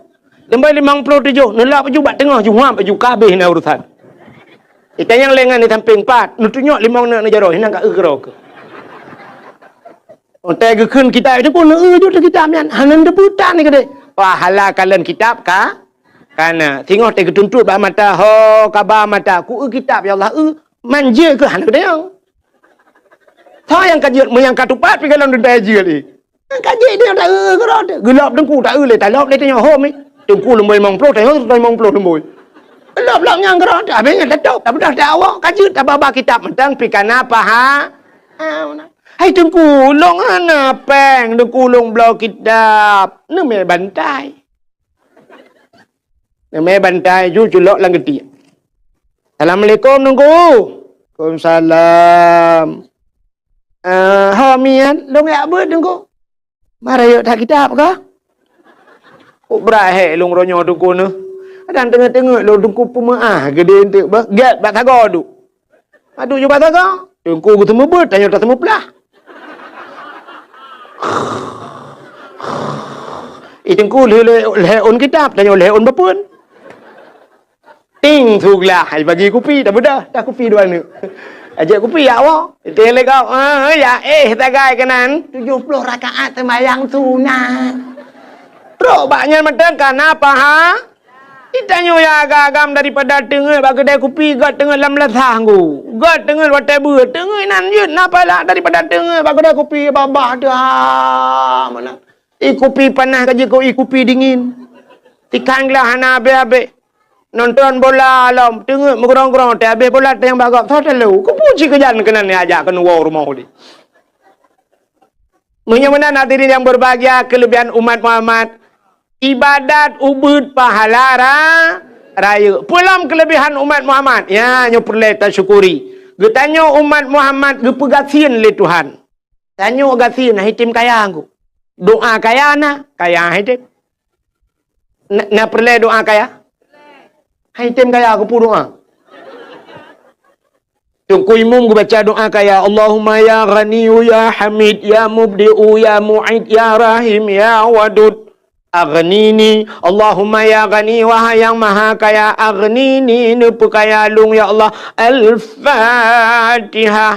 "Leubèh limong ploh tujoh." Neulap aju bak teungoh, juhab aju, ka habéh na urusan. Itanyong lé ngon di sampéng, "Pat?" Neutunyok limong neuk neujaroe, "Hinan ka eu keudroe keuh." Watèe geukheun kitab, "Teungku, neueu ju teuh kitab nyan." Hana neuteupeue tan keudéh. Pahala kalon kitab ka, ka na. Singoh teuh geutuntot bak mata, "Ho, ka ba mata." "Kueu kitab, ya Allah, eu." "Man jeuet keuh?" Hana geutanyong. Soe nyang ka jeuet, meunyo ka tupat pih gohlom teuntèe jeuet lé. Ka jeuet, dia ta eu keudroe teuh. Geulop Teungku, ta eu lé, talop lé tanyoe, "Ho mi." "Teungku, leubèh limong ploh, tanyoe limong ploh leubèh." Lop-lop nyang keudroe teuh, habéh nyan tatôp, tapeugah teuh awak, ka jeuet tababa kitab mantong pih ka na paha-, ah, meunan. "Hai Teungku, lôn hana pèng, Teungku, lôn bloe kitab." Neumè bantai. Neumè bantai ju culok lam geutiek. "Assalamualaikum, Teungku." "Waalaikumsalam." "Eh, ho mi nyan, lôn jak beuet, Teungku." "Ma rayeuk that kitab kah?" "Kok brat hék lôn uroe nyoe, Teungku, neuh. Kadang teungeut-teungeut lôn, Teungku, peumeu'ah geudeh eunteuk beuh, gèt bak sagoe duek." Padub ju bak sagoe, Teungku geuseumeubeuet, tanyoe taseumeuplah. I Teungku lheueh, lheueh ôn kitab, tanyoe lheueh ôn bapeuen. Ting, suglah, ai bagi kupi, tabeudôh, dah kupi dua neuk. Ajak kupi, ya Allah. Ting lé kau, ah, ya, eh, sagai keunan. Tujoh ploh rakaat seumayang sunat. Trok bak nyan mantong ka na paha-, Itanyoe ya agam-agam daripada teungeut bak keudè kupi, göt teungeut lam lasah nggu. Göt teungeut watèe beuet, teungeut inan jeuet na pahala daripada teungeut bak keudè kupi babah teuh, ha, meunan. I kupi panas ka jikeu i kupi dingin. Tikang glah hana abéh-abéh. Nonton bola lom, teungeut meugrong-grong, teuh abéh bola teuh nyang bak gob, soe talo. Kupuji keujan keunan nyang ajak keunoe woe rumoh udép. Meunyoe meunan hadirin yang berbahagia, kelebihan umat Muhammad, ibadat ubeuet pahala ra-, rayeuk. Peue lom kelebihan umat Muhammad? Ya, nyoe peureulèe tasyukuri. Geutanyoe umat Muhammad geupeugasien lé Tuhan. Tanyoe gasien, hana item kaya nggu. Doa kaya na, kaya hana item. Na, na peureulèe doa kaya? Hana item kaya, keupeue doa? Teungku Imum geubaca doa kaya, "Allahumma ya Ghaniyyu ya Hamid ya Mubdi'u ya Mu'id ya Rahim ya Wadud, aghnini." Allahumma ya Ghani, wahai Nyang Maha Kaya, aghnini, neupeukaya lôn ya Allah. Al-Fatihah.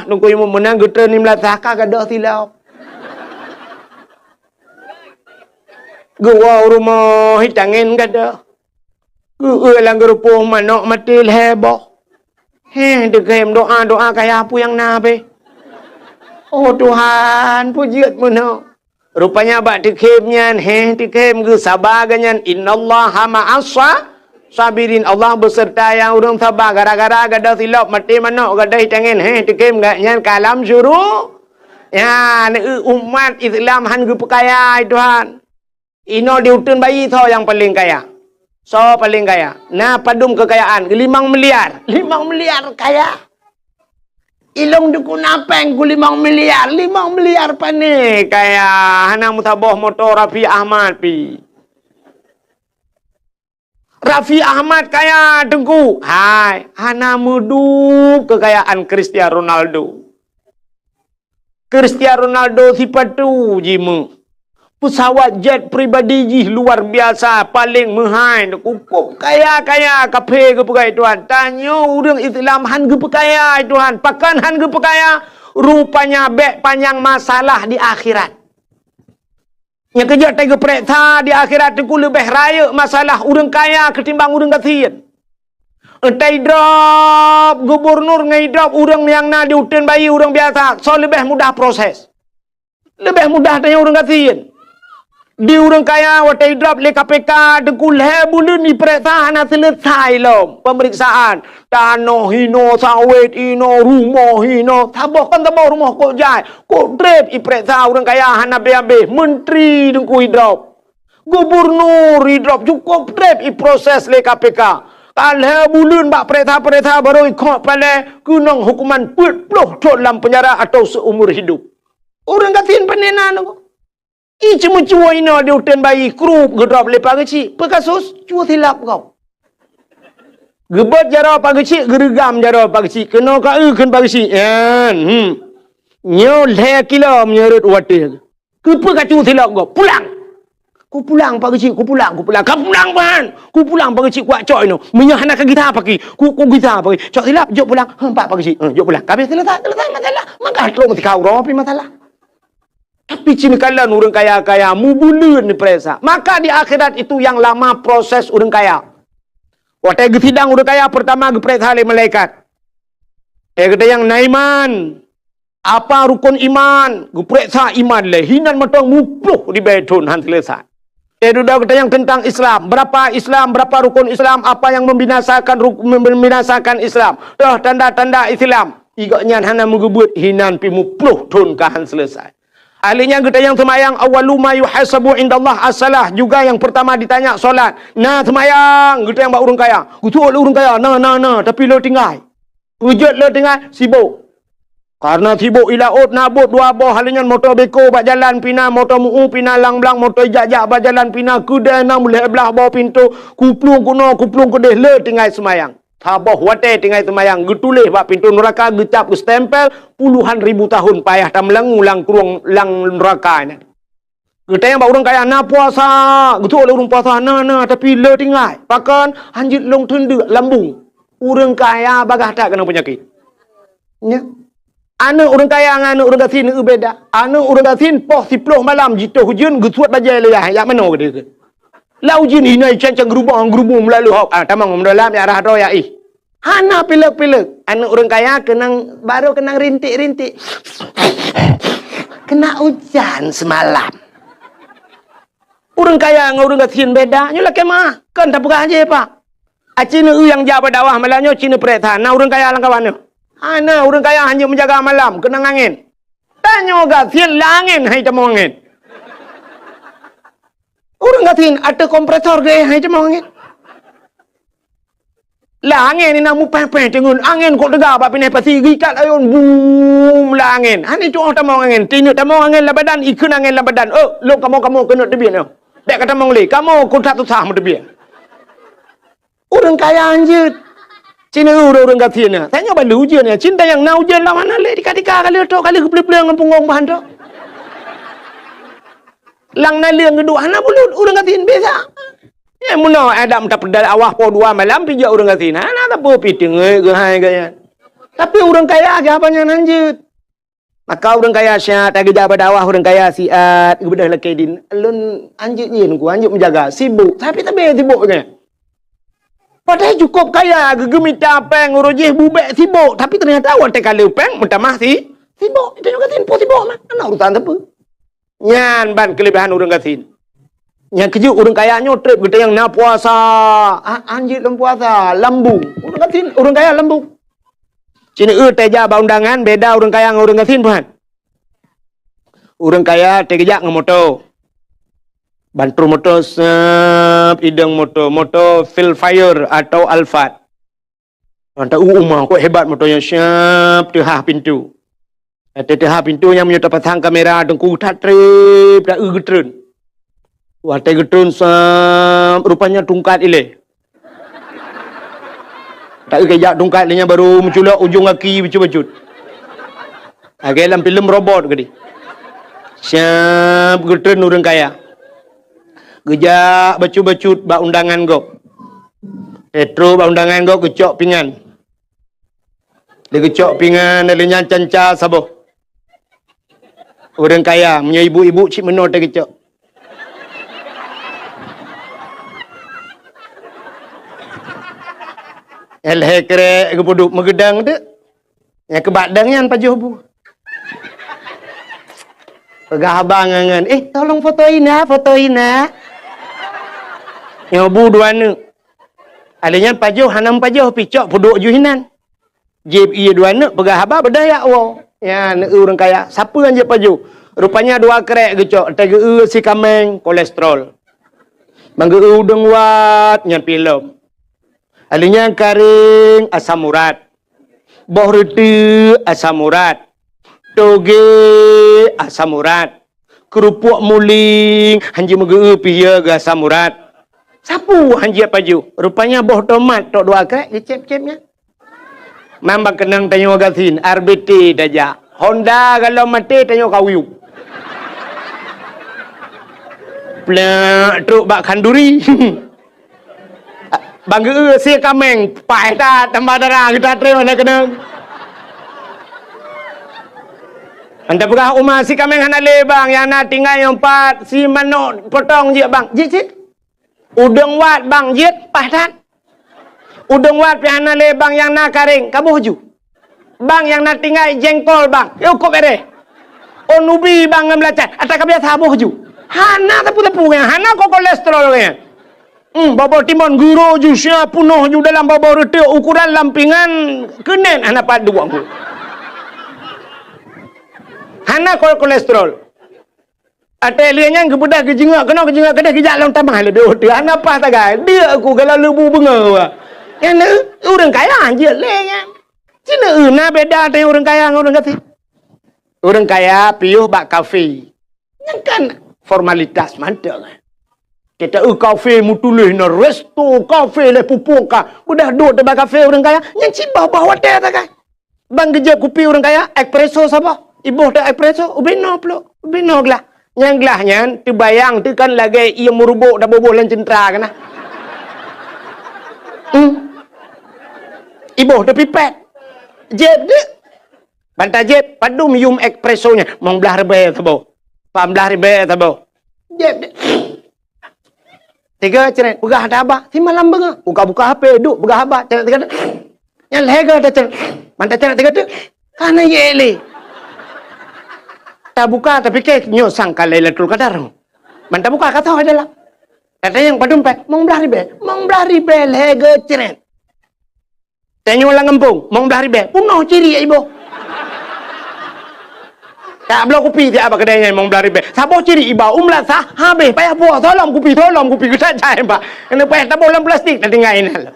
Teungku Imum meunan geutreun lam lasah ka gadôh silop. Geuwoe u rumoh, hi tangen gadôh. Geueu lam geurupoh manok maté lhèe boh. Heh, teukhem doa-doa kaya peue nyang na beh. Oh Tuhan, peue jeuet meunoe. Rupanya bak teukhem nyan, heh, teukhem geusaba geuh nyan, "Innallaha ma'as sa-, sabirin." Allah beuseurta nyang ureueng saba. Gara-gara gadôh silop maté manok gadôh hi tangen, heh, teukhem geuh nyan ka lam syuru-, Ya, neu umat Islam han geupeukaya, hai Tuhan. Inoe di uteuen bayi soe nyang paleng kaya? Soe paleng kaya? Na padum keukayaan? Limong miliar. Limong miliar kaya. Ilong dukun apeng ku limong miliar. Limong miliar pane kaya. Hana meusaboh moto Raffi Ahmad pi. Raffi Ahmad kaya, Teungku. Hai, hana meudub keukayaan Cristiano Ronaldo. Cristiano Ronaldo sipatu jimeuh. Peusawat jet pribadi jih luar biasa, paleng meuhai, cukôp kaya-kaya, kaphé geupeugah, Tuhan. Tanyoe ureueng Islam han geupeukaya, Tuhan. Pakon han geupeukaya? Rupanya bèk panyang masalah di akhirat. Nyang keujeuet tageupeureksa di akhirat teungku leubeh rayeuk masalah ureueng kaya keutimbang ureueng gasien. Entai idrop gubunur ngon idrop ureueng nyang na di uteuen bayi ureueng biasa, soe leubeh mudah proses? Leubeh mudah tanyoe ureueng gasien. Di ureueng kaya watèe idrop lé K P K teungku lhèe buleuen ipeureksa hana seuleusai lom peumeriksaan. Tanoh hinoe, sawét hinoe, rumoh hinoe, saboh kon saboh rumoh kok jai, kok trép ipeureksa ureueng kaya hana abéh-abéh, menteri teungku idrop, gubunur idrop, cukôp trép iproses lé K P K. Ka lhèe buleuen bak peureksa-peureksa barô ikhok palèe keunong hukuman peuet ploh thôn lam peunjara atau seumur hidup. Ureueng gasien pane na teungku. I ceumeucue inoe di uteuen bayi, krup, geudrop lé Pak Geuchik. Peue kasus? Cue silap gob. Geubeuet jaroe Pak Geuchik, geureugam jaroe Pak Geuchik. Keunoe ka eu kheun Pak Geuchik. Nyan, hmm. Nyoe lhèe kilo meunyoe rhot u ateueh. Keupeue ka cue silap gob? Pulang! Kupulang, Pak Geuchik, kupulang, kupulang. Ka pulang, Pak! Kupulang, Pak Geuchik, kucok inoe. Meunyoe hana ka gisa paki, ku, kugisa paki. Cok silap, jok pulang. Heuh, Pak, Pak Geuchik. Heuh, jok pulang. Ka habéh, seuleusai, seuleusai masalah. Maka troh meusikau uroe pih masalah. Tapi ci neukalon ureueng kaya-kaya, mubuleuen neupareksa. Maka di akhirat itu nyang lama proses ureueng kaya. Watèe geusidang ureueng kaya, peurtama geupareksa lé malaikat. Eh, geutanyoe na iman. Apa rukon iman? Geupareksa iman lé. Hinan mantong muploh ribèe thon han seuleusai. Eh, dudoe geutanyoe teuntang Islam. Berapa Islam, berapa rukon Islam, apa yang membinasakan ruk-, membinasakan Islam? Toh tanda-tanda Islam. I gobnyan hana meugeubeuet, hinan pih muploh thon ka han seuleusai. Ahli nyan geutanyoe seumayang, awwalu ma yuhasabu indallah as-salah, juga nyang peurtama ditanya salat. Na seumayang, geutanyoe bak ureueng kaya. Geutu'oh lé ureueng kaya, na, na, na, tapi le tinggai. Peujeuet le tinggai, sibok. Karena sibok i laôt na bot dua boh, ahli nyan moto beko bak jalan pih na, moto meu pih na, lang blang moto ijak-jak bak jalan pih na, keudè na meulhèe blah boh pintoe, kuplueng keunoe, kuplueng keudeh, le tinggai seumayang. Saboh watèe tinggai seumayang, geutuléh bak pintoe nuraka, geucap, geustempel, puluhan ribu tahun payah tameulangue lam krueng lam nuraka nyan. Geutanyoe bak ureueng kaya na puasa, geutu'oh lé ureueng puasa na, na, tapi le tinggai. Pakon? Hanjeuet lôn teundeuk lambung. Ureueng kaya bagaih that keunong peunyakét. Nya. Aneuk ureueng kaya ngon aneuk ureueng gasien eu beda. Aneuk ureueng gasien poh siploh malam jitoh ujeuen geusuet bajèe lé yah, jak manoe keudeh. Lam ujeuen hinoe cang-cang geurubong-geurubong meulalu hok. Ah, tamong dalam jak rhah droe jak ih. Hana pilek-pilek. Aneuk ureueng kaya keunong, barô keunong rintik-rintik. Kena ujan semalam. Ureueng kaya ngon ureueng gasien beda. Nyoe lakèe meu'ah. Kon tapeugah jih, Pak. Aci neu nyang jak bak dakwah malam nyoe ci neupareksa, na ureueng kaya lam kawan nyoe? Hana, ureueng kaya hanjeuet meujaga malam, keunong angén. Tanyoe gasien lam angén hai tamong angén. Ureueng gasien ateueh kompresor geuh hai tamong angén. Lam angén inan mupèh-pèh teungeut, angén kok teuga bak pinèh pasi, geuikat ayôn, bum, lam angén. Hana tu'oh tamong angén, tineuk tamong angén lam badan, ikheun angén lam badan. Oh, lôn kamoe-kamoe keuneuk teubiet nyoe. Bèk ka tamong lé, kamoe kok that susah meuteubiet. Ureueng kaya hanjeuet. Ci neu ureueng-ureueng gasien nyan. Tanyoe ban lheueh ujeuen nyan. Ci tanyong na ujeuen lam hana lé, tika-tika ka lheueh trok, ka lheueh geupleueng-pleueng ngon punggong ban trok. Lam naleueng geuduek hana bulut, ureueng gasien biasa. Nyan meunoe Adam tapeudeuh awah poh dua malam pih jak ureueng gasien. Hana sapeue pih teungeut geuhai gaya. Tapi ureueng kaya geuh haba nyan hanjeuet. Maka ureueng kaya siat, tageujak bak dakwah ureueng kaya siat, geubeudôh lakèe dien. Lôn hanjeuet nyan ku, hanjeuet meujaga, sibok, tapi tabé sibok nyan. Padahai cukôp kaya, geugeumita pèng uroe jih bubèk sibok, tapi teunyata watèe ka lheueh pèng meutamah si, sibok. Itu juga simpo sibok mah, hana urusan sapeue. Nyan ban keuleubehan ureueng gasien. Nyang keujeuet ureueng kaya nyoe trép geutanyoe na puasa, a-, hanjeuet lom puasa, lambung. Ureueng gasien, ureueng kaya lambung. Ci neu eu teuja bak undangan, beda ureueng kaya ngon ureueng gasien, Tuhan. Ureueng kaya teugeujak ngon moto. Ban trôh moto, sep, idong moto, moto Vellfire atau Alphard. Mantap, uh, uma, kok hebat moto nyan, siap, teuhah pintoe. Watèe teuhah pintoe nyan meunyoe tapasang kamera, teungku that trép, ta eu geutreun. Watèe geutreun, siap, rupanya tungkat ilèe. Ta eu keu jak tungkat lé nyan baru meuculok ujong gaki bacut-bacut. Lagèe lam filem robot keudéh. Siap, geutreun ureueng kaya. Geujak bacut-bacut bak undangan gob. Trép trôh bak undangan gob geucok pingan. Lé geucok pingan, lé nyan canca saboh. Ureueng kaya, meunyoe ibu-ibu cit meunoe teuh geucok. Lhèe krèk geupeuduek meugeudang teuk. Nyang keubak dang nyan pajoh bu. Peugah abang ngon, "Eh, tolong foto Ina, foto Ina." Nyoe bu dua neuk. Alèh nyan pajoh hana meupajoh pih cok peuduek ju hinan. Jieb ié dua neuk peugah haba beudôh jak woe. Nyan ureueng kaya, sapeue nyang jieb pajoh? Rupanya dua krèk geucok, teuh geu-eu sikameng kolesterol. Ban geu-eu udeueng wat nyan pih lom. Alèh nyan karéng asam urat. Boh reuteuek asam urat. Togé asam urat. Keurupuk muling, hanjeuet meugeu pih ya geu asam urat. Sapeue hanjeuet pajoh? Rupanya boh tomat tok dua krek geucép-cép nyan. Mam ban keunong tanyoe gasien, R B T tajak. Honda galom maté tanyoe kayue. Plek trok bak khanduri. Ban geu sie kaméng, paih that tambah darah geutanyoe na keunong. Anda peugah uma sie kaméng hana lé bang, nyang na tinggai nyoe pat, sie manok potong jeuet bang. Jeuet, jeuet. Udeueng wat bang jeuet, paih that. Udeueng wat pih hana lé bang, nyang na karéng, kaboh ju. Bang nyang na tinggai jengkol bang, yôh kop édeh. Oh nubi bang ngon beulacan, ata ka biasa boh ju. Hana sapeue-sapeue nyan, hana ko-, kolesterol nyan. Hmm, bobo timon guro ju sia punoh ju dalam bobo reuteuk ukuran lampingan keunen hana pat duek. Hana ko-, kolesterol. Até lheueh nyan geubeudôh geujeungok keunoe geujeungok keudeh geujak lom tamah leubeh oh teuh hana paih tagai. Deuk ku galak leubu beungoh. Nyan ureueng kaya jeuet lé nyan. Cina eu na beda teuh ureueng kaya ngon ureueng gasien. Ureueng kaya piôh bak kafe. Nyan kan formalitas mantong. Kita eu kafe meutuléh na resto kafe lé pupuk ka. Udah duek teuh bak kafe ureueng kaya. Nyan cit bah-bah watèe tagai. Ban geujép kupi ureueng kaya, espresso saboh. Iboh teuh espresso, ubé noe plôk, ubé noe glah. Nyang glah nyan teubayang teuh kan lagèe ié meurubok taboh-boh lam ceuntra keunan. Hmm. Iboh teuh pipet. Jép deuh. Ban tajép, padum yum espresso nyan, mong blaih ribèe saboh. Pah blaih ribèe saboh. Jép deuh. Tiga cret, peugah ata haba, simalam beungoh. Buka-buka H P, duek peugah haba, cret tiga teuk. Nyan lhèe goe tacret. Ban tacret tiga teuk, ka na yek lé. Tabuka, tapike, nyoe sang ka Lailatul Qadar. Ban tabuka, ka toh dalam. Tatanyong padum pèng, mong blaih ribèe. Mong blaih ribèe lhèe goe cret. Tanyoe lam gampông, mong blaih ribèe, punoh ciriek iboh. Tak bloe kupi siat bak keudè nyan mong blaih ribèe. Saboh ciriek iba, u meulasah, habéh payah puwoe, tolom kupi, tolom kupi, geutat jai bak. Keuneuk payah taboh lam plastik, tatinggai inan lom.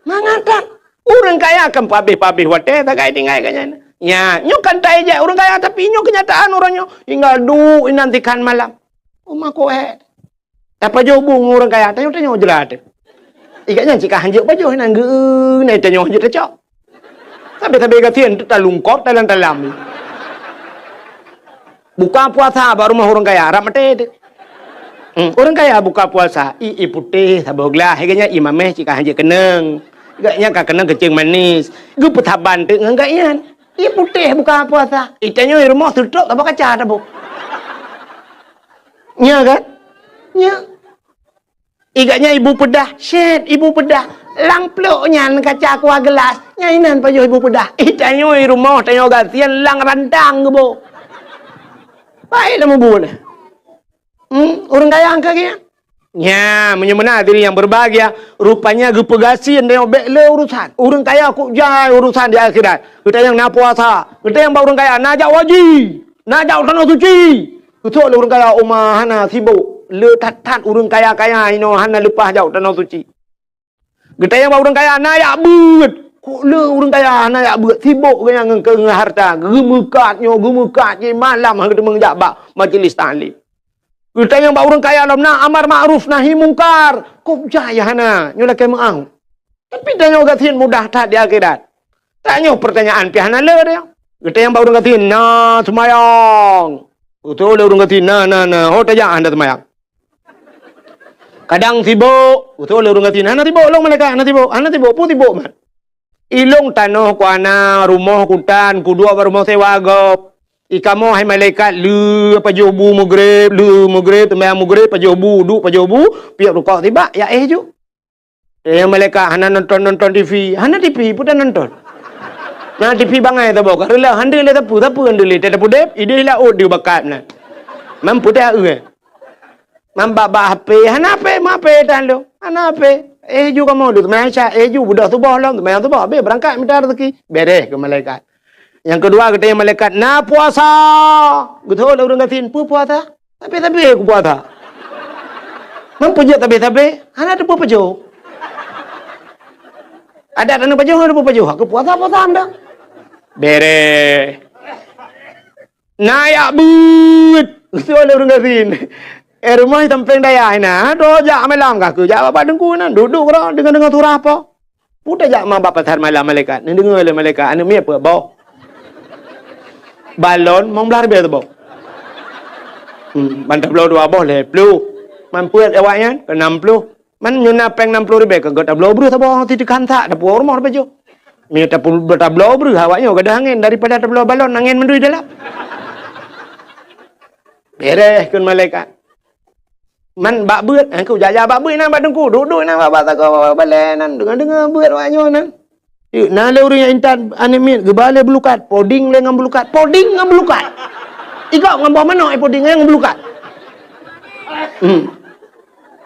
Mangat that, ureueng kaya kan pabéh-pabéh watèe tagai tinggai ka nyan. Nya, nyoe kan taijak ureueng kaya, tapi nyoe keunyataan uroe nyoe. Tinggai duek inan tikhan malam. Uma kuet. Tapajoh bu ngon ureueng kaya, tanyoe-tanyoe jeulaih teuh. Ikat nyan cit ka hanjeuet pajoh, inan geu-, na tanyoe hanjeuet tacok. Sabé-sabé gasien teuh talungkop talam-talam. Buka puasa bak rumoh ureueng kaya, rab maté teuh. Hmm, ureueng kaya buka puasa, ié putéh saboh glah, ikat nyan ié maméh cit ka hanjeuet keunong. Ikat nyan ka keunong keuceung manis. Geupeusaban teuh ngon ikat nyan. Ié putéh buka puasa. Ié tanyoe rumoh seutrok saboh kaca taboh. Nya kan? Nya. Ikat nyan ibu peudah, syèt ibu peudah. Lam plôk nyan kaca kuah geulas, nyan inan pajoh ibu peudah. Ié tanyoe rumoh tanyoe gasien lam rantang geuboh. Baik dah mubu nah. Hmm, ureueng kaya angka geuh. Nya, meunyoe meunan hadirin yang berbahagia, rupanya geupeugasien tanyoe bèk le urusan. Ureueng kaya kok jai urusan di akhirat. Geutanyong na puasa, geutanyong bak ureueng kaya na jak haji. Na jak u Tanoh Suci. Geusok lé ureueng kaya uma hana sibok. Le that-that ureueng kaya-kaya inoe hana leupah jak u Tanoh Suci. Geutanyong bak ureueng kaya na jak beuet. Kok le ureueng kaya hana jak beuet. Sibok geuh nyan ngon keu harta. Geumeukat nyoe, geumeukat jih malam han geuteumeung jak bak majlis taklim. Geutanyong bak ureueng kaya lom na amar makruf nahi mungkar. Kok jai hana. Nyoe lakèe meu'ah. Tapi tanyoe gasien mudah that di akhirat. Tanyoe peurtanyaan pih hana le tanyoe. Geutanyong bak ureueng gasien, na seumayang? Geutanyong lé ureueng gasien, na, na, na. Ho tajak hana seumayang? Kadang sibok. Geutanyong lé ureueng gasien, hana sibok lôn malaikat, hana sibok, hana sibok. Peue sibok mat? Ilôn tanoh ku hana, rumoh ku tan, ku duek bak rumoh sewa gob. Ikamoe hai malaikat, le pajoh bu meugreb, le meugreb, seumayang meugreb, pajoh bu, duek pajoh bu, piep rukok sibak, ya éh ju. Eh, malaikat hana nonton-nonton T V. Hana T V, peue ta nonton? Na T V bangai saboh, ka reuloh, han deuh lé sapeue, sapeue han deuh lé, teuh tapudeb, idéh laôt deuh bakat na. Mam peudeh eu. Mam bak-bak H P, hana H P, ma H P tan lôn. Hana H P. Eh, ju kamoe deuh, seumayang Isya, eh, ju beudôh suboh lom, seumayang suboh, habéh beurangkat mita raseuki. Beres keu malaikat. Nyang keudua, geutanyong malaikat, "Na puasa?" Geutanyong lé ureueng gasien, "Peue puasa?" "Sabé-sabé kupuasa." "Man peue jeuet sabé-sabé?" "Hana teupeu pajoh." "Adak hana pajoh, hana teupeu pajoh. Aku puasa, puasa anda." Beres. "Na jak beuet?" Geuseuôt lé ureuëng gasien. Eh, rumoh tampéng dayah inan, droe jak malam ka keu jak bak teungku inan, duek-duek keudroe deungoe-deungoe surah po. Peue tajak ma bak pasar malam malaikat, neudeungoe lé malaikat, aneuëk miet peuet boh. Balon limong blaih ribèe teuboh. Hmm, ban tabloe dua boh lhèe ploh. Man peuet awaknyan keu nam ploh. Man nyoe na péng nam ploh ribèe, ka tabloe breuh saboh, si teukan sak, tapuwoe rumoh tapajoh. Meunyoe tapu-, tabloe breuh, awak nyoe gadôh angén daripada tabloe balon, angén mandum dalam. Beres kheun malaikat. Man bak beuet, eh, ku jaja bak beuet nan bak teungku, duek-duek nan bak, bak sagoe balèe nan, deungoe-deungoe beuet awak nyoe nan. Yuk, na lé ureuëng nyang intat aneuëk miet geuba lé beulukat, poding lé ngon beulukat, poding ngon beulukat. Igop ngon boh manok, eh, poding ngon beulukat. Hmm.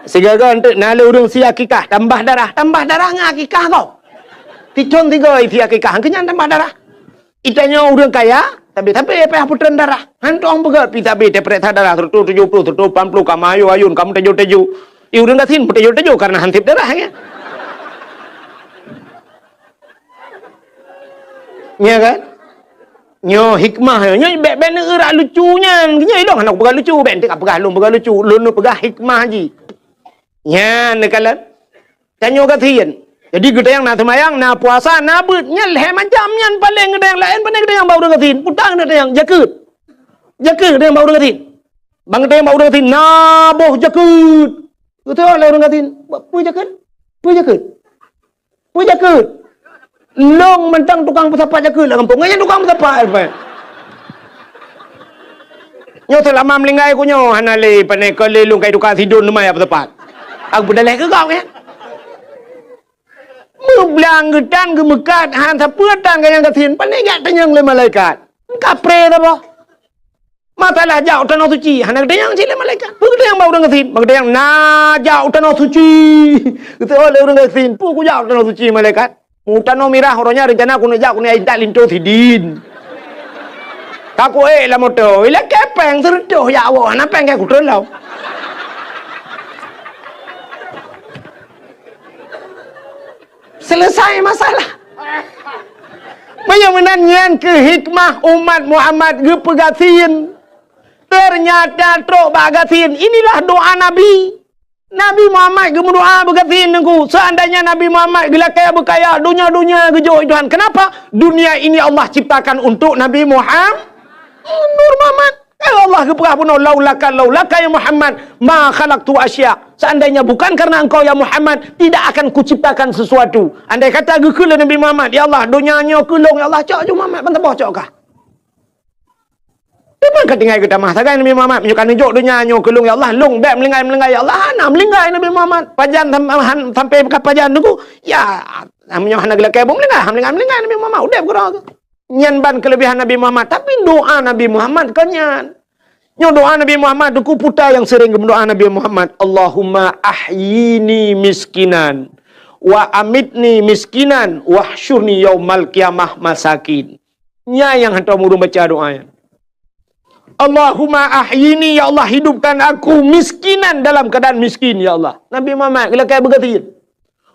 Sigoe-goe eunteuk na lé ureuëng sie akikah, tambah darah, tambah darah ngon akikah kok. Tithon sigoe sie akikah, keu nyan tambah darah. Geutanyoe ureuëng kaya, tapi-tapi payah putreun darah. Hantom peugah pi sabe teupeuriksa darah seratus tujuh puluh, seratus lapan puluh, ka meuayôn-ayôn, ka meuteujô-teujô. I ureuëng gasien meuteujô-teujô karena hansép darah, ya. Nya kan? Nyoe hikmah nyoe, nyoe bèk, bèk neueurak lucu nyan. Nyoe ilong hana kupeugah lucu, bèk eunteuk kapeugah lôn peugah lucu. Lôn neupeugah hikmah jih. Nyan neukalon. Tanyoe gasien. Jadi geutanyoe na seumayang, na puasa, na beuet. Nyan lhèe macam nyan paleng geutanyoe laén, pane geutanyoe bak ureuëng gasien. Peue ta geutanyoe jakeuet. Jakeuet geutanyoe bak ureuëng gasien. Ban geutanyoe bak ureuëng gasien, na boh jakeuet. Geutanyoe lé ureuëng gasien. Peue jakeuet? Peue jakeuet? Peue jakeuet? Lôn mantong tukang peusapat jakeuet lam gampông. Nyan tukang peusapat, Pak. Nyoe seulama meuninggai ku nyoe hana lé, pane kon lé lôn kai tukang sidon teuma nyang peusapat. Aku peudaleh keu gob nyan. Meublang geutan geumeukat han sapeue tan ka nyang gasien, pane jak tanyong lé malaikat. Kapré saboh. Masalah jak u tanoh suci, hana geutanyong cit lé malaikat. Peue geutanyong bak ureuëng gasien? Bak geutanyong na jak u tanoh suci. Geutanyong lé ureuëng gasien, peue kujak u tanoh suci malaikat? U tanoh mirah uroe nyan reuncana keuneuk jak keuneuk intat linto sidin. Ka kuék lam moto, ilakèe péng seureutôh jak woe, hana péng keu kutulông. Selesai masalah. Meunyoe meunan nyan keuh hikmah umat Muhammad geupeugasien. Ternyata trok bak gasien. Inilah doa Nabi. Nabi Muhammad geumeudoa beugasien teungku. Seandainya Nabi Muhammad geulakèe beukaya, donya-donya geujok Tuhan. Kenapa? Dunia ini Allah ciptakan untuk Nabi Muhammad. Nur Muhammad. Ya Allah geupeugah bunoe, "Laulaka, laulaka ya Muhammad, ma khalaqtu asya." Seandainya bukan karena engkau ya Muhammad, tidak akan kuciptakan sesuatu. Andai kata geukheun lé Nabi Muhammad, "Ya Allah, donya nyoe keu lôn, ya Allah," cok ju Muhammad, ban saboh cok kah. Teuma ka tinggai geutamah sagai Nabi Muhammad, "Meunyoe ka neujok donya nyoe keu lôn, ya Allah, lôn bèk meulinggai-meulinggai, ya Allah." Hana meulinggai Nabi Muhammad. Pajan sam-, han-, sampai ka pajan teungku, ya, meunyoe hana geulakèe buet meulinggai, hana meulinggai-meulinggai Nabi Muhammad, udép keudroe. Nyan ban keuleubehan Nabi Muhammad, tapi doa Nabi Muhammad kon nyan. Nyoe doa Nabi Muhammad, teungku peue ta nyang sering geumeudoa Nabi Muhammad, "Allahumma ahyini miskinan, wa amitni miskinan, wahsyurni yaumal qiyamah masakin." Nyan nyang hantom ureuëng baca doa nyan. "Allahumma ahyini, ya Allah, hidupkan aku miskinan, dalam keadaan miskin, ya Allah." Nabi Muhammad geulakèe beugasien.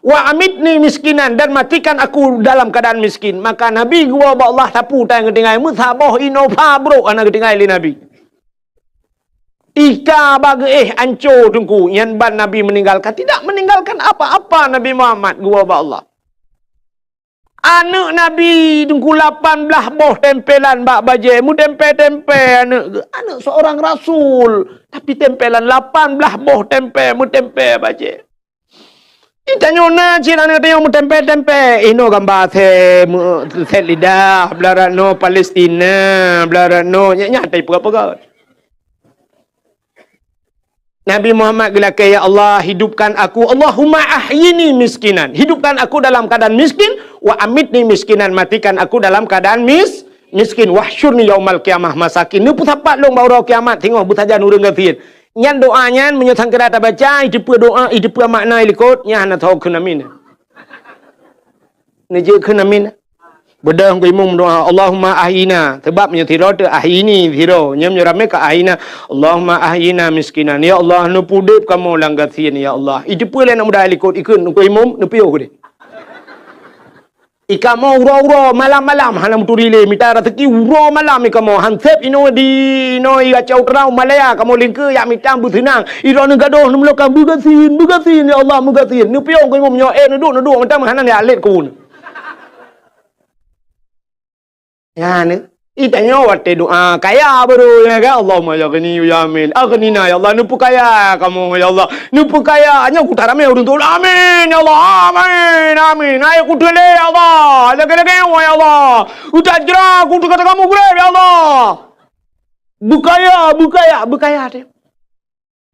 "Wa amitni miskinan, dan matikan aku dalam keadaan miskin." Maka Nabi geuwoe bak Allah sapeue tan geutinggai, meusaboh Innova brôk hana geutinggai lé Nabi. Tika bak geuéh anco teungku, nyan ban Nabi meninggalkan, tidak meninggalkan apa-apa Nabi Muhammad geuwoe bak Allah. Aneuëk Nabi teungku lapan blaih boh tempelan bak bajèe, meutempé-tempé aneuëk geuh. Aneuëk seorang rasul, tapi tempelan lapan blaih boh tempé, meutempé bajèe. Di tanyoe na cit aneuëk tanyoe meutempé-tempé, inoe gamba sét, me-, sét lidah, blah rot noe Palestina, blah rot noe, nyan, nyan tai peugah-peugah. Nabi Muhammad geulakèe, "Ya Allah, hidupkan aku, Allahumma ahyini miskinan." Hidupkan aku dalam keadaan miskin, "wa amitni miskinan." Matikan aku dalam keadaan mis-, miskin. "Wahsyurni yaumal qiyamah masakin." Neupeusapat lôn bak uroe kiamat, singoh beusajan ureuëng gasien. Nyan doa nyan, meunyoe sangkira tabaca, iteupeue doa, iteupeue makna ilikot, nyan hana tho kheun amin. Neujeuet kheun amin. Beudôh keu imum doa, "Allahumma ahyina." Sebab meunyoe sidroe teu ahyini sidroe, nyoe meunyoe ramé ka ahyina. "Allahumma ahyina miskinan." Ya Allah, neupeudép kamoe lam gasien, ya Allah. Iteupeue lé aneuk muda ilikot, ikheun keu imum, neupiôh keudeh. Ikamoe uroe-uroe, malam-malam hana meuturi lé, mita raseuki uroe malam ikamoe. Hanseb inoe di, inoe i Aceh Utara, Malaya, kamoe lingke jak mita beuseunang. Droeneuh gadoh neumeulokon, beugasien, beugasien, ya Allah, beugasien. Neupiôh keu imum nyoe, eh, neuduek, neuduek, mantong hana jak lét keu. Nyan, eh. Itanyoe watée doa, kaya baru, ya kan? Allahumma ya ghani ya amin. Aghnina, ya Allah, neupeukaya kamoe, ya Allah. Neupeukaya. Nyoe kuta ramé ureuëng tu. Amin, ya Allah. Amin, amin. Hai kuteulé, ya Allah. Lagée-lagée, ya Allah. Utak jera, aku teuka-teuka mugreb, ya Allah. Beukaya, beukaya, beukaya teuh.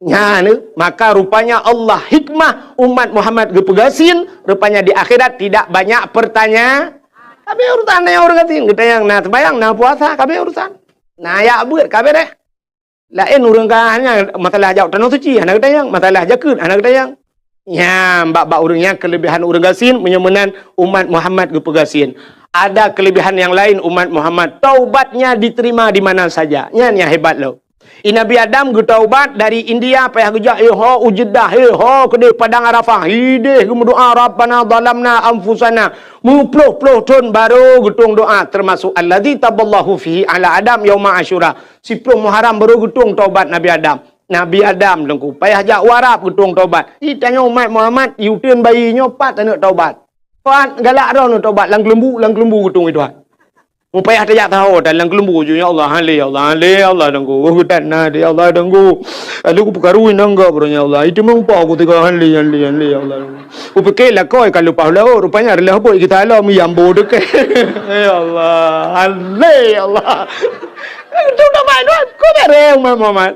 Nyan, eh, maka rupanya Allah hikmah umat Muhammad geupeugasien, rupanya di akhirat tidak banyak pertanya-, kabe urusan na ureuëng gasien, geutanyong na seumayang, na puasa, kabe urusan. Na jak beuet, kabe deh. Laén ureuëng ka hanya masalah jak tanoh suci, hana geutanyong, masalah jakeuet, hana geutanyong. Nyan, bak-bak ureuëng nyan kelebihan ureuëng gasien, meunyoe meunan umat Muhammad geupeugasien. Ada kelebihan yang lain umat Muhammad, taubatnya diterima di mana saja. Nyan nyang hebat lom. I Nabi Adam geutaubat dari India, payah geujak, eh, ho, u Jeddah, eh, ho, keudeh Padang Arafah. Ideh geumeudoa, "Rabbana zalamna anfusana." Meuploh-ploh thon baru geutueng doa, termasuk alladzi taballahu fihi ala Adam yauma Asyura. Siploh Muharram baru geutueng taubat Nabi Adam. Nabi Adam teungku, payah jak u Arab geutueng taubat. Itanyoe umat Muhammad, i uteuen bayi nyoe pat taneuk taubat. Pat galak droeneuh taubat, lam keuleumbu, lam keuleumbu geutueng i Tuhan. Mupayah tajak taho dan lam keuleumbu ju, "Ya Allah, hale, ya Allah, hale, ya Allah, danggu. Oh, geutan na, ya Allah, danggu. Lalu kupeukaru inong gop, ya Allah. Itu meupa aku tiga hale, hale, hale, ya Allah, danggu." Kupike lakoi ka leupah laôt, rupanya adalah bot kita alam yang bodoh ke. Ya Allah, hale, ya Allah. Itu dah main, Wan. Kau dah reng, Muhammad.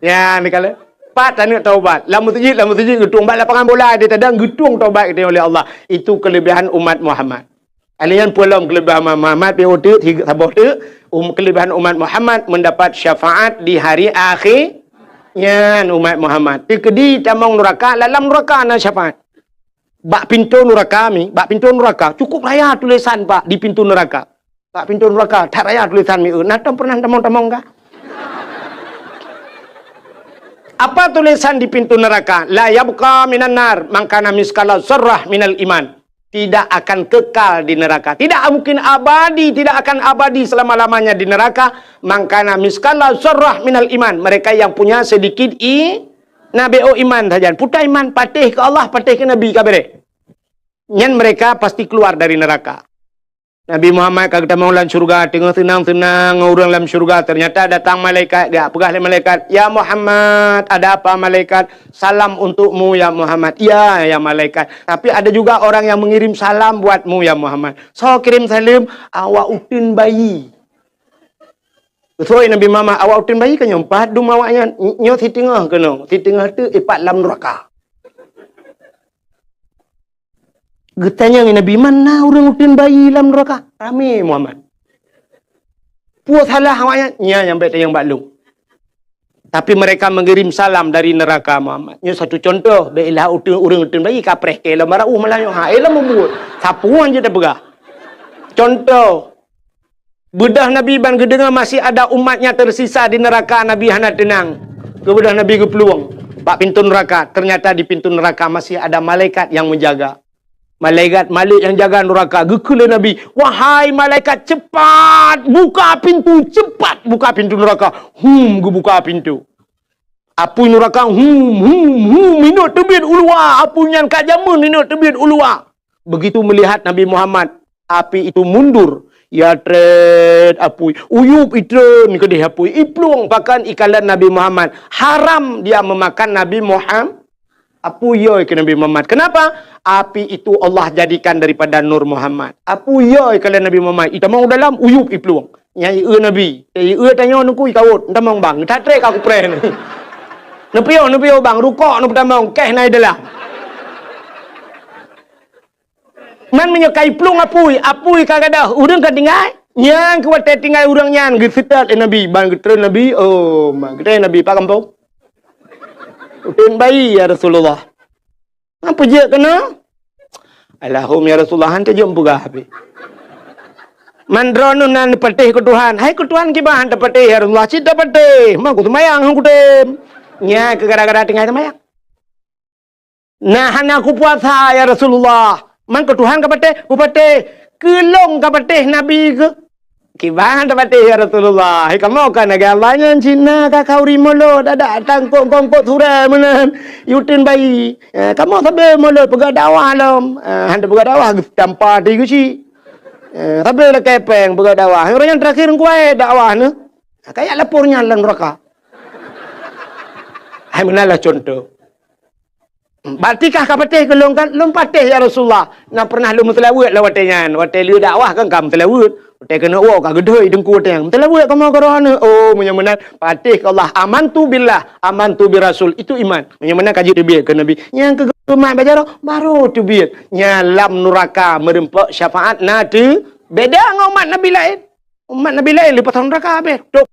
Ya, ni kala. Pat taneuk taubat. Lam masjid, lam masjid geutueng. Bak lapangan bola, dia tadang geutueng taubat kita oleh Allah. Itu kelebihan umat Muhammad. Alèh nyan peue lom keuleubèhan umat Muhammad, pih teuk, saboh teuk, um, keuleubèhan umat Muhammad mendapat syafaat di hari akhé. Nyan umat Muhammad. Teukeudi tamong nuraka, lam nuraka na syafaat. Bak pintoe nuraka mi, bak pintoe nuraka, cukup raya tulisan, Pak, di pintoe nuraka. Bak pintoe nuraka, that raya tulisan mi, eu, na tom pernah tamong-tamong ka? Apa tulisan di pintu neraka? "La yabqa minan nar man kana miskala zarrah minal iman." Tidak akan kekal di neraka. Tidak mungkin abadi, tidak akan abadi selama-lamanya di neraka. "Man kana miskala zarrah minal iman." Mereka yang punya sedikit i-, na B O iman sajan. Puta iman, patéh keu Allah, patéh keu Nabi, ka beureh. Nyan mereka pasti keluar dari neraka. Nabi Muhammad ka geutamong lam syeuruga, teungoh seunang-seunang ngon ureuëng lam syeuruga. Ternyata datang malaikat, geupeugah lé malaikat, "Ya Muhammad." "Ada apa, malaikat?" "Salam untukmu, ya Muhammad." "Iya, ya malaikat. Tapi ada juga orang yang mengirim salam buatmu, ya Muhammad." "Soe kirém saleuem?" "Awak uteuen bayi." Geuseuôt Nabi Muhammad, "Awak uteuen bayi ka nyoe, pat dum awaknyan?" "Nyoe siteungoh keunoe, siteungoh teuk ipat lam nuraka." Geutanyong Nabi, "Man na ureuëng uteuen bayi lam nuraka?" Ramé Muhammad. "Peue salah awaknyan?" "Nyan nyang bèk tanyong bak lôn. Tapi mereka mengirim salam dari neraka, Muhammad." Nyoe satu contoh, bèk ilah uteuen, ureuëng uteuen bayi kapreh keu lom barô malam nyoe. Ha, eh, lom mubuet. Sapeue nyang jeuet tapeugah? Contoh, Beudôh Nabi ban geudeungoe masih ada umatnya tersisa di neraka, Nabi hana teunang. Keu beudôh Nabi geuplueng bak pintoe neraka, ternyata di pintoe neraka masih ada malaikat yang menjaga. Malaikat Malik yang jaga neraka, geukheun lé Nabi, "Wahai malaikat, cepat buka pintu, cepat buka pintu neraka." Hum, geubuka pintu. Apui nuraka, hum, hum, hum, inot teubiet u luwa. Apui nyan ka jameun inot teubiet u luwa. Begitu melihat Nabi Muhammad, api itu mundur. Ya tret apui. Uyup itreun keudeh apui. Iplueng pakan ikalon Nabi Muhammad. Haram dia memakan Nabi Muhammad. Apui yoi keu Nabi Muhammad. Kenapa? Api itu Allah jadikan daripada nur Muhammad. Apui yoi ikalon Nabi Muhammad. Itamong dalam uyup iplueng. Nyan ié Nabi. Eh, ié tanyoe nungku ikawot. Ntamong bang. Tatrek aku preh ni. Neupiôh, neupiôh bang. Rukok neupeutamong. Keh nai dalam. Man meunyoe ka iplueng apui, apui ka gadôh, ureuëng ka tinggai. Nyang keu watée tinggai ureuëng nyan geuseutôt lé Nabi, ban geutreun Nabi, oh, ma geutreun Nabi, "Pak gampông? Uteuen bayi, ya Rasulullah." "Apa jeuet keunoe?" "Alahum, ya Rasulullah, han teujeuet peugah habéh. Man droeneuh nan patéh keu Tuhan." "Hai keu Tuhan kiban han tapatéh, ya Rasulullah, cit tapatéh. Ma ku seumayang han kutem." Nyan keu gara-gara tinggai seumayang. "Nah, hana kupuasa, ya Rasulullah." "Man keu Tuhan kapatéh?" "Kupatéh." Keu lôn ka patéh Nabi keu? Kiban tapatéh, ya Rasulullah. Hai kamoe ka lagèe Allah nyan, Cina ka khauri mulod, adak tangkok-kongkok surée meunan, yutin bayi. Eh, kamoe sabe mulod peugah dakwah lom. Eh, han peugah dakwah, tampa di geuci. Eh, sabe lakée péng peugah dakwah. Ureueng nyang terakhir kuwai dakwah neu. Kayak lapor nyan lam neraka. Hai meunan lah contoh. Berarti kah ka patéh keu lôn kan? Lôn patéh, ya Rasulullah. Na pernah lôn meuseulaweuet lam watée nyan. Watée lheueh dakwah kan ka meuseulaweuet. Watée keuneuk woe ka geudhôi teungku watée nyan. Meuseulaweuet kamoe keu roh aneuëk. Oh, meunyoe meunan patéh keu Allah. Amantu billah, amantu bir rasul. Itu iman. Meunyoe meunan ka jeuet teubiet keu Nabi. Nyang keu geumat bak jaroe, baru teubiet. Nyan lam nuraka meureumpok syafaat na teu beda ngon umat Nabi laén. Umat Nabi laén leupah thon nuraka habéh. Tok